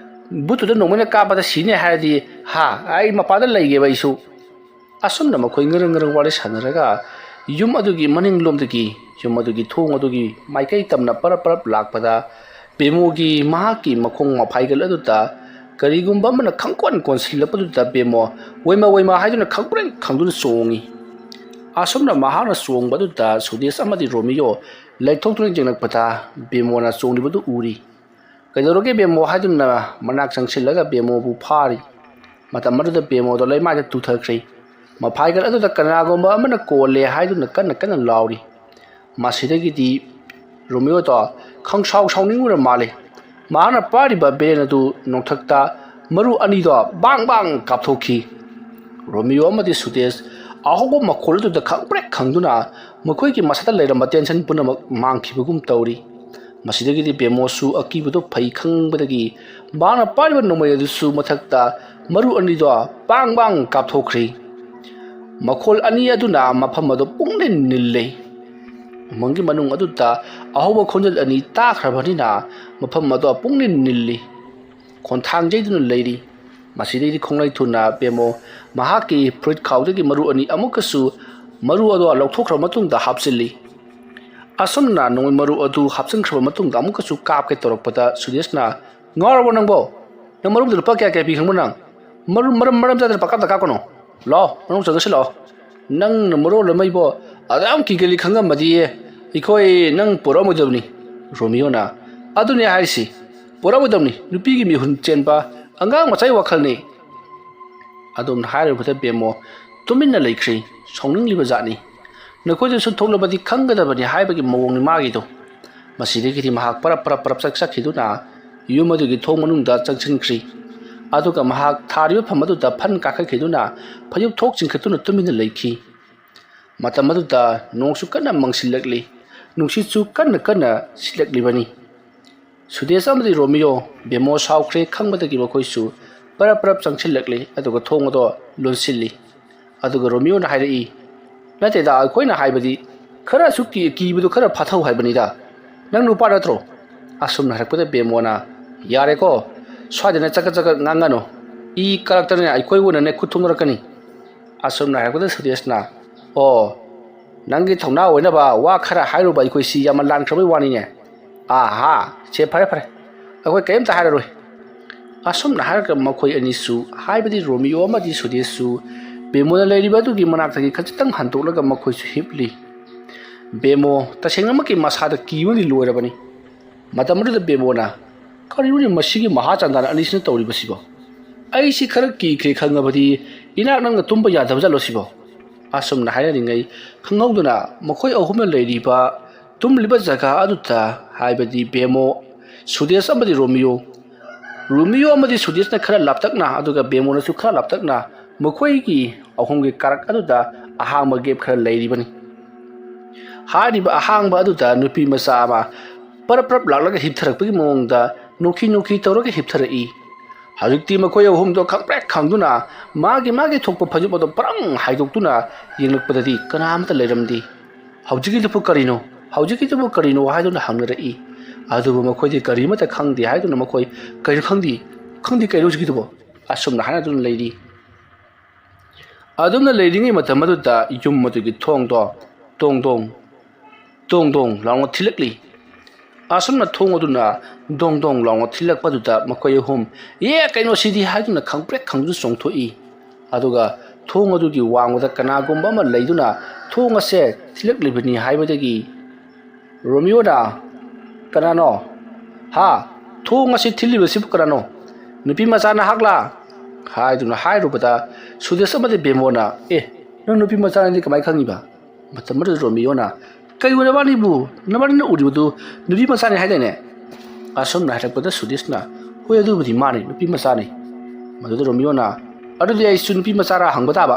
ꯕꯨꯠꯇꯨꯗ ꯅꯣꯡꯃꯩꯅ ꯀꯥꯞꯄꯗ ꯁꯤꯅꯦ ꯍꯥꯏꯔꯗꯤ, ꯍꯥ, ꯑꯩ ꯃꯄꯥꯟꯗ ꯂꯩꯒꯦꯕ ꯑꯩꯁꯨ꯫" ꯑꯁꯨꯝꯅ ꯃꯈꯣꯏ ꯉꯔꯪ ꯉꯔꯪ ꯋꯥꯔꯤ ꯁꯥꯟꯅꯔꯒ ꯌꯨꯝ ꯑꯗꯨꯒꯤ ꯃꯅꯤꯡꯂꯣꯝꯗꯒꯤ, ꯌꯨꯝ ꯑꯗꯨꯒꯤ ꯊꯣꯡ ꯑꯗꯨꯒꯤ ꯃꯥꯏꯀꯩ ꯇꯝꯅ ꯄꯔꯞ ꯄꯔꯞ ꯂꯥꯛꯄꯗ ꯕꯦꯃꯣꯒꯤ ꯃꯍꯥꯛꯀꯤ ꯃꯈꯣꯡ ꯃꯐꯥꯏꯒꯜ ꯑꯗꯨꯗ ꯀꯔꯤꯒꯨꯝꯕ ꯑꯃꯅ ꯈꯪꯀꯣꯟ ꯀꯣꯟꯁꯤꯜꯂꯛꯄꯗꯨꯗ ꯕꯦꯃꯣ "ꯋꯩꯃ, ꯋꯩꯃ" ꯍꯥꯏꯗꯨꯅ ꯈꯪꯄ꯭ꯔꯦꯛ ꯈꯪꯗꯨꯅ ꯆꯣꯡꯉꯤ꯫ ꯑꯁꯨꯝꯅ ꯃꯍꯥꯛꯅ ꯆꯣꯡꯕ ꯑꯗꯨꯗ ꯁꯨꯗꯦꯁ ꯑꯃꯗꯤ ꯔꯣꯃꯤꯌꯣ ꯂꯩꯊꯣꯛꯇꯨꯅ ꯌꯦꯡꯂꯛꯄꯗ ꯕꯦꯃꯣꯅ ꯆꯣꯡꯂꯤꯕꯗꯨ ꯎꯔꯤ꯫ "ꯀꯩꯗꯧꯔꯒꯦ ꯕꯦꯃꯣ?" ꯍꯥꯏꯗꯨꯅ ꯃꯅꯥꯛ ꯆꯪꯁꯤꯜꯂꯒ ꯕꯦꯃꯣꯕꯨ ꯐꯥꯔꯤ꯫ ꯃꯇꯝ ꯑꯗꯨꯗ ꯕꯦꯃꯣꯗꯣ ꯂꯩꯃꯥꯏꯗ ꯇꯨꯊꯈ꯭ꯔꯦ꯫ ꯃꯐꯥꯏꯒꯜ ꯑꯗꯨꯗ ꯀꯅꯥꯒꯨꯝꯕ ꯑꯃꯅ ꯀꯣꯜꯂꯦ ꯍꯥꯏꯗꯨꯅ ꯀꯟꯅ ꯀꯟꯅ ꯂꯥꯎꯔꯤ꯫ ꯃꯁꯤꯗꯒꯤꯗꯤ ꯔꯣꯃꯤꯌꯣꯗꯣ ꯈꯪꯁꯥꯎ ꯁꯥꯎꯅꯤꯡꯉꯨꯔ ꯃꯥꯜꯂꯦ꯫ ꯃꯍꯥꯛꯅ ꯄꯥꯏꯔꯤꯕ ꯕꯦꯔꯦꯟ ꯑꯗꯨ ꯅꯣꯛꯊꯛꯇ ꯃꯔꯨ ꯑꯅꯤꯗꯣ ꯕꯥꯡ ꯕꯥꯡ ꯀꯥꯞꯊꯣꯛꯈꯤ꯫ ꯔꯣꯃꯤꯌꯣ ꯑꯃꯗꯤ ꯁꯨꯗꯦꯁ ꯑꯍꯧꯕ ꯃꯈꯣꯜ ꯑꯗꯨꯗ ꯈꯪꯄ꯭ꯔꯦꯛ ꯈꯪꯗꯨꯅ ꯃꯈꯣꯏꯒꯤ ꯃꯁꯥꯗ ꯂꯩꯔꯝꯕ ꯇꯦꯟꯁꯟ ꯄꯨꯝꯅꯃꯛ ꯃꯥꯡꯈꯤꯕꯒꯨꯝ ꯇꯧꯔꯤ꯫ ꯃꯁꯤꯗꯒꯤꯗꯤ ꯕꯦꯃꯣꯁꯨ ꯑꯀꯤꯕꯗꯨ ꯐꯩ ꯈꯪꯕꯗꯒꯤ ꯃꯍꯥꯛꯅ ꯄꯥꯏꯔꯤꯕ ꯅꯣꯡꯃꯩ ꯑꯗꯨꯁꯨ ꯃꯊꯛꯇ ꯃꯔꯨ ꯑꯅꯤꯗꯣ ꯕꯥꯡ ꯕꯥꯡ ꯀꯥꯞꯊꯣꯛꯈ꯭ꯔꯤ꯫ ꯃꯈꯣꯜ ꯑꯅꯤ ꯑꯗꯨꯅ ꯃꯐꯝ ꯑꯗꯨ ꯄꯨꯡꯅꯤꯜ ꯅꯤꯜꯂꯤ꯫ ꯎꯃꯪꯒꯤ ꯃꯅꯨꯡ ꯑꯗꯨꯗ ꯑꯍꯧꯕ ꯈꯣꯟꯖꯦꯜ ꯑꯅꯤ ꯇꯥꯈ꯭ꯔꯕꯅꯤꯅ ꯃꯐꯝ ꯑꯗꯨ ꯄꯨꯡꯅꯤꯜ ꯅꯤꯜꯂꯤ꯫ ꯈꯣꯟꯊꯥꯡ ꯌꯩꯗꯨꯅ ꯂꯩꯔꯤ꯫ ꯃꯁꯤꯗꯩꯗꯤ ꯈꯣꯡꯂꯩ ꯊꯨꯅ ꯕꯦꯃꯣ ꯃꯍꯥꯛꯀꯤ ꯐꯨꯔꯤꯠ ꯈꯥꯎꯗꯒꯤ ꯃꯔꯨ ꯑꯅꯤ ꯑꯃꯨꯛꯀꯁꯨ ꯃꯔꯨ ꯑꯗꯣ ꯂꯧꯊꯣꯛꯈ꯭ꯔꯕ ꯃꯇꯨꯡꯗ ꯍꯥꯞꯆꯤꯜꯂꯤ꯫ ꯑꯁꯨꯝꯅ ꯅꯣꯡꯃꯩ ꯃꯔꯨ ꯑꯗꯨ ꯍꯥꯞꯆꯤꯟꯈ꯭ꯔꯕ ꯃꯇꯨꯡꯗ ꯑꯃꯨꯛꯀꯁꯨ ꯀꯥꯞꯀꯦ ꯇꯧꯔꯛꯄꯗ ꯁꯨꯗꯦꯁꯅ, "ꯉꯥꯎꯔꯕꯣ ꯅꯪꯕꯣ? ꯅꯪ ꯃꯔꯨꯗꯨ ꯂꯨꯄꯥ ꯀꯌꯥ ꯀꯌꯥ ꯄꯤ ꯈꯪꯕ꯭ꯔꯣ ꯅꯪ? ꯃꯔꯨ ꯃꯔꯝ ꯃꯔꯝ ꯆꯥꯗꯅ ꯄꯪꯀꯥꯞꯇ ꯀꯥꯞꯀꯅꯨ꯫ ꯂꯥꯛꯑꯣ, ꯃꯅꯨꯡ ꯆꯪꯁꯤ ꯂꯥꯛꯑꯣ꯫ ꯅꯪꯅ ꯃꯔꯣꯜ ꯑꯃ ꯏꯕꯣ ꯑꯗꯨ ꯌꯥꯝ ꯀꯤꯒꯜꯂꯤ ꯈꯪꯉꯝꯃꯗꯤ ꯑꯩꯈꯣꯏ ꯅꯪ ꯄꯨꯔꯛꯑꯝꯃꯣꯏꯗꯕꯅꯤ꯫" ꯔꯣꯃꯤꯌꯣꯅ, "ꯑꯗꯨꯅꯤ ꯍꯥꯏꯔꯤꯁꯤ, ꯄꯨꯔꯛꯑꯝꯃꯣꯏꯗꯕꯅꯤ꯫ ꯅꯨꯄꯤꯒꯤ ꯃꯤꯍꯨꯟ ꯆꯦꯟꯕ ꯑꯉꯥꯡ ꯃꯆꯥꯒꯤ ꯋꯥꯈꯜꯅꯤ꯫" ꯑꯗꯨꯝꯅ ꯍꯥꯏꯔꯨꯕꯗ ꯕꯦꯃꯣ ꯇꯨꯃꯤꯟꯅ ꯂꯩꯈ꯭ꯔꯤ꯫ ꯁꯥꯎꯅꯤꯡꯂꯤꯕ ꯖꯥꯠꯅꯤ꯫ "ꯅꯈꯣꯏꯗꯁꯨ ꯊꯣꯛꯂꯕꯗꯤ ꯈꯪꯒꯗꯕꯅꯤ" ꯍꯥꯏꯕꯒꯤ ꯃꯑꯣꯡꯅꯤ ꯃꯥꯒꯤꯗꯣ꯫ ꯃꯁꯤꯗꯒꯤꯗꯤ ꯃꯍꯥꯛ ꯄꯔꯞ ꯄꯔꯞ ꯄꯔꯞ ꯆꯠ ꯆꯠꯈꯤꯗꯨꯅ ꯌꯨꯝ ꯑꯗꯨꯒꯤ ꯊꯣꯡ ꯃꯅꯨꯡꯗ ꯆꯪꯁꯤꯟꯈ꯭ꯔꯤ꯫ ꯑꯗꯨꯒ ꯃꯍꯥꯛ ꯊꯥꯔꯤꯕ ꯐꯝ ꯑꯗꯨꯗ ꯐꯟ ꯀꯥꯈꯠꯈꯤꯗꯨꯅ ꯐꯩꯖꯨꯞ ꯊꯣꯛ ꯆꯤꯡꯈꯠꯇꯨꯅ ꯇꯨꯃꯤꯟꯅ ꯂꯩꯈꯤ꯫ ꯃꯇꯝ ꯑꯗꯨꯗ ꯅꯣꯡꯁꯨ ꯀꯟꯅ ꯃꯪꯁꯤꯜꯂꯛꯂꯤ꯫ ꯅꯨꯡꯁꯤꯠꯁꯨ ꯀꯟꯅ ꯀꯟꯅ ꯁꯤꯠꯂꯛꯂꯤꯕꯅꯤ꯫ ꯁꯨꯗꯦꯁ ꯑꯃꯗꯤ ꯔꯣꯃꯤꯌꯣ ꯕꯦꯃꯣ ꯁꯥꯎꯈ꯭ꯔꯦ ꯈꯪꯕꯗꯒꯤ ꯃꯈꯣꯏꯁꯨ ꯄꯔꯞ ꯄꯔꯞ ꯆꯪꯁꯤꯜꯂꯛꯂꯤ, ꯑꯗꯨꯒ ꯊꯣꯡ ꯑꯗꯣ ꯂꯣꯟꯁꯤꯜꯂꯤ꯫ ꯑꯗꯨꯒ ꯔꯣꯃꯤꯌꯣꯅ ꯍꯥꯏꯔꯛꯏ, "ꯅꯠꯇꯦꯗ, ꯑꯩꯈꯣꯏꯅ ꯍꯥꯏꯕꯗꯤ ꯈꯔꯁꯨ ꯀꯤ-, ꯀꯤꯕꯗꯨ ꯈꯔ ꯐꯥꯊꯧ ꯍꯥꯏꯕꯅꯤꯗ꯫ ꯅꯪ ꯅꯨꯄꯥ ꯅꯠꯇ꯭ꯔꯣ?" ꯑꯁꯨꯝꯅ ꯍꯥꯏꯔꯛꯄꯗ ꯕꯦꯃꯣꯅ, "ꯌꯥꯔꯦꯀꯣ, ꯁ꯭ꯋꯥꯏꯗꯅ ꯆꯒꯠ ꯆꯒꯠ ꯉꯥꯡꯒꯅꯨ꯫ ꯏ ꯀꯥꯔꯛꯇꯅꯅꯦ ꯑꯩꯈꯣꯏꯕꯨꯅꯅꯦ ꯈꯨꯠ ꯊꯣꯛꯅꯔꯛꯀꯅꯤ꯫" ꯑꯁꯨꯝꯅ ꯍꯥꯏꯔꯛꯄꯗ ꯁꯨꯗꯦꯁꯅ, "ꯑꯣ, ꯅꯪꯒꯤ ꯊꯧꯅꯥ ꯑꯣꯏꯅꯕ ꯋꯥ ꯈꯔ ꯍꯥꯏꯔꯨꯕ ꯑꯩꯈꯣꯏꯁꯤ ꯌꯥꯝꯅ ꯂꯥꯟꯈ꯭ꯔꯕꯩ ꯋꯥꯅꯤꯅꯦ꯫ ꯑꯥꯍꯥ, ꯁꯦ, ꯐꯔꯦ ꯐꯔꯦ, ꯑꯩꯈꯣꯏ ꯀꯔꯤꯝꯇ ꯍꯥꯏꯔꯔꯣꯏ꯫" ꯑꯁꯨꯝꯅ ꯍꯥꯏꯔꯒ ꯃꯈꯣꯏ ꯑꯅꯤꯁꯨ, ꯍꯥꯏꯕꯗꯤ ꯔꯣꯃꯤꯌꯣ ꯑꯃꯗꯤ ꯁꯨꯗꯦꯁꯁꯨ, ꯕꯦꯃꯣꯅ ꯂꯩꯔꯤꯕ ꯑꯗꯨꯒꯤ ꯃꯅꯥꯛꯇꯒꯤ ꯈꯖꯤꯛꯇꯪ ꯍꯟꯗꯣꯛꯂꯒ ꯃꯈꯣꯏꯁꯨ ꯍꯤꯞꯂꯤ꯫ ꯕꯦꯃꯣ ꯇꯁꯦꯡꯅꯃꯛꯀꯤ ꯃꯁꯥꯗ ꯀꯤꯕꯅꯗꯤ ꯂꯣꯏꯔꯕꯅꯤ꯫ ꯃꯇꯝ ꯑꯗꯨꯗ ꯕꯦꯃꯣꯅ, "ꯀꯔꯤꯅꯣꯅꯦ ꯃꯁꯤꯒꯤ ꯃꯍꯥ ꯆꯥꯟꯗꯥꯟ ꯑꯅꯤꯁꯤꯅ ꯇꯧꯔꯤꯕꯁꯤꯕꯣ? ꯑꯩꯁꯤ ꯈꯔ ꯀꯤꯈ꯭ꯔꯦ ꯈꯪꯉꯕꯗꯤ ꯏꯅꯥꯛ ꯅꯛꯅ ꯇꯨꯝꯕ ꯌꯥꯗꯕ ꯖꯥꯠꯂꯣ ꯁꯤꯕꯣ?" ꯑꯁꯨꯝꯅ ꯍꯥꯏꯅꯔꯤꯉꯩ ꯈꯪꯍꯧꯗꯅ ꯃꯈꯣꯏ ꯑꯍꯨꯝꯅ ꯂꯩꯔꯤꯕ ꯇꯨꯝꯂꯤꯕ ꯖꯒꯥ ꯑꯗꯨꯗ, ꯍꯥꯏꯕꯗꯤ ꯕꯦꯃꯣ, ꯁꯨꯗꯦꯁ ꯑꯃꯗꯤ ꯔꯣꯃꯤꯌꯣ, ꯔꯣꯃꯤꯌꯣ ꯑꯃꯗꯤ ꯁꯨꯗꯦꯁꯅ ꯈꯔ ꯂꯥꯞꯇꯛꯅ, ꯑꯗꯨꯒ ꯕꯦꯃꯣꯅꯁꯨ ꯈꯔ ꯂꯥꯞꯇꯛꯅ, ꯃꯈꯣꯏꯒꯤ ꯑꯍꯨꯝꯒꯤ ꯀꯥꯔꯛ ꯑꯗꯨꯗ ꯑꯍꯥꯡꯕ ꯒꯦꯞ ꯈꯔ ꯂꯩꯔꯤꯕꯅꯤ꯫ ꯍꯥꯏꯔꯤꯕ ꯑꯍꯥꯡꯕ ꯑꯗꯨꯗ ꯅꯨꯄꯤ ꯃꯆꯥ ꯑꯃ ꯄꯔꯞ ꯄꯔꯞ ꯂꯥꯛꯂꯒ ꯍꯤꯞꯊꯔꯛꯄꯒꯤ ꯃꯑꯣꯡꯗ ꯅꯣꯛꯈꯤ ꯅꯣꯛꯈꯤ ꯇꯧꯔꯒ ꯍꯤꯞꯊꯔꯛꯏ꯫ ꯍꯧꯖꯤꯛꯇꯤ ꯃꯈꯣꯏ ꯑꯍꯨꯝꯗꯣ ꯈꯪꯄ꯭ꯔꯦꯛ ꯈꯪꯗꯨꯅ ꯃꯥꯒꯤ ꯃꯥꯒꯤ ꯊꯣꯛꯄ ꯐꯩꯖꯨꯞ ꯑꯗꯨ ꯄꯔꯪ ꯍꯥꯏꯗꯣꯛꯇꯨꯅ ꯌꯦꯡꯂꯛꯄꯗꯗꯤ ꯀꯅꯥ ꯑꯃꯠꯇ ꯂꯩꯔꯝꯗꯦ꯫ "ꯍꯧꯖꯤꯛꯀꯤꯗꯨꯕꯨ ꯀꯔꯤꯅꯣ? ꯍꯧꯖꯤꯛꯀꯤꯗꯨꯕꯨ ꯀꯔꯤꯅꯣ?" ꯍꯥꯏꯗꯨꯅ ꯍꯪꯅꯔꯛꯏ꯫ ꯑꯗꯨꯕꯨ ꯃꯈꯣꯏꯗꯤ ꯀꯔꯤꯃꯠꯇ ꯈꯪꯗꯦ ꯍꯥꯏꯗꯨꯅ ꯃꯈꯣꯏ, "ꯀꯔꯤꯅꯣ ꯈꯪꯗꯦ? ꯈꯪꯗꯦ, ꯀꯔꯤꯅꯣ ꯍꯧꯖꯤꯛꯀꯤꯗꯨꯕꯣ?" ꯑꯁꯨꯝꯅ ꯍꯥꯏꯅꯗꯨꯅ ꯂꯩꯔꯤ꯫ ꯑꯗꯨꯝꯅ ꯂꯩꯔꯤꯉꯩ ꯃꯇꯝ ꯑꯗꯨꯗ ꯌꯨꯝ ꯑꯗꯨꯒꯤ ꯊꯣꯡꯗꯣ ꯇꯣꯡ ꯇꯣꯡ, ꯇꯣꯡ ꯇꯣꯡ ꯂꯥꯎꯅ ꯊꯤꯜꯂꯛꯂꯤ꯫ ꯑꯁꯨꯝꯅ ꯊꯣꯡ ꯑꯗꯨꯅ ꯗꯣꯡ ꯗꯣꯡ ꯂꯥꯎꯅ ꯊꯤꯜꯂꯛꯄꯗꯨꯗ ꯃꯈꯣꯏ ꯑꯍꯨꯝ, "ꯑꯦ, ꯀꯩꯅꯣ ꯁꯤꯗꯤ?" ꯍꯥꯏꯗꯨꯅ ꯈꯪꯄ꯭ꯔꯦꯛ ꯈꯪꯗꯨꯅ ꯆꯣꯡꯊꯣꯛꯏ꯫ ꯑꯗꯨꯒ ꯊꯣꯡ ꯑꯗꯨꯒꯤ ꯋꯥꯡꯃꯗ ꯀꯅꯥꯒꯨꯝꯕ ꯑꯃ ꯂꯩꯗꯨꯅ ꯊꯣꯡ ꯑꯁꯦ ꯊꯤꯜꯂꯛꯂꯤꯕꯅꯤ ꯍꯥꯏꯕꯗꯒꯤ ꯔꯣꯃꯤꯌꯣꯅ, "ꯀꯅꯥꯅꯣ? ꯍꯥ? ꯊꯣꯡ ꯑꯁꯤ ꯊꯤꯜꯂꯤꯕꯁꯤꯕꯨ ꯀꯅꯥꯅꯣ? ꯅꯨꯄꯤ ꯃꯆꯥ ꯅꯍꯥꯛꯂꯥ?" ꯍꯥꯏꯗꯨꯅ ꯍꯥꯏꯔꯨꯕꯗ ꯁꯨꯗꯦꯁ ꯑꯃꯗꯤ ꯕꯦꯃꯣꯅ, "ꯑꯦ, ꯅꯪ ꯅꯨꯄꯤ ꯃꯆꯥꯅꯤꯗꯤ ꯀꯃꯥꯏ ꯈꯪꯉꯤꯕ?" ꯃꯇꯝ ꯑꯗꯨꯗ ꯔꯣꯃꯤꯌꯣꯅ, "ꯀꯩꯅꯣ ꯅꯕꯥꯅꯤꯕꯨ? ꯅꯕꯥꯅꯤꯅ ꯎꯔꯤꯕꯗꯨ ꯅꯨꯄꯤ ꯃꯆꯥꯅꯤ ꯍꯥꯏꯗꯥꯏꯅꯦ?" ꯑꯁꯨꯝꯅ ꯍꯥꯏꯔꯛꯄꯗ ꯁꯨꯗꯦꯁꯅ, "ꯍꯣꯏ, ꯑꯗꯨꯕꯨꯗꯤ ꯃꯥꯅꯤ, ꯅꯨꯄꯤ ꯃꯆꯥꯅꯤ꯫" ꯃꯗꯨꯗ ꯔꯣꯃꯤꯌꯣꯅ, "ꯑꯗꯨꯗꯤ ꯑꯩꯁꯨ ꯅꯨꯄꯤ ꯃꯆꯥꯔꯥ ꯍꯪꯕ ꯇꯥꯕ?"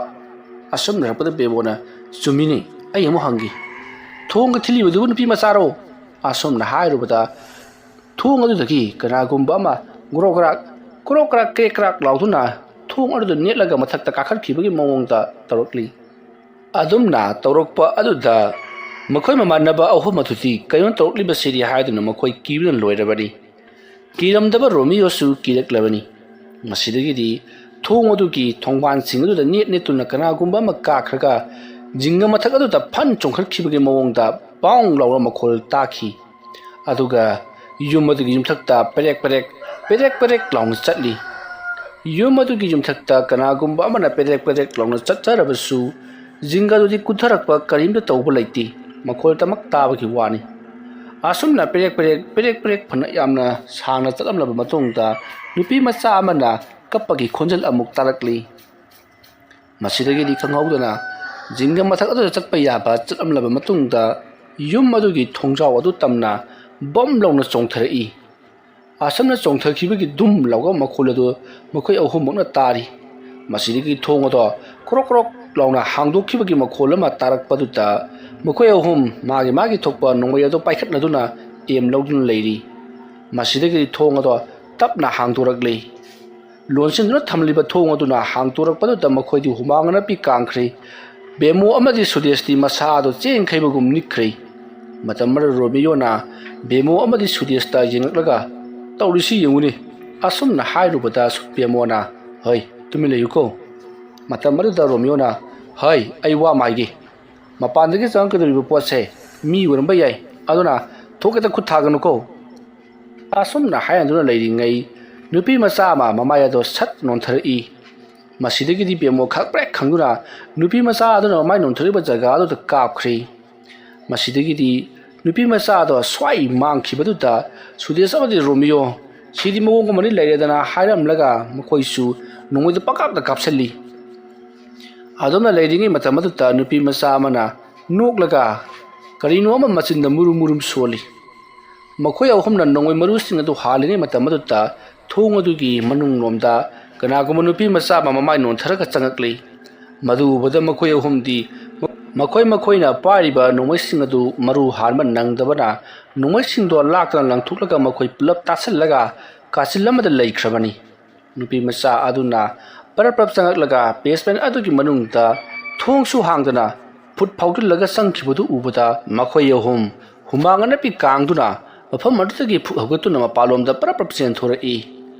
ꯑꯁꯨꯝꯅ ꯍꯥꯏꯔꯛꯄꯗ ꯕꯦꯃꯣꯅ, "ꯆꯨꯝꯃꯤꯅꯦ, ꯑꯩ ꯑꯃꯨꯛ ꯍꯪꯒꯦ꯫ ꯊꯣꯡꯒ ꯊꯤꯜꯂꯤꯕꯗꯨꯕꯨ ꯅꯨꯄꯤ ꯃꯆꯥꯔꯣ?" ꯑꯁꯨꯝꯅ ꯍꯥꯏꯔꯨꯕꯗ ꯊꯣꯡ ꯑꯗꯨꯗꯒꯤ ꯀꯅꯥꯒꯨꯝꯕ ꯑꯃ ꯒ꯭ꯔꯣꯛ ꯒ꯭ꯔꯥꯛ, ꯒ꯭ꯔꯣꯛ ꯒ꯭ꯔꯥꯛ, ꯀ꯭ꯔꯦꯛ ꯀ꯭ꯔꯥꯛ ꯂꯥꯎꯗꯨꯅ ꯊꯣꯡ ꯑꯗꯨꯗ ꯅꯦꯠꯂꯒ ꯃꯊꯛꯇ ꯀꯥꯈꯠꯈꯤꯕꯒꯤ ꯃꯑꯣꯡꯗ ꯇꯧꯔꯛꯂꯤ꯫ ꯑꯗꯨꯝꯅ ꯇꯧꯔꯛꯄ ꯑꯗꯨꯗ ꯃꯈꯣꯏ ꯃꯃꯥꯟꯅꯕ ꯑꯍꯨꯝ ꯑꯗꯨꯗꯤ ꯀꯩꯅꯣ ꯇꯧꯔꯛꯂꯤꯕꯁꯤꯗꯤ ꯍꯥꯏꯗꯨꯅ ꯃꯈꯣꯏ ꯀꯤꯕꯅ ꯂꯣꯏꯔꯕꯅꯤ꯫ ꯀꯤꯔꯝꯗꯕ ꯔꯣꯃꯤꯌꯣꯁꯨ ꯀꯤꯔꯛꯂꯕꯅꯤ꯫ ꯃꯁꯤꯗꯒꯤꯗꯤ ꯊꯣꯡ ꯑꯗꯨꯒꯤ ꯊꯣꯡꯕꯥꯟꯁꯤꯡ ꯑꯗꯨꯗ ꯅꯦꯠ ꯅꯦꯠꯇꯨꯅ ꯀꯅꯥꯒꯨꯝꯕ ꯑꯃ ꯀꯥꯈ꯭ꯔꯒ ꯖꯤꯡꯒ ꯃꯊꯛ ꯑꯗꯨꯗ ꯐꯟ ꯆꯣꯡꯈꯠꯈꯤꯕꯒꯤ ꯃꯑꯣꯡꯗ ꯄꯥꯎꯡ ꯂꯥꯎꯕ ꯃꯈꯣꯜ ꯇꯥꯈꯤ꯫ ꯑꯗꯨꯒ ꯌꯨꯝ ꯑꯗꯨꯒꯤ ꯌꯨꯝꯊꯛꯇ ꯄꯦꯔꯦꯛ ꯄꯦꯔꯦꯛ, ꯄꯦꯔꯦꯛ ꯄꯦꯔꯦꯛ ꯂꯥꯎꯅ ꯆꯠꯂꯤ꯫ ꯌꯨꯝ ꯑꯗꯨꯒꯤ ꯌꯨꯝꯊꯛꯇ ꯀꯅꯥꯒꯨꯝꯕ ꯑꯃꯅ ꯄꯦꯔꯦꯛ ꯄꯦꯔꯦꯛ ꯂꯥꯎꯅ ꯆꯠꯆꯔꯕꯁꯨ ꯖꯤꯡꯒꯗꯨꯗꯤ ꯀꯨꯟꯊꯔꯛꯄ ꯀꯔꯤꯝꯇ ꯇꯧꯕ ꯂꯩꯇꯦ꯫ ꯃꯈꯣꯜꯇꯃꯛ ꯇꯥꯕꯒꯤ ꯋꯥꯅꯤ꯫ ꯑꯁꯨꯝꯅ ꯄꯦꯔꯦꯛ ꯄꯦꯔꯦꯛ, ꯄꯦꯔꯦꯛ ꯄꯦꯔꯦꯛ ꯐꯅ ꯌꯥꯝꯅ ꯁꯥꯡꯅ ꯆꯠꯂꯝꯂꯕ ꯃꯇꯨꯡꯗ ꯅꯨꯄꯤ ꯃꯆꯥ ꯑꯃꯅ ꯀꯞꯄꯒꯤ ꯈꯣꯟꯖꯦꯜ ꯑꯃꯨꯛ ꯇꯥꯔꯛꯂꯤ꯫ ꯃꯁꯤꯗꯒꯤꯗꯤ ꯈꯪꯍꯧꯗꯅ ꯖꯤꯡꯒ ꯃꯊꯛ ꯑꯗꯨꯗ ꯆꯠꯄ ꯌꯥꯕ ꯆꯠꯂꯝꯂꯕ ꯃꯇꯨꯡꯗ ꯌꯨꯝ ꯑꯗꯨꯒꯤ ꯊꯣꯡꯖꯥꯎ ꯑꯗꯨ ꯇꯝꯅ ꯕꯝ ꯂꯥꯎꯅ ꯆꯣꯡꯊꯔꯛꯏ꯫ ꯑꯁꯨꯝꯅ ꯆꯣꯡꯊꯈꯤꯕꯒꯤ ꯗꯨꯝ ꯂꯥꯎꯕ ꯃꯈꯣꯜ ꯑꯗꯨ ꯃꯈꯣꯏ ꯑꯍꯨꯝꯃꯛꯅ ꯇꯥꯔꯤ꯫ ꯃꯁꯤꯗꯒꯤ ꯊꯣꯡ ꯑꯗꯣ ꯀ꯭ꯔꯣꯛ ꯀ꯭ꯔꯣꯛ ꯂꯥꯎꯅ ꯍꯥꯡꯗꯣꯛꯈꯤꯕꯒꯤ ꯃꯈꯣꯜ ꯑꯃ ꯇꯥꯔꯛꯄꯗꯨꯗ ꯃꯈꯣꯏ ꯑꯍꯨꯝ ꯃꯥꯒꯤ ꯃꯥꯒꯤ ꯊꯣꯛꯄ ꯅꯣꯡꯃꯩ ꯑꯗꯨ ꯄꯥꯏꯈꯠꯅꯗꯨꯅ ꯑꯦꯝ ꯂꯧꯗꯨꯅ ꯂꯩꯔꯤ꯫ ꯃꯁꯤꯗꯒꯤꯗꯤ ꯊꯣꯡ ꯑꯗꯣ ꯇꯞꯅ ꯍꯥꯡꯗꯣꯔꯛꯂꯤ꯫ ꯂꯣꯟꯁꯤꯟꯗꯨꯅ ꯊꯝꯂꯤꯕ ꯊꯣꯡ ꯑꯗꯨꯅ ꯍꯥꯡꯗꯣꯔꯛꯄꯗꯨꯗ ꯃꯈꯣꯏꯗꯤ ꯍꯨꯃꯥꯡ ꯑꯅꯞꯄꯤ ꯀꯥꯡꯈ꯭ꯔꯦ꯫ ꯕꯦꯃꯣ ꯑꯃꯗꯤ ꯁꯨꯗꯦꯁꯇꯤ ꯃꯁꯥ ꯑꯗꯨ ꯆꯦꯡꯈꯩꯕꯒꯨꯝ ꯅꯤꯛꯈ꯭ꯔꯦ꯫ ꯃꯇꯝ ꯑꯗꯨꯗ ꯔꯣꯃꯤꯌꯣꯅ ꯕꯦꯃꯣ ꯑꯃꯗꯤ ꯁꯨꯗꯦꯁꯇ ꯌꯦꯡꯂꯛꯂꯒ, "ꯇꯧꯔꯤꯁꯤ ꯌꯦꯡꯉꯨꯅꯦ꯫" ꯑꯁꯨꯝꯅ ꯍꯥꯏꯔꯨꯕꯗ ꯕꯦꯃꯣꯅ, "ꯍꯣꯏ, ꯇꯨꯃꯤꯟ ꯂꯩꯌꯨꯀꯣ꯫" ꯃꯇꯝ ꯑꯗꯨꯗ ꯔꯣꯃꯤꯌꯣꯅ, "ꯍꯣꯏ, ꯑꯩ ꯋꯥ ꯑꯃ ꯍꯥꯏꯒꯦ꯫ ꯃꯄꯥꯟꯗꯒꯤ ꯆꯪꯉꯛꯀꯗꯧꯔꯤꯕ ꯄꯣꯠꯁꯦ ꯃꯤ ꯑꯣꯏꯔꯝꯕ ꯌꯥꯏ, ꯑꯗꯨꯅ ꯊꯣꯛꯀꯦꯇ ꯈꯨꯠ ꯊꯥꯒꯅꯨꯀꯣ꯫" ꯑꯁꯨꯝꯅ ꯍꯥꯏꯅꯗꯨꯅ ꯂꯩꯔꯤꯉꯩ, ꯅꯨꯄꯤ ꯃꯆꯥ ꯑꯃ ꯃꯃꯥꯏ ꯑꯗꯣ ꯁꯠ ꯅꯣꯟꯊꯔꯛꯏ꯫ ꯃꯁꯤꯗꯒꯤꯗꯤ ꯕꯦꯃꯣ ꯈꯪꯄ꯭ꯔꯦꯛ ꯈꯪꯗꯨꯅ ꯅꯨꯄꯤ ꯃꯆꯥ ꯑꯗꯨꯅ ꯃꯃꯥꯏ ꯅꯣꯟꯊꯔꯛꯏꯕ ꯖꯒꯥ ꯑꯗꯨꯗ ꯀꯥꯞꯈ꯭ꯔꯦ꯫ ꯃꯁꯤꯗꯒꯤꯗꯤ ꯅꯨꯄꯤ ꯃꯆꯥ ꯑꯗꯣ ꯁ꯭ꯋꯥꯏ ꯃꯥꯡꯈꯤꯕꯗꯨꯗ ꯁꯨꯗꯦꯁ ꯑꯃꯗꯤ ꯔꯣꯃꯤꯌꯣ, "ꯁꯤꯗꯤ ꯃꯑꯣꯡ ꯑꯃꯅꯤ ꯂꯩꯔꯦꯗꯅ" ꯍꯥꯏꯔꯝꯂꯒ ꯃꯈꯣꯏꯁꯨ ꯅꯣꯡꯃꯩꯗ ꯄꯪꯀꯥꯞꯇ ꯀꯥꯞꯁꯤꯜꯂꯤ꯫ ꯑꯗꯨꯝꯅ ꯂꯩꯔꯤꯉꯩ ꯃꯇꯝ ꯑꯗꯨꯗ ꯅꯨꯄꯤ ꯃꯆꯥ ꯑꯃꯅ ꯅꯣꯛꯂꯒ ꯀꯔꯤꯅꯣ ꯑꯃ ꯃꯆꯤꯟꯗ ꯃꯨꯔꯨꯝ ꯃꯨꯔꯨꯝ ꯁꯣꯜꯂꯤ꯫ ꯃꯈꯣꯏ ꯑꯍꯨꯝꯅ ꯅꯣꯡꯃꯩ ꯃꯔꯨꯁꯤꯡ ꯑꯗꯨ ꯍꯥꯜꯂꯤꯉꯩ ꯃꯇꯝ ꯑꯗꯨꯗ ꯊꯣꯡ ꯑꯗꯨꯒꯤ ꯃꯅꯨꯡꯂꯣꯝꯗ ꯀꯅꯥꯒꯨꯝꯕ ꯅꯨꯄꯤ ꯃꯆꯥ ꯑꯃ ꯃꯃꯥꯏ ꯅꯣꯟꯊꯔꯒ ꯆꯪꯉꯛꯂꯤ꯫ ꯃꯗꯨ ꯎꯕꯗ ꯃꯈꯣꯏ ꯑꯍꯨꯝꯗꯤ, ꯃꯈꯣꯏ ꯃꯈꯣꯏꯅ ꯄꯥꯏꯔꯤꯕ ꯅꯣꯡꯃꯩꯁꯤꯡ ꯑꯗꯨ ꯃꯔꯨ ꯍꯥꯟꯕ ꯅꯪꯗꯕꯅ, ꯅꯣꯡꯃꯩꯁꯤꯡꯗꯣ ꯂꯥꯛꯇꯅ ꯂꯪꯊꯣꯛꯂꯒ ꯃꯈꯣꯏ ꯄꯨꯂꯞ ꯇꯥꯁꯤꯜꯂꯒ ꯀꯥꯆꯤꯜ ꯑꯃꯗ ꯂꯩꯈ꯭ꯔꯕꯅꯤ꯫ ꯅꯨꯄꯤ ꯃꯆꯥ ꯑꯗꯨꯅ ꯄꯔꯞ ꯄꯔꯞ ꯆꯪꯂꯛꯂꯒ ꯕꯦꯁꯃꯦꯟ ꯑꯗꯨꯒꯤ ꯃꯅꯨꯡꯗ ꯊꯣꯡꯁꯨ ꯍꯥꯡꯗꯅ ꯐꯨꯠ ꯐꯥꯎꯖꯤꯜꯂꯒ ꯆꯪꯈꯤꯕꯗꯨ ꯎꯕꯗ ꯃꯈꯣꯏ ꯑꯍꯨꯝ ꯍꯨꯃꯥꯡ ꯑꯅꯞꯄꯤ ꯀꯥꯡꯗꯨꯅ ꯃꯐꯝ ꯑꯗꯨꯗꯒꯤ ꯐꯨꯛ ꯍꯧꯒꯠꯇꯨꯅ ꯃꯄꯥꯟꯂꯣꯝꯗ ꯄꯔꯞ ꯄꯔꯞ ꯆꯦꯟꯊꯣꯔꯛꯏ꯫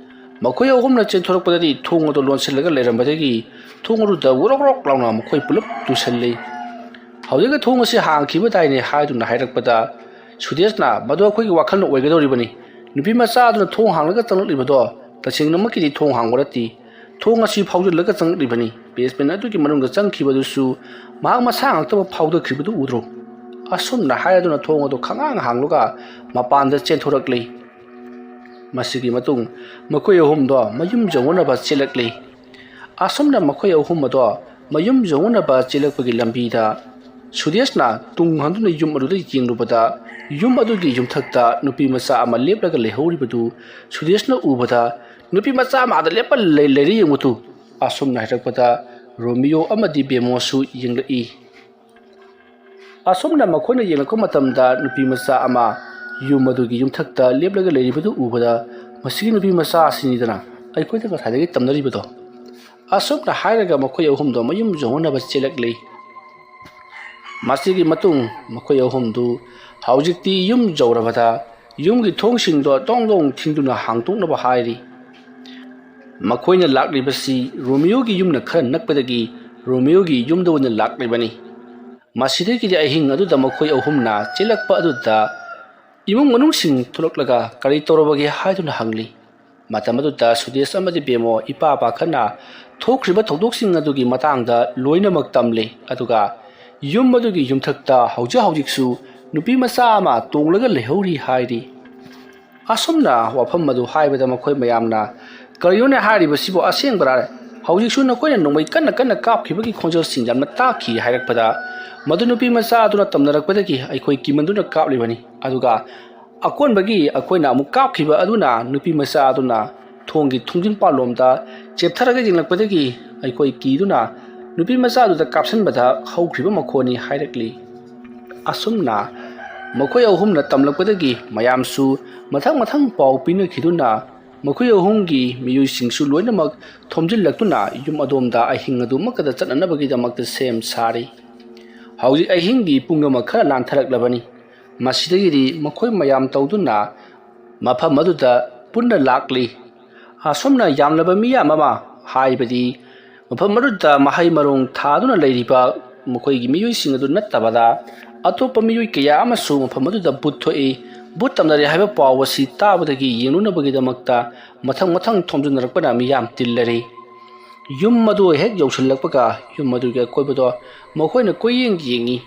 ꯃꯈꯣꯏ ꯑꯍꯨꯝꯅ ꯆꯦꯟꯊꯣꯔꯛꯄꯗꯗꯤ ꯊꯣꯡ ꯑꯗꯨ ꯂꯣꯟꯁꯤꯜꯂꯒ ꯂꯩꯔꯝꯕꯗꯒꯤ ꯊꯣꯡ ꯑꯗꯨꯗ ꯋꯣꯔꯣꯛ ꯋꯣꯔꯣꯛ ꯂꯥꯎꯅ ꯃꯈꯣꯏ ꯄꯨꯂꯞ ꯇꯨꯁꯜꯂꯤ꯫ "ꯍꯧꯖꯤꯛꯇ ꯊꯣꯡ ꯑꯁꯤ ꯍꯥꯡꯈꯤꯕ ꯇꯥꯏꯅꯦ" ꯍꯥꯏꯗꯨꯅ ꯍꯥꯏꯔꯛꯄꯗ ꯁꯨꯗꯦꯁꯅ, "ꯃꯗꯨ ꯑꯩꯈꯣꯏꯒꯤ ꯋꯥꯈꯜꯅ ꯑꯣꯏꯒꯗꯧꯔꯤꯕꯅꯤ꯫ ꯅꯨꯄꯤ ꯃꯆꯥ ꯑꯗꯨꯅ ꯊꯣꯡ ꯍꯥꯡꯂꯒ ꯆꯪꯂꯛꯂꯤꯕꯗꯣ ꯇꯁꯦꯡꯅꯃꯛꯀꯤꯗꯤ ꯊꯣꯡ ꯍꯥꯡꯕ ꯅꯠꯇꯦ꯫ ꯊꯣꯡ ꯑꯁꯤ ꯐꯥꯎꯖꯤꯜꯂꯒ ꯆꯪꯂꯛꯂꯤꯕꯅꯤ꯫ ꯕꯦꯁꯃꯦꯟ ꯑꯗꯨꯒꯤ ꯃꯅꯨꯡꯗ ꯆꯪꯈꯤꯕꯗꯨꯁꯨ ꯃꯍꯥꯛ ꯃꯁꯥ ꯉꯥꯛꯇꯃꯛ ꯐꯥꯎꯗꯈꯤꯕꯗꯨ ꯎꯗ꯭ꯔꯣ?" ꯑꯁꯨꯝꯅ ꯍꯥꯏꯔꯗꯨꯅ ꯊꯣꯡ ꯑꯗꯨ ꯈꯪꯍꯥꯡ ꯍꯥꯡꯂꯒ ꯃꯄꯥꯟꯗ ꯆꯦꯟꯊꯣꯔꯛꯂꯤ꯫ ꯃꯁꯤꯒꯤ ꯃꯇꯨꯡ ꯃꯈꯣꯏ ꯑꯍꯨꯝꯗꯣ ꯃꯌꯨꯝ ꯌꯧꯅꯅꯕ ꯆꯦꯜꯂꯛꯂꯤ꯫ ꯑꯁꯨꯝꯅ ꯃꯈꯣꯏ ꯑꯍꯨꯝ ꯑꯗꯣ ꯃꯌꯨꯝ ꯌꯧꯅꯅꯕ ꯆꯦꯜꯂꯛꯄꯒꯤ ꯂꯝꯕꯤꯗ ꯁꯨꯗꯦꯁꯅ ꯇꯨꯡ ꯍꯟꯗꯨꯅ ꯌꯨꯝ ꯑꯗꯨꯗ ꯌꯦꯡꯂꯨꯕꯗ, ꯌꯨꯝ ꯑꯗꯨꯒꯤ ꯌꯨꯝꯊꯛꯇ ꯅꯨꯄꯤ ꯃꯆꯥ ꯑꯃ ꯂꯦꯞꯂꯒ ꯂꯩꯍꯧꯔꯤꯕꯗꯨ ꯁꯨꯗꯦꯁꯅ ꯎꯕꯗ, ꯅꯨꯄꯤ ꯃꯆꯥ ꯑꯃ ꯑꯥꯗ ꯂꯦꯞꯄ ꯂꯩ-, ꯂꯩꯔꯦ ꯌꯦꯡꯉꯨꯇꯨ꯫ ꯑꯁꯨꯝꯅ ꯍꯥꯏꯔꯛꯄꯗ ꯔꯣꯃꯤꯌꯣ ꯑꯃꯗꯤ ꯕꯦꯃꯣꯁꯨ ꯌꯦꯡꯂꯛꯏ꯫ ꯑꯁꯨꯝꯅ ꯃꯈꯣꯏꯅ ꯌꯦꯡꯂꯛꯄ ꯃꯇꯝꯗ ꯅꯨꯄꯤ ꯃꯆꯥ ꯑꯃ ꯌꯨꯝ ꯑꯗꯨꯒꯤ ꯌꯨꯝꯊꯛꯇ ꯂꯦꯞꯂꯒ ꯂꯩꯔꯤꯕꯗꯨ ꯎꯕꯗ, "ꯃꯁꯤꯒꯤ ꯅꯨꯄꯤ ꯃꯆꯥ ꯑꯁꯤꯅꯤꯗꯅ ꯑꯩꯈꯣꯏꯗ ꯉꯁꯥꯏꯗꯒꯤ ꯇꯝꯅꯔꯤꯕꯗꯣ?" ꯑꯁꯨꯝꯅ ꯍꯥꯏꯔꯒ ꯃꯈꯣꯏ ꯑꯍꯨꯝꯗꯣ ꯃꯌꯨꯝ ꯌꯧꯅꯅꯕ ꯆꯦꯜꯂꯛꯂꯤ꯫ ꯃꯁꯤꯒꯤ ꯃꯇꯨꯡ ꯃꯈꯣꯏ ꯑꯍꯨꯝꯗꯨ ꯍꯧꯖꯤꯛꯇꯤ ꯌꯨꯝ ꯌꯧꯔꯕꯗ ꯌꯨꯝꯒꯤ ꯊꯣꯡꯁꯤꯡꯗꯣ ꯗꯣꯡ ꯗꯣꯡ ꯊꯤꯡꯗꯨꯅ ꯍꯥꯡꯗꯣꯛꯅꯕ ꯍꯥꯏꯔꯤ꯫ ꯃꯈꯣꯏꯅ ꯂꯥꯛꯂꯤꯕꯁꯤ ꯔꯣꯃꯤꯌꯣꯒꯤ ꯌꯨꯝꯅ ꯈꯔ ꯅꯛꯄꯗꯒꯤ ꯔꯣꯃꯤꯌꯣꯒꯤ ꯌꯨꯝꯗ ꯑꯣꯏꯅ ꯂꯥꯛꯂꯤꯕꯅꯤ꯫ ꯃꯁꯤꯗꯒꯤꯗꯤ ꯑꯍꯤꯡ ꯑꯗꯨꯗ ꯃꯈꯣꯏ ꯑꯍꯨꯝꯅ ꯆꯦꯜꯂꯛꯄ ꯑꯗꯨꯗ ꯏꯃꯨꯡ ꯃꯅꯨꯡꯁꯤꯡ ꯊꯣꯛꯂꯛꯂꯒ ꯀꯔꯤ ꯇꯧꯔꯕꯒꯦ ꯍꯥꯏꯗꯨꯅ ꯍꯪꯂꯤ꯫ ꯃꯇꯝ ꯑꯗꯨꯗ ꯁꯨꯗꯦꯁ ꯑꯃꯗꯤ ꯕꯦꯃꯣ ꯏꯄꯥ ꯄꯥꯈꯠꯅ ꯊꯣꯛꯈ꯭ꯔꯤꯕ ꯊꯧꯗꯣꯛꯁꯤꯡ ꯑꯗꯨꯒꯤ ꯃꯇꯥꯡꯗ ꯂꯣꯏꯅꯃꯛ ꯇꯝꯂꯤ꯫ ꯑꯗꯨꯒ ꯌꯨꯝ ꯑꯗꯨꯒꯤ ꯌꯨꯝꯊꯛꯇ ꯍꯧꯖꯤꯛ ꯍꯧꯖꯤꯛꯁꯨ ꯅꯨꯄꯤ ꯃꯆꯥ ꯑꯃ ꯇꯣꯡꯂꯒ ꯂꯩꯍꯧꯔꯤ ꯍꯥꯏꯔꯤ꯫ ꯑꯁꯨꯝꯅ ꯋꯥꯐꯝ ꯑꯗꯨ ꯍꯥꯏꯕꯗ ꯃꯈꯣꯏ ꯃꯌꯥꯝꯅ, "ꯀꯔꯤꯅꯣꯅꯦ ꯍꯥꯏꯔꯤꯕꯁꯤꯕꯨ? ꯑꯁꯦꯡꯕꯔꯥ? ꯍꯧꯖꯤꯛꯁꯨ ꯅꯈꯣꯏꯅ ꯅꯣꯡꯃꯩ ꯀꯟꯅ ꯀꯟꯅ ꯀꯥꯞꯈꯤꯕꯒꯤ ꯈꯣꯟꯖꯦꯜꯁꯤꯡ ꯌꯥꯝꯅ ꯇꯥꯈꯤ" ꯍꯥꯏꯔꯛꯄꯗ, ꯃꯗꯨ ꯅꯨꯄꯤ ꯃꯆꯥ ꯑꯗꯨꯅ ꯇꯝꯅꯔꯛꯄꯗꯒꯤ ꯑꯩꯈꯣꯏ ꯀꯤꯃꯟꯗꯨꯅ ꯀꯥꯞꯂꯤꯕꯅꯤ꯫ ꯑꯗꯨꯒ ꯑꯀꯣꯟꯕꯒꯤ ꯑꯩꯈꯣꯏꯅ ꯑꯃꯨꯛ ꯀꯥꯞꯈꯤꯕ ꯑꯗꯨꯅ ꯅꯨꯄꯤ ꯃꯆꯥ ꯑꯗꯨꯅ ꯊꯣꯡꯒꯤ ꯊꯣꯡꯖꯤꯟ ꯄꯥꯂꯣꯝꯗ ꯆꯦꯞꯊꯔꯒ ꯌꯦꯡꯂꯛꯄꯗꯒꯤ ꯑꯩꯈꯣꯏ ꯀꯤꯗꯨꯅ ꯅꯨꯄꯤ ꯃꯆꯥ ꯑꯗꯨꯗ ꯀꯥꯞꯁꯤꯟꯕꯗ ꯍꯧꯈ꯭ꯔꯤꯕ ꯃꯈꯣꯟꯅꯤ ꯍꯥꯏꯔꯛꯂꯤ꯫ ꯑꯁꯨꯝꯅ ꯃꯈꯣꯏ ꯑꯍꯨꯝꯅ ꯇꯝꯂꯛꯄꯗꯒꯤ ꯃꯌꯥꯝꯁꯨ ꯃꯊꯪ ꯃꯊꯪ ꯄꯥꯎ ꯄꯤꯅꯈꯤꯗꯨꯅ ꯃꯈꯣꯏ ꯑꯍꯨꯝꯒꯤ ꯃꯤꯑꯣꯏꯁꯤꯡꯁꯨ ꯂꯣꯏꯅꯃꯛ ꯊꯣꯝꯖꯤꯜꯂꯛꯇꯨꯅ ꯌꯨꯝ ꯑꯗꯣꯝꯗ ꯑꯍꯤꯡ ꯑꯗꯨꯃꯛꯇꯗ ꯆꯠꯅꯅꯕꯒꯤꯗꯃꯛꯇ ꯁꯦꯝ ꯁꯥꯔꯤ꯫ ꯍꯧꯖꯤꯛ ꯑꯍꯤꯡꯒꯤ ꯄꯨꯡ ꯑꯃ ꯈꯔ ꯂꯥꯟꯊꯔꯛꯂꯕꯅꯤ꯫ ꯃꯁꯤꯗꯒꯤꯗꯤ ꯃꯈꯣꯏ ꯃꯌꯥꯝ ꯇꯧꯗꯨꯅ ꯃꯐꯝ ꯑꯗꯨꯗ ꯄꯨꯟꯅ ꯂꯥꯛꯂꯤ꯫ ꯑꯁꯨꯝꯅ ꯌꯥꯝꯂꯕ ꯃꯤꯌꯥꯝ ꯑꯃ, ꯍꯥꯏꯕꯗꯤ ꯃꯐꯝ ꯑꯗꯨꯗ ꯃꯍꯩ ꯃꯔꯣꯡ ꯊꯥꯗꯨꯅ ꯂꯩꯔꯤꯕ ꯃꯈꯣꯏꯒꯤ ꯃꯤꯑꯣꯏꯁꯤꯡ ꯑꯗꯨ ꯅꯠꯇꯕꯗ ꯑꯇꯣꯞꯄ ꯃꯤꯑꯣꯏ ꯀꯌꯥ ꯑꯃꯁꯨ ꯃꯐꯝ ꯑꯗꯨꯗ ꯕꯨꯠ ꯊꯣꯛꯏ, ꯕꯨꯠ ꯇꯝꯅꯔꯦ ꯍꯥꯏꯕ ꯄꯥꯎ ꯑꯁꯤ ꯇꯥꯕꯗꯒꯤ ꯌꯦꯡꯂꯨꯅꯕꯒꯤꯗꯃꯛꯇ ꯃꯊꯪ ꯃꯊꯪ ꯊꯣꯝꯖꯤꯟꯅꯔꯛꯄꯅ ꯃꯤꯌꯥꯝ ꯇꯤꯜꯂꯔꯤ꯫ ꯌꯨꯝ ꯑꯗꯨ ꯍꯦꯛ ꯌꯧꯁꯤꯜꯂꯛꯄꯒ ꯌꯨꯝ ꯑꯗꯨꯒꯤ ꯑꯀꯣꯏꯕꯗꯣ ꯃꯈꯣꯏꯅ ꯀꯣꯏꯌꯦꯡ ꯌꯦꯡꯉꯤ꯫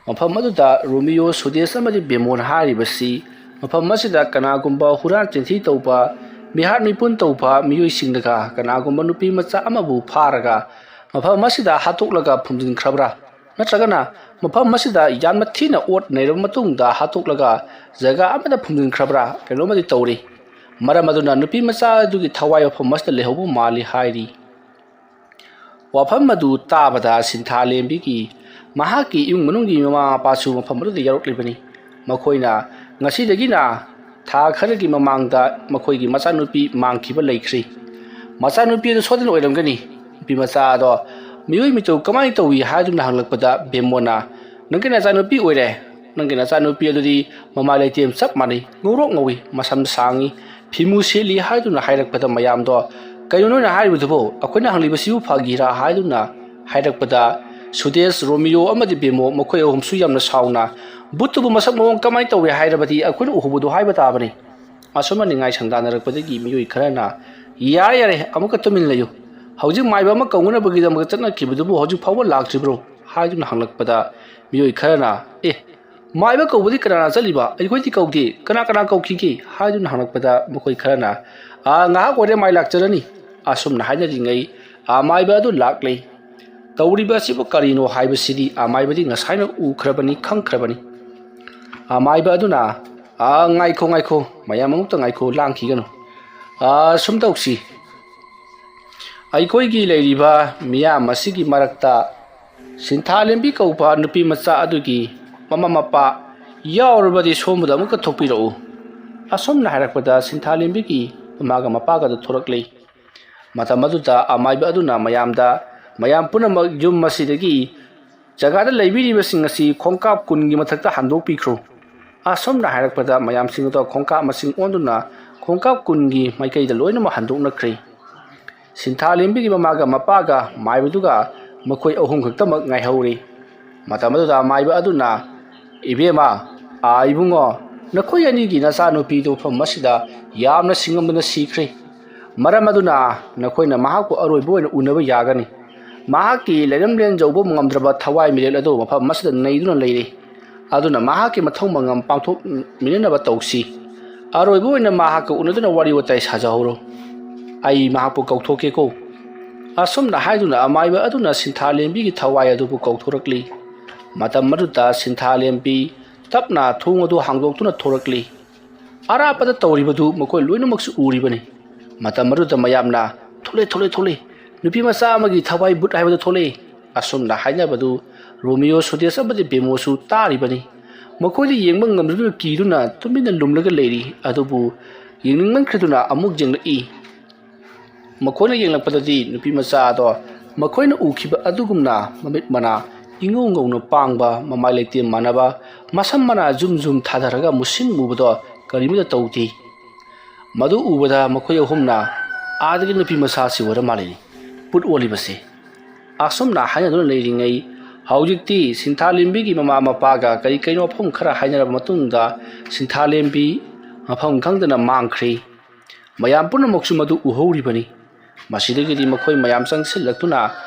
ꯃꯐꯝ ꯑꯗꯨꯗ ꯔꯣꯃꯤꯌꯣ, ꯁꯨꯗꯦꯁ ꯑꯃꯗꯤ ꯕꯦꯃꯣꯟ ꯍꯥꯏꯔꯤꯕꯁꯤ ꯃꯐꯝ ꯑꯁꯤꯗ ꯀꯅꯥꯒꯨꯝꯕ ꯍꯨꯔꯥꯟ ꯆꯤꯟꯊꯤ ꯇꯧꯕ, ꯃꯤꯍꯥꯠ ꯃꯤꯄꯨꯟ ꯇꯧꯕ ꯃꯤꯑꯣꯏꯁꯤꯡꯅꯒ ꯀꯅꯥꯒꯨꯝꯕ ꯅꯨꯄꯤ ꯃꯆꯥ ꯑꯃꯕꯨ ꯐꯥꯔꯒ ꯃꯐꯝ ꯑꯁꯤꯗ ꯍꯥꯠꯇꯣꯛꯂꯒ ꯐꯨꯝꯖꯤꯟꯈ꯭ꯔꯕ꯭ꯔꯥ? ꯅꯠꯇ꯭ꯔꯒꯅ ꯃꯐꯝ ꯑꯁꯤꯗ ꯌꯥꯝꯅ ꯊꯤꯅ ꯑꯣꯠ ꯅꯩꯔꯕ ꯃꯇꯨꯡꯗ ꯍꯥꯠꯇꯣꯛꯂꯒ ꯖꯒꯥ ꯑꯃꯗ ꯐꯨꯝꯖꯤꯟꯈ꯭ꯔꯕ꯭ꯔꯥ? ꯀꯩꯅꯣꯝꯃꯗꯤ ꯇꯧꯔꯤ꯫ ꯃꯔꯝ ꯑꯗꯨꯅ ꯅꯨꯄꯤ ꯃꯆꯥ ꯑꯗꯨꯒꯤ ꯊꯋꯥꯏ ꯃꯐꯝ ꯑꯁꯤꯗ ꯂꯩꯍꯧꯕ ꯃꯥꯜꯂꯤ ꯍꯥꯏꯔꯤ꯫ ꯋꯥꯐꯝ ꯑꯗꯨ ꯇꯥꯕꯗ ꯁꯤꯟꯊꯥ ꯂꯦꯝꯕꯤꯒꯤ ꯃꯍꯥꯛꯀꯤ ꯏꯃꯨꯡ ꯃꯅꯨꯡꯒꯤ ꯃꯃꯥ ꯃꯄꯥꯁꯨ ꯃꯐꯝ ꯑꯗꯨꯗ ꯌꯥꯎꯔꯛꯂꯤꯕꯅꯤ꯫ ꯃꯈꯣꯏꯅ ꯉꯁꯤꯗꯒꯤꯅ ꯊꯥ ꯈꯔꯒꯤ ꯃꯃꯥꯡꯗ ꯃꯈꯣꯏꯒꯤ ꯃꯆꯥꯅꯨꯄꯤ ꯃꯥꯡꯈꯤꯕ ꯂꯩꯈ꯭ꯔꯤ꯫ ꯃꯆꯥꯅꯨꯄꯤ ꯑꯗꯨ ꯁꯣꯏꯗꯅ ꯑꯣꯏꯔꯝꯒꯅꯤ꯫ ꯅꯨꯄꯤ ꯃꯆꯥ ꯑꯗꯣ ꯃꯤꯑꯣꯏ ꯃꯤꯇꯧ ꯀꯃꯥꯏꯅ ꯇꯧꯏ ꯍꯥꯏꯗꯨꯅ ꯍꯪꯂꯛꯄꯗ ꯕꯦꯃꯣꯅ, "ꯅꯪꯒꯤ ꯅꯆꯥꯅꯨꯄꯤ ꯑꯣꯏꯔꯦ꯫ ꯅꯪꯒꯤ ꯅꯆꯥꯅꯨꯄꯤ ꯑꯗꯨꯗꯤ ꯃꯃꯥ ꯂꯩꯇꯦꯝ ꯆꯞ ꯃꯥꯟꯅꯩ, ꯉꯧꯔꯣꯛ ꯉꯧꯏ, ꯃꯁꯝ ꯁꯥꯡꯏ, ꯐꯤꯃꯨ ꯁꯦꯠꯂꯤ ꯍꯥꯏꯗꯨꯅ ꯍꯥꯏꯔꯛꯄꯗ ꯃꯌꯥꯝꯗꯣ "ꯀꯩꯅꯣ ꯅꯣꯏꯅ ꯍꯥꯏꯔꯤꯕꯗꯨꯕꯨ? ꯑꯩꯈꯣꯏꯅ ꯍꯪꯂꯤꯕꯁꯤꯕꯨ ꯐꯥꯒꯤꯔꯥ?" ꯍꯥꯏꯗꯨꯅ ꯍꯥꯏꯔꯛꯄꯗ ꯁꯨꯗꯦꯁ, ꯔꯣꯃꯤꯌꯣ ꯑꯃꯗꯤ ꯕꯦꯃꯣ ꯃꯈꯣꯏ ꯑꯍꯨꯝꯁꯨ ꯌꯥꯝꯅ ꯁꯥꯎꯅ "ꯚꯨꯠꯇꯨꯕꯨ ꯃꯁꯛ ꯃꯑꯣꯡ ꯀꯃꯥꯏꯅ ꯇꯧꯏ ꯍꯥꯏꯔꯕꯗꯤ ꯑꯩꯈꯣꯏꯅ ꯎꯍꯧꯕꯗꯨ ꯍꯥꯏꯕ ꯇꯥꯕꯅꯤ"꯫ ꯑꯁꯨꯝꯅ ꯅꯤꯡꯉꯥꯏ ꯁꯪꯗꯥꯅꯔꯛꯄꯗꯒꯤ ꯃꯤꯑꯣꯏ ꯈꯔꯅ "ꯌꯥꯔꯦ ꯌꯥꯔꯦ, ꯑꯃꯨꯛꯀ ꯇꯨꯃꯤꯟ ꯂꯩꯌꯨ꯫ ꯍꯧꯖꯤꯛ ꯃꯥꯏꯕ ꯑꯃ ꯀꯧꯅꯅꯕꯒꯤꯗꯃꯛ ꯆꯠꯅꯈꯤꯕꯗꯨꯕꯨ ꯍꯧꯖꯤꯛ ꯐꯥꯎꯕ ꯂꯥꯛꯇ꯭ꯔꯤꯕ꯭ꯔꯣ?" ꯍꯥꯏꯗꯨꯅ ꯍꯪꯂꯛꯄꯗ ꯃꯤꯑꯣꯏ ꯈꯔꯅ "ꯑꯦ, ꯃꯥꯏꯕ ꯀꯧꯕꯗꯤ ꯀꯅꯥꯅ ꯆꯠꯂꯤꯕ? ꯑꯩꯈꯣꯏꯗꯤ ꯀꯧꯗꯦ꯫ ꯀꯅꯥ ꯀꯅꯥ ꯀꯧꯈꯤꯒꯦ?" ꯍꯥꯏꯗꯨꯅ ꯍꯪꯂꯛꯄꯗ ꯃꯈꯣꯏ ꯈꯔꯅ "ꯑꯥ, ꯉꯥꯏꯍꯥꯛ ꯑꯣꯏꯔꯦ ꯃꯥꯏ ꯂꯥꯛꯆꯔꯅꯤ"꯫ ꯑꯁꯨꯝꯅ ꯍꯥꯏꯅꯔꯤꯉꯩ ꯑꯃꯥꯏꯕ ꯑꯗꯨ ꯂꯥꯛꯂꯦ꯫ ꯇꯧꯔꯤꯕ ꯑꯁꯤꯕꯨ ꯀꯔꯤꯅꯣ ꯍꯥꯏꯕꯁꯤꯗꯤ ꯑꯃꯥꯏꯕꯗꯤ ꯉꯁꯥꯏꯅ ꯎꯈ꯭ꯔꯕꯅꯤ, ꯈꯪꯈ꯭ꯔꯕꯅꯤ꯫ ꯑꯃꯥꯏꯕ ꯑꯗꯨꯅ "ꯑꯥ, ꯉꯥꯏꯈꯣ, ꯉꯥꯏꯈꯣ, ꯃꯌꯥꯝ ꯑꯃꯨꯛꯇ ꯉꯥꯏꯈꯣ, ꯂꯥꯡꯈꯤꯒꯅꯨ꯫ ꯑꯥ, ꯁꯨꯝ ꯇꯧꯁꯤ꯫ ꯑꯩꯈꯣꯏꯒꯤ ꯂꯩꯔꯤꯕ ꯃꯤꯌꯥꯝ ꯑꯁꯤꯒꯤ ꯃꯔꯛꯇ ꯁꯤꯟꯊꯥꯂꯦꯝꯕꯤ ꯀꯧꯕ ꯅꯨꯄꯤ ꯃꯆꯥ ꯑꯗꯨꯒꯤ ꯃꯃꯥ ꯃꯄꯥ ꯌꯥꯎꯔꯕꯗꯤ ꯁꯣꯝꯕꯗ ꯑꯃꯨꯛꯀ ꯊꯣꯛꯄꯤꯔꯛꯎ"꯫ ꯑꯁꯨꯝꯅ ꯍꯥꯏꯔꯛꯄꯗ ꯁꯤꯟꯊꯥꯂꯦꯝꯕꯤꯒꯤ ꯃꯃꯥꯒ ꯃꯄꯥꯒꯗꯨ ꯊꯣꯔꯛꯂꯤ꯫ ꯃꯇꯝ ꯑꯗꯨꯗ ꯑꯃꯥꯏꯕ ꯑꯗꯨꯅ ꯃꯌꯥꯝꯗ "ꯃꯌꯥꯝ ꯄꯨꯝꯅꯃꯛ ꯌꯨꯝ ꯑꯁꯤꯗꯒꯤ ꯖꯒꯥꯗ ꯂꯩꯕꯤꯔꯤꯕꯁꯤꯡ ꯑꯁꯤ ꯈꯣꯡꯀꯥꯞ ꯀꯨꯟꯒꯤ ꯃꯊꯛꯇ ꯍꯟꯗꯣꯛꯄꯤꯈ꯭ꯔꯣ"꯫ ꯑꯁꯨꯝꯅ ꯍꯥꯏꯔꯛꯄꯗ ꯃꯌꯥꯝꯁꯤꯡ ꯑꯗꯣ ꯈꯣꯡꯀꯥꯞ ꯃꯁꯤꯡ ꯑꯣꯟꯗꯨꯅ ꯈꯣꯡꯀꯥꯞ ꯀꯨꯟꯒꯤ ꯃꯥꯏꯀꯩꯗ ꯂꯣꯏꯅꯃꯛ ꯍꯟꯗꯣꯛꯅꯈ꯭ꯔꯦ꯫ ꯁꯤꯟꯊꯥꯂꯦꯝꯕꯤꯒꯤ ꯃꯃꯥꯒ ꯃꯄꯥꯒ ꯃꯥꯏꯕꯗꯨꯒ ꯃꯈꯣꯏ ꯑꯍꯨꯝ ꯈꯛꯇꯃꯛ ꯉꯥꯏꯍꯧꯔꯤ꯫ ꯃꯇꯝ ꯑꯗꯨꯗ ꯃꯥꯏꯕ ꯑꯗꯨꯅ "ꯏꯕꯦꯝꯃ, ꯑꯥ, ꯏꯕꯨꯡꯉꯣ, ꯅꯈꯣꯏ ꯑꯅꯤꯒꯤ ꯅꯆꯥꯅꯨꯄꯤꯗꯨ ꯃꯐꯝ ꯑꯁꯤꯗ ꯌꯥꯝꯅ ꯁꯤꯡꯉꯝꯗꯅ ꯁꯤꯈ꯭ꯔꯦ꯫ ꯃꯔꯝ ꯑꯗꯨꯅ ꯅꯈꯣꯏꯅ ꯃꯍꯥꯛꯄꯨ ꯑꯔꯣꯏꯕ ꯑꯣꯏꯅ ꯎꯅꯕ ꯌꯥꯒꯅꯤ꯫ ꯃꯍꯥꯛꯀꯤ ꯂꯩꯔꯝꯂꯦꯟ ꯌꯧꯕ ꯉꯝꯗ꯭ꯔꯕ ꯊꯋꯥꯏ ꯃꯤꯔꯦꯜ ꯑꯗꯨ ꯃꯐꯝ ꯑꯁꯤꯗ ꯅꯩꯗꯨꯅ ꯂꯩꯔꯤ꯫ ꯑꯗꯨꯅ ꯃꯍꯥꯛꯀꯤ ꯃꯊꯧ ꯃꯉꯝ ꯄꯥꯡꯊꯣꯛꯃꯤꯟꯅꯅꯕ ꯇꯧꯁꯤ꯫ ꯑꯔꯣꯏꯕ ꯑꯣꯏꯅ ꯃꯍꯥꯛꯀ ꯎꯅꯗꯨꯅ ꯋꯥꯔꯤ ꯋꯥꯇꯥꯏ ꯁꯥꯖꯍꯧꯔꯣ꯫ ꯑꯩ ꯃꯍꯥꯛꯄꯨ ꯀꯧꯊꯣꯛꯀꯦꯀꯣ"꯫ ꯑꯁꯨꯝꯅ ꯍꯥꯏꯗꯨꯅ ꯑꯃꯥꯏꯕ ꯑꯗꯨꯅ ꯁꯤꯟꯊꯥꯂꯦꯝꯕꯤꯒꯤ ꯊꯋꯥꯏ ꯑꯗꯨꯕꯨ ꯀꯧꯊꯣꯔꯛꯂꯤ꯫ ꯃꯇꯝ ꯑꯗꯨꯗ ꯁꯤꯟꯊꯥꯂꯦꯝꯕꯤ ꯇꯞꯅ ꯊꯣꯡ ꯑꯗꯨ ꯍꯥꯡꯗꯣꯛꯇꯨꯅ ꯊꯣꯔꯛꯂꯤ꯫ ꯑꯔꯥꯞꯄꯗ ꯇꯧꯔꯤꯕꯗꯨ ꯃꯈꯣꯏ ꯂꯣꯏꯅꯃꯛꯁꯨ ꯎꯔꯤꯕꯅꯤ꯫ ꯃꯇꯝ ꯑꯗꯨꯗ ꯃꯌꯥꯝꯅ "ꯊꯣꯛꯂꯦ, ꯊꯣꯛꯂꯦ, ꯊꯣꯛꯂꯦ! ꯅꯨꯄꯤ ꯃꯆꯥ ꯑꯃꯒꯤ ꯊꯋꯥꯏ ꯚꯨꯠ ꯍꯥꯏꯕꯗꯨ ꯊꯣꯛꯂꯛꯏ!" ꯑꯁꯨꯝꯅ ꯍꯥꯏꯅꯕꯗꯨ ꯔꯣꯃꯤꯌꯣ, ꯁꯨꯗꯦꯁ ꯑꯃꯗꯤ ꯕꯦꯃꯣꯁꯨ ꯇꯥꯔꯤꯕꯅꯤ꯫ ꯃꯈꯣꯏꯗꯤ ꯌꯦꯡꯕ ꯉꯝꯗꯗꯨꯅ ꯀꯤꯗꯨꯅ ꯇꯨꯃꯤꯟꯅ ꯂꯨꯝꯂꯒ ꯂꯩꯔꯤ꯫ ꯑꯗꯨꯕꯨ ꯌꯦꯡꯅꯤꯡꯃꯟꯈꯤꯗꯨꯅ ꯑꯃꯨꯛ ꯌꯦꯡꯂꯛꯏ꯫ ꯃꯈꯣꯏꯅ ꯌꯦꯡꯂꯛꯄꯗꯗꯤ ꯅꯨꯄꯤ ꯃꯆꯥ ꯑꯗꯣ ꯃꯈꯣꯏꯅ ꯎꯈꯤꯕ ꯑꯗꯨꯒꯨꯝꯅ ꯃꯃꯤꯠ ꯃꯅꯥ ꯏꯉꯧ ꯉꯧꯅ ꯄꯥꯡꯕ, ꯃꯃꯥꯏ ꯂꯩꯇꯦꯝ ꯃꯥꯟꯅꯕ, ꯃꯁꯝ ꯃꯅꯥ ꯖꯨꯝ ꯖꯨꯝ ꯊꯥꯗꯔꯒ ꯃꯨꯁꯤꯟ ꯃꯨꯕꯗꯣ ꯀꯔꯤꯃꯠꯇ ꯇꯧꯗꯦ꯫ ꯃꯗꯨ ꯎꯕꯗ ꯃꯈꯣꯏ ꯑꯍꯨꯝꯅ ꯑꯥꯗꯒꯤ ꯅꯨꯄꯤ ꯃꯆꯥꯁꯤ ꯑꯣꯏꯔ ꯃꯥꯜꯂꯤꯅꯤ ꯄꯨꯠ ꯑꯣꯜꯂꯤꯕꯁꯦ꯫ ꯑꯁꯨꯝꯅ ꯍꯥꯏꯅꯗꯨꯅ ꯂꯩꯔꯤꯉꯩ, ꯍꯧꯖꯤꯛꯇꯤ ꯁꯤꯟꯊꯥꯂꯦꯝꯕꯤꯒꯤ ꯃꯃꯥ ꯃꯄꯥꯒ ꯀꯔꯤ ꯀꯩꯅꯣ ꯋꯥꯐꯝ ꯈꯔ ꯍꯥꯏꯅꯔꯕ ꯃꯇꯨꯡꯗ ꯁꯤꯟꯊꯥꯂꯦꯝꯕꯤ ꯃꯐꯝ ꯈꯪꯗꯅ ꯃꯥꯡꯈ꯭ꯔꯦ꯫ ꯃꯌꯥꯝ ꯄꯨꯝꯅꯃꯛꯁꯨ ꯃꯗꯨ ꯎꯍꯧꯔꯤꯕꯅꯤ꯫ ꯃꯁꯤꯗꯒꯤꯗꯤ ꯃꯈꯣꯏ ꯃꯌꯥꯝ ꯆꯪꯁꯤꯜꯂꯛꯇꯨꯅ,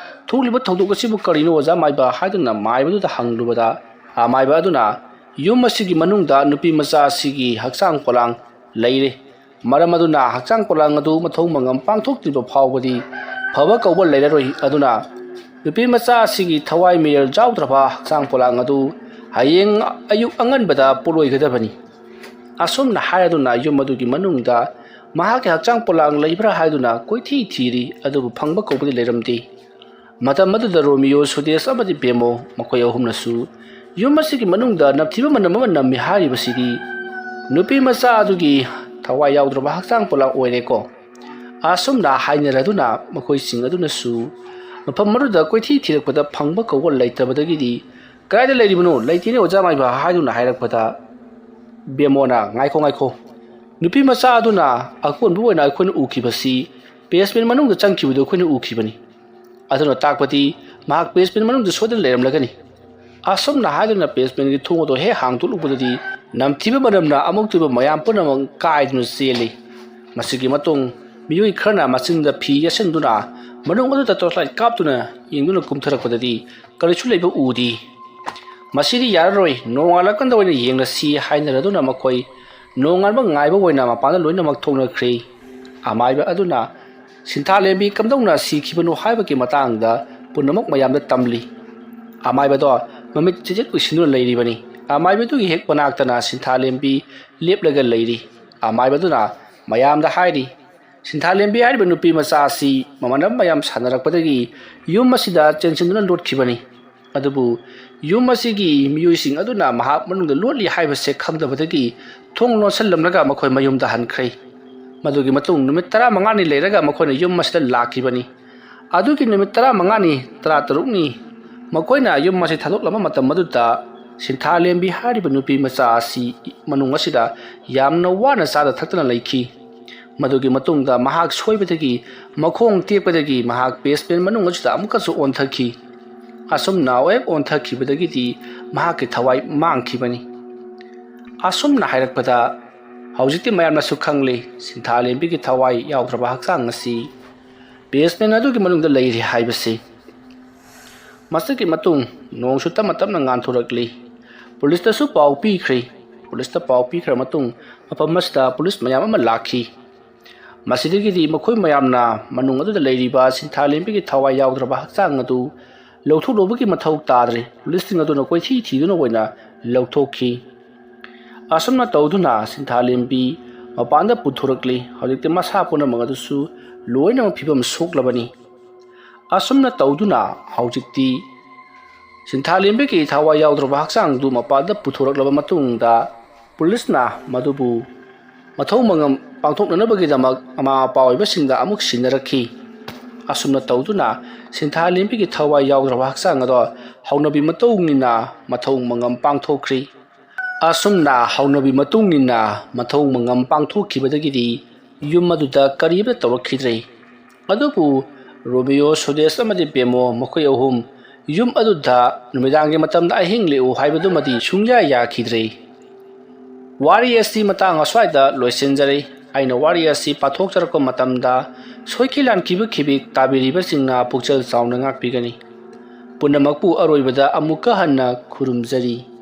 "ꯊꯣꯛꯂꯤꯕ ꯊꯧꯗꯣꯛ ꯑꯁꯤꯕꯨ ꯀꯔꯤꯅꯣ, ꯑꯣꯖꯥ ꯃꯥꯏꯕ?" ꯍꯥꯏꯗꯨꯅ ꯃꯥꯏꯕꯗꯨꯗ ꯍꯪꯂꯨꯕꯗ, ꯑꯃꯥꯏꯕ ꯑꯗꯨꯅ, "ꯌꯨꯝ ꯑꯁꯤꯒꯤ ꯃꯅꯨꯡꯗ ꯅꯨꯄꯤ ꯃꯆꯥ ꯑꯁꯤꯒꯤ ꯍꯛꯆꯥꯡ ꯄꯣꯂꯥꯡ ꯂꯩꯔꯦ꯫ ꯃꯔꯝ ꯑꯗꯨꯅ ꯍꯛꯆꯥꯡ ꯄꯣꯂꯥꯡ ꯑꯗꯨ ꯃꯊꯧ ꯃꯉꯝ ꯄꯥꯡꯊꯣꯛꯇ꯭ꯔꯤꯕ ꯐꯥꯎꯕꯗꯤ ꯐꯕ ꯀꯧꯕ ꯂꯩꯔꯔꯣꯏ꯫ ꯑꯗꯨꯅ ꯅꯨꯄꯤ ꯃꯆꯥ ꯑꯁꯤꯒꯤ ꯊꯋꯥꯏ ꯃꯤꯔꯦꯜ ꯌꯥꯎꯗ꯭ꯔꯕ ꯍꯛꯆꯥꯡ ꯄꯣꯂꯥꯡ ꯑꯗꯨ ꯍꯌꯦꯡ ꯑꯌꯨꯛ ꯑꯉꯟꯕꯗ ꯄꯣꯠꯂꯣꯏꯒꯗꯕꯅꯤ"꯫ ꯑꯁꯨꯝꯅ ꯍꯥꯏꯔꯗꯨꯅ ꯌꯨꯝ ꯑꯗꯨꯒꯤ ꯃꯅꯨꯡꯗ ꯃꯍꯥꯛꯀꯤ ꯍꯛꯆꯥꯡ ꯄꯣꯂꯥꯡ ꯂꯩꯕ꯭ꯔꯥ ꯍꯥꯏꯗꯨꯅ ꯀꯣꯏꯊꯤ ꯊꯤꯔꯤ, ꯑꯗꯨꯕꯨ ꯐꯪꯕ ꯀꯧꯕꯗꯤ ꯂꯩꯔꯝꯗꯦ꯫ ꯃꯇꯝ ꯑꯗꯨꯗ ꯔꯣꯃꯤꯌꯣ, ꯁꯨꯗꯦꯁ ꯑꯃꯗꯤ ꯕꯦꯃꯣ, ꯃꯈꯣꯏ ꯑꯍꯨꯝꯅꯁꯨ ꯌꯨꯝ ꯑꯁꯤꯒꯤ ꯃꯅꯨꯡꯗ ꯅꯝꯊꯤꯕ ꯃꯅꯝ ꯑꯃ ꯅꯝꯃꯤ ꯍꯥꯏꯔꯤꯕꯁꯤꯗꯤ ꯅꯨꯄꯤ ꯃꯆꯥ ꯑꯗꯨꯒꯤ ꯊꯋꯥꯏ ꯌꯥꯎꯗ꯭ꯔꯕ ꯍꯛꯆꯥꯡ ꯄꯣꯂꯥꯡ ꯑꯣꯏꯔꯦꯀꯣ꯫ ꯑꯁꯨꯝꯅ ꯍꯥꯏꯅꯔꯗꯨꯅ ꯃꯈꯣꯏꯁꯤꯡ ꯑꯗꯨꯅꯁꯨ ꯃꯐꯝ ꯑꯗꯨꯗ ꯀꯣꯏꯊꯤ ꯊꯤꯔꯛꯄꯗ ꯐꯪꯕ ꯀꯧꯕ ꯂꯩꯇꯕꯗꯒꯤꯗꯤ, "ꯀꯗꯥꯏꯗ ꯂꯩꯔꯤꯕꯅꯣ? ꯂꯩꯇꯦꯅꯦ, ꯑꯣꯖꯥ ꯃꯥꯏꯕ" ꯍꯥꯏꯗꯨꯅ ꯍꯥꯏꯔꯛꯄꯗ, ꯕꯦꯃꯣꯅ, "ꯉꯥꯏꯈꯣ, ꯉꯥꯏꯈꯣ, ꯅꯨꯄꯤ ꯃꯆꯥ ꯑꯗꯨꯅ ꯑꯀꯣꯟꯕ ꯑꯣꯏꯅ ꯑꯩꯈꯣꯏꯅ ꯎꯈꯤꯕꯁꯤ ꯕꯦꯁꯃꯦꯟ ꯃꯅꯨꯡꯗ ꯆꯪꯈꯤꯕꯗꯨ ꯑꯩꯈꯣꯏꯅ ꯎꯈꯤꯕꯅꯤ꯫ ꯑꯗꯨꯅ ꯇꯥꯛꯄꯗꯤ ꯃꯍꯥꯛ ꯕꯦꯁꯃꯦꯟ ꯃꯅꯨꯡꯗ ꯁꯣꯏꯗꯅ ꯂꯩꯔꯝꯂꯒꯅꯤ"꯫ ꯑꯁꯨꯝꯅ ꯍꯥꯏꯗꯨꯅ ꯕꯦꯁꯃꯦꯟꯒꯤ ꯊꯣꯡ ꯑꯗꯨ ꯍꯦꯛ ꯍꯥꯡꯗꯣꯛꯂꯨꯕꯗꯗꯤ ꯅꯝꯊꯤꯕ ꯃꯅꯝꯅ ꯑꯃꯨꯛꯇꯣꯏꯕ ꯃꯌꯥꯝ ꯄꯨꯝꯅꯃꯛ ꯀꯥꯏꯗꯨꯅ ꯆꯦꯜꯂꯤ꯫ ꯃꯁꯤꯒꯤ ꯃꯇꯨꯡ ꯃꯤꯑꯣꯏ ꯈꯔꯅ ꯃꯆꯤꯟꯗ ꯐꯤ ꯌꯦꯠꯁꯤꯟꯗꯨꯅ ꯃꯅꯨꯡ ꯑꯗꯨꯗ ꯇꯣꯔꯆꯂꯥꯏꯠ ꯀꯥꯞꯇꯨꯅ ꯌꯦꯡꯗꯨꯅ ꯀꯨꯝꯊꯔꯛꯄꯗꯗꯤ ꯀꯔꯤꯁꯨ ꯂꯩꯕ ꯎꯗꯦ꯫ "ꯃꯁꯤꯗꯤ ꯌꯥꯔꯔꯣꯏ, ꯅꯣꯡꯉꯥꯜꯂꯀꯥꯟꯗ ꯑꯣꯏꯅ ꯌꯦꯡꯂꯁꯤ" ꯍꯥꯏꯅꯔꯗꯨꯅ ꯃꯈꯣꯏ ꯅꯣꯡꯉꯥꯟꯕ ꯉꯥꯏꯕ ꯑꯣꯏꯅ ꯃꯄꯥꯟꯗ ꯂꯣꯏꯅꯃꯛ ꯊꯣꯛꯅꯈ꯭ꯔꯦ꯫ ꯑꯃꯥꯏꯕ ꯑꯗꯨꯅ ꯁꯤꯟꯊꯥꯂꯦꯝꯕꯤ ꯀꯝꯗꯧꯅ ꯁꯤꯈꯤꯕꯅꯣ ꯍꯥꯏꯕꯒꯤ ꯃꯇꯥꯡꯗ ꯄꯨꯝꯅꯃꯛ ꯃꯌꯥꯝꯗ ꯇꯝꯂꯤ꯫ ꯑꯃꯥꯏꯕꯗꯣ ꯃꯃꯤꯠ ꯆꯤꯖꯤꯠ ꯎꯏꯁꯤꯟꯗꯨꯅ ꯂꯩꯔꯤꯕꯅꯤ꯫ ꯑꯃꯥꯏꯕꯗꯨꯒꯤ ꯍꯦꯛ ꯃꯅꯥꯛꯇꯅ ꯁꯤꯟꯊꯥꯂꯦꯝꯕꯤ ꯂꯦꯞꯂꯒ ꯂꯩꯔꯤ꯫ ꯑꯃꯥꯏꯕꯗꯨꯅ ꯃꯌꯥꯝꯗ ꯍꯥꯏꯔꯤ, "ꯁꯤꯟꯊꯥꯂꯦꯝꯕꯤ ꯍꯥꯏꯔꯤꯕ ꯅꯨꯄꯤ ꯃꯆꯥ ꯑꯁꯤ ꯃꯃꯥꯟꯅꯕ ꯃꯌꯥꯝ ꯁꯥꯟꯅꯔꯛꯄꯗꯒꯤ ꯌꯨꯝ ꯑꯁꯤꯗ ꯆꯦꯟꯁꯤꯟꯗꯨꯅ ꯂꯣꯠꯈꯤꯕꯅꯤ꯫ ꯑꯗꯨꯕꯨ ꯌꯨꯝ ꯑꯁꯤꯒꯤ ꯃꯤꯑꯣꯏꯁꯤꯡ ꯑꯗꯨꯅ ꯃꯍꯥꯛ ꯃꯅꯨꯡꯗ ꯂꯣꯠꯂꯤ ꯍꯥꯏꯕꯁꯦ ꯈꯪꯗꯕꯗꯒꯤ ꯊꯣꯡ ꯂꯣꯟꯁꯤꯜꯂꯝꯂꯒ ꯃꯈꯣꯏ ꯃꯌꯨꯝꯗ ꯍꯟꯈ꯭ꯔꯦ꯫ ꯃꯗꯨꯒꯤ ꯃꯇꯨꯡ ꯅꯨꯃꯤꯠ ꯇꯔꯥꯃꯉꯥꯅꯤ ꯂꯩꯔꯒ ꯃꯈꯣꯏꯅ ꯌꯨꯝ ꯑꯁꯤꯗ ꯂꯥꯛꯈꯤꯕꯅꯤ꯫ ꯑꯗꯨꯒꯤ ꯅꯨꯃꯤꯠ ꯇꯔꯥꯃꯉꯥꯅꯤ, ꯇꯔꯥꯇꯔꯨꯛꯅꯤ ꯃꯈꯣꯏꯅ ꯌꯨꯝ ꯑꯁꯤ ꯊꯥꯗꯣꯛꯂꯝꯕ ꯃꯇꯝ ꯑꯗꯨꯗ ꯁꯤꯟꯊꯥꯂꯦꯝꯕꯤ ꯍꯥꯏꯔꯤꯕ ꯅꯨꯄꯤ ꯃꯆꯥ ꯑꯁꯤ ꯃꯅꯨꯡ ꯑꯁꯤꯗ ꯌꯥꯝꯅ ꯋꯥꯅ ꯆꯥꯗ ꯊꯛꯇꯅ ꯂꯩꯈꯤ꯫ ꯃꯗꯨꯒꯤ ꯃꯇꯨꯡꯗ ꯃꯍꯥꯛ ꯁꯣꯏꯕꯗꯒꯤ ꯃꯈꯣꯡ ꯇꯦꯛꯄꯗꯒꯤ ꯃꯍꯥꯛ ꯕꯦꯁꯃꯦꯟ ꯃꯅꯨꯡ ꯑꯁꯤꯗ ꯑꯃꯨꯛꯀꯁꯨ ꯑꯣꯟꯊꯈꯤ꯫ ꯑꯁꯨꯝꯅ ꯍꯦꯛ ꯑꯣꯟꯊꯈꯤꯕꯗꯒꯤꯗꯤ ꯃꯍꯥꯛꯀꯤ ꯊꯋꯥꯏ ꯃꯥꯡꯈꯤꯕꯅꯤ꯫ ꯑꯁꯨꯝꯅ ꯍꯥꯏꯔꯛꯄꯗ ꯍꯧꯖꯤꯛꯇꯤ ꯃꯌꯥꯝꯅꯁꯨ ꯈꯪꯂꯤ, ꯁꯤꯟꯊꯥꯂꯦꯝꯕꯤꯒꯤ ꯊꯋꯥꯏ ꯌꯥꯎꯗ꯭ꯔꯕ ꯍꯛꯆꯥꯡ ꯑꯁꯤ ꯕꯦꯁꯃꯦꯟ ꯑꯗꯨꯒꯤ ꯃꯅꯨꯡꯗ ꯂꯩꯔꯤ ꯍꯥꯏꯕꯁꯤ꯫ ꯃꯁꯤꯒꯤ ꯃꯇꯨꯡ ꯅꯣꯡꯁꯨ ꯇꯞꯅ ꯇꯞꯅ ꯉꯥꯟꯊꯣꯔꯛꯂꯤ꯫ ꯄꯨꯂꯤꯁꯇꯁꯨ ꯄꯥꯎ ꯄꯤꯈ꯭ꯔꯦ꯫ ꯄꯨꯂꯤꯁꯇ ꯄꯥꯎ ꯄꯤꯈ꯭ꯔ ꯃꯇꯨꯡ ꯃꯐꯝ ꯑꯁꯤꯗ ꯄꯨꯂꯤꯁ ꯃꯌꯥꯝ ꯑꯃ ꯂꯥꯛꯈꯤ꯫ ꯃꯁꯤꯗꯒꯤꯗꯤ ꯃꯈꯣꯏ ꯃꯌꯥꯝꯅ ꯃꯅꯨꯡ ꯑꯗꯨꯗ ꯂꯩꯔꯤꯕ ꯁꯤꯟꯊꯥꯂꯦꯝꯕꯤꯒꯤ ꯊꯋꯥꯏ ꯌꯥꯎꯗ꯭ꯔꯕ ꯍꯛꯆꯥꯡ ꯑꯗꯨ ꯂꯧꯊꯣꯛꯂꯨꯕꯒꯤ ꯃꯊꯧ ꯇꯥꯗ꯭ꯔꯦ꯫ ꯄꯨꯂꯤꯁꯁꯤꯡ ꯑꯗꯨꯅ ꯀꯣꯏꯊꯤ ꯊꯤꯗꯨꯅ ꯑꯣꯏꯅ ꯂꯧꯊꯣꯛꯈꯤ꯫ ꯑꯁꯨꯝꯅ ꯇꯧꯗꯨꯅ ꯁꯤꯟꯊꯥꯂꯦꯝꯕꯤ ꯃꯄꯥꯟꯗ ꯄꯨꯊꯣꯔꯛꯂꯤ꯫ ꯍꯧꯖꯤꯛꯇꯤ ꯃꯁꯥ ꯄꯨꯝꯅꯃꯛ ꯑꯗꯨꯁꯨ ꯂꯣꯏꯅꯃꯛ ꯐꯤꯕꯝ ꯁꯣꯛꯂꯕꯅꯤ꯫ ꯑꯁꯨꯝꯅ ꯇꯧꯗꯨꯅ ꯍꯧꯖꯤꯛꯇꯤ ꯁꯤꯟꯊꯥꯂꯦꯝꯕꯤꯒꯤ ꯊꯋꯥꯏ ꯌꯥꯎꯗ꯭ꯔꯕ ꯍꯛꯆꯥꯡꯗꯨ ꯃꯄꯥꯟꯗ ꯄꯨꯊꯣꯔꯛꯂꯕ ꯃꯇꯨꯡꯗ ꯄꯨꯂꯤꯁꯅ ꯃꯗꯨꯕꯨ ꯃꯊꯧ ꯃꯉꯝ ꯄꯥꯡꯊꯣꯛꯅꯅꯕꯒꯤꯗꯃꯛ ꯃꯃꯥ ꯃꯄꯥ ꯑꯣꯏꯕꯁꯤꯡꯗ ꯑꯃꯨꯛ ꯁꯤꯟꯅꯔꯛꯈꯤ꯫ ꯑꯁꯨꯝꯅ ꯇꯧꯗꯨꯅ ꯁꯤꯟꯊꯥꯂꯦꯝꯕꯤꯒꯤ ꯊꯋꯥꯏ ꯌꯥꯎꯗ꯭ꯔꯕ ꯍꯛꯆꯥꯡ ꯑꯗꯣ ꯍꯧꯅꯕꯤ ꯃꯇꯨꯡ ꯏꯟꯅ ꯃꯊꯧ ꯃꯉꯝ ꯄꯥꯡꯊꯣꯛꯈ꯭ꯔꯤ꯫ ꯑꯁꯨꯝꯅ ꯍꯧꯅꯕꯤ ꯃꯇꯨꯡ ꯏꯟꯅ ꯃꯊꯧ ꯃꯉꯝ ꯄꯥꯡꯊꯣꯛꯈꯤꯕꯗꯒꯤꯗꯤ ꯌꯨꯝ ꯑꯗꯨꯗ ꯀꯔꯤꯃꯠꯇ ꯇꯧꯔꯛꯈꯤꯗ꯭ꯔꯦ꯫ ꯑꯗꯨꯕꯨ ꯔꯣꯃꯤꯌꯣ, ꯁꯨꯗꯦꯁ ꯑꯃꯗꯤ ꯕꯦꯃꯣ ꯃꯈꯣꯏ ꯑꯍꯨꯝ ꯌꯨꯝ ꯑꯗꯨꯗ ꯅꯨꯃꯤꯗꯥꯡꯒꯤ ꯃꯇꯝꯗ ꯑꯍꯤꯡ ꯂꯦꯛꯎ ꯍꯥꯏꯕꯗꯨꯃꯗꯤ ꯁꯨꯡꯌꯥ ꯌꯥꯈꯤꯗ꯭ꯔꯦ꯫ ꯋꯥꯔꯤ ꯑꯁꯤ ꯃꯇꯥꯡ ꯑꯁ꯭ꯋꯥꯏꯗ ꯂꯣꯏꯁꯤꯟꯖꯔꯦ꯫ ꯑꯩꯅ ꯋꯥꯔꯤ ꯑꯁꯤ ꯄꯥꯊꯣꯛꯆꯔꯛꯄ ꯃꯇꯝꯗ ꯁꯣꯏꯈꯤ ꯂꯥꯟꯈꯤꯕ ꯈꯤꯕꯤꯛ ꯇꯥꯕꯤꯔꯤꯕꯁꯤꯡꯅ ꯄꯨꯛꯆꯦꯜ ꯆꯥꯎꯅ ꯉꯥꯛꯄꯤꯒꯅꯤ꯫ ꯄꯨꯝꯅꯃꯛꯄꯨ ꯑꯔꯣꯏꯕꯗ ꯑꯃꯨꯛꯀ ꯍꯟꯅ ꯈꯨꯔꯨꯝꯖꯔꯤ꯫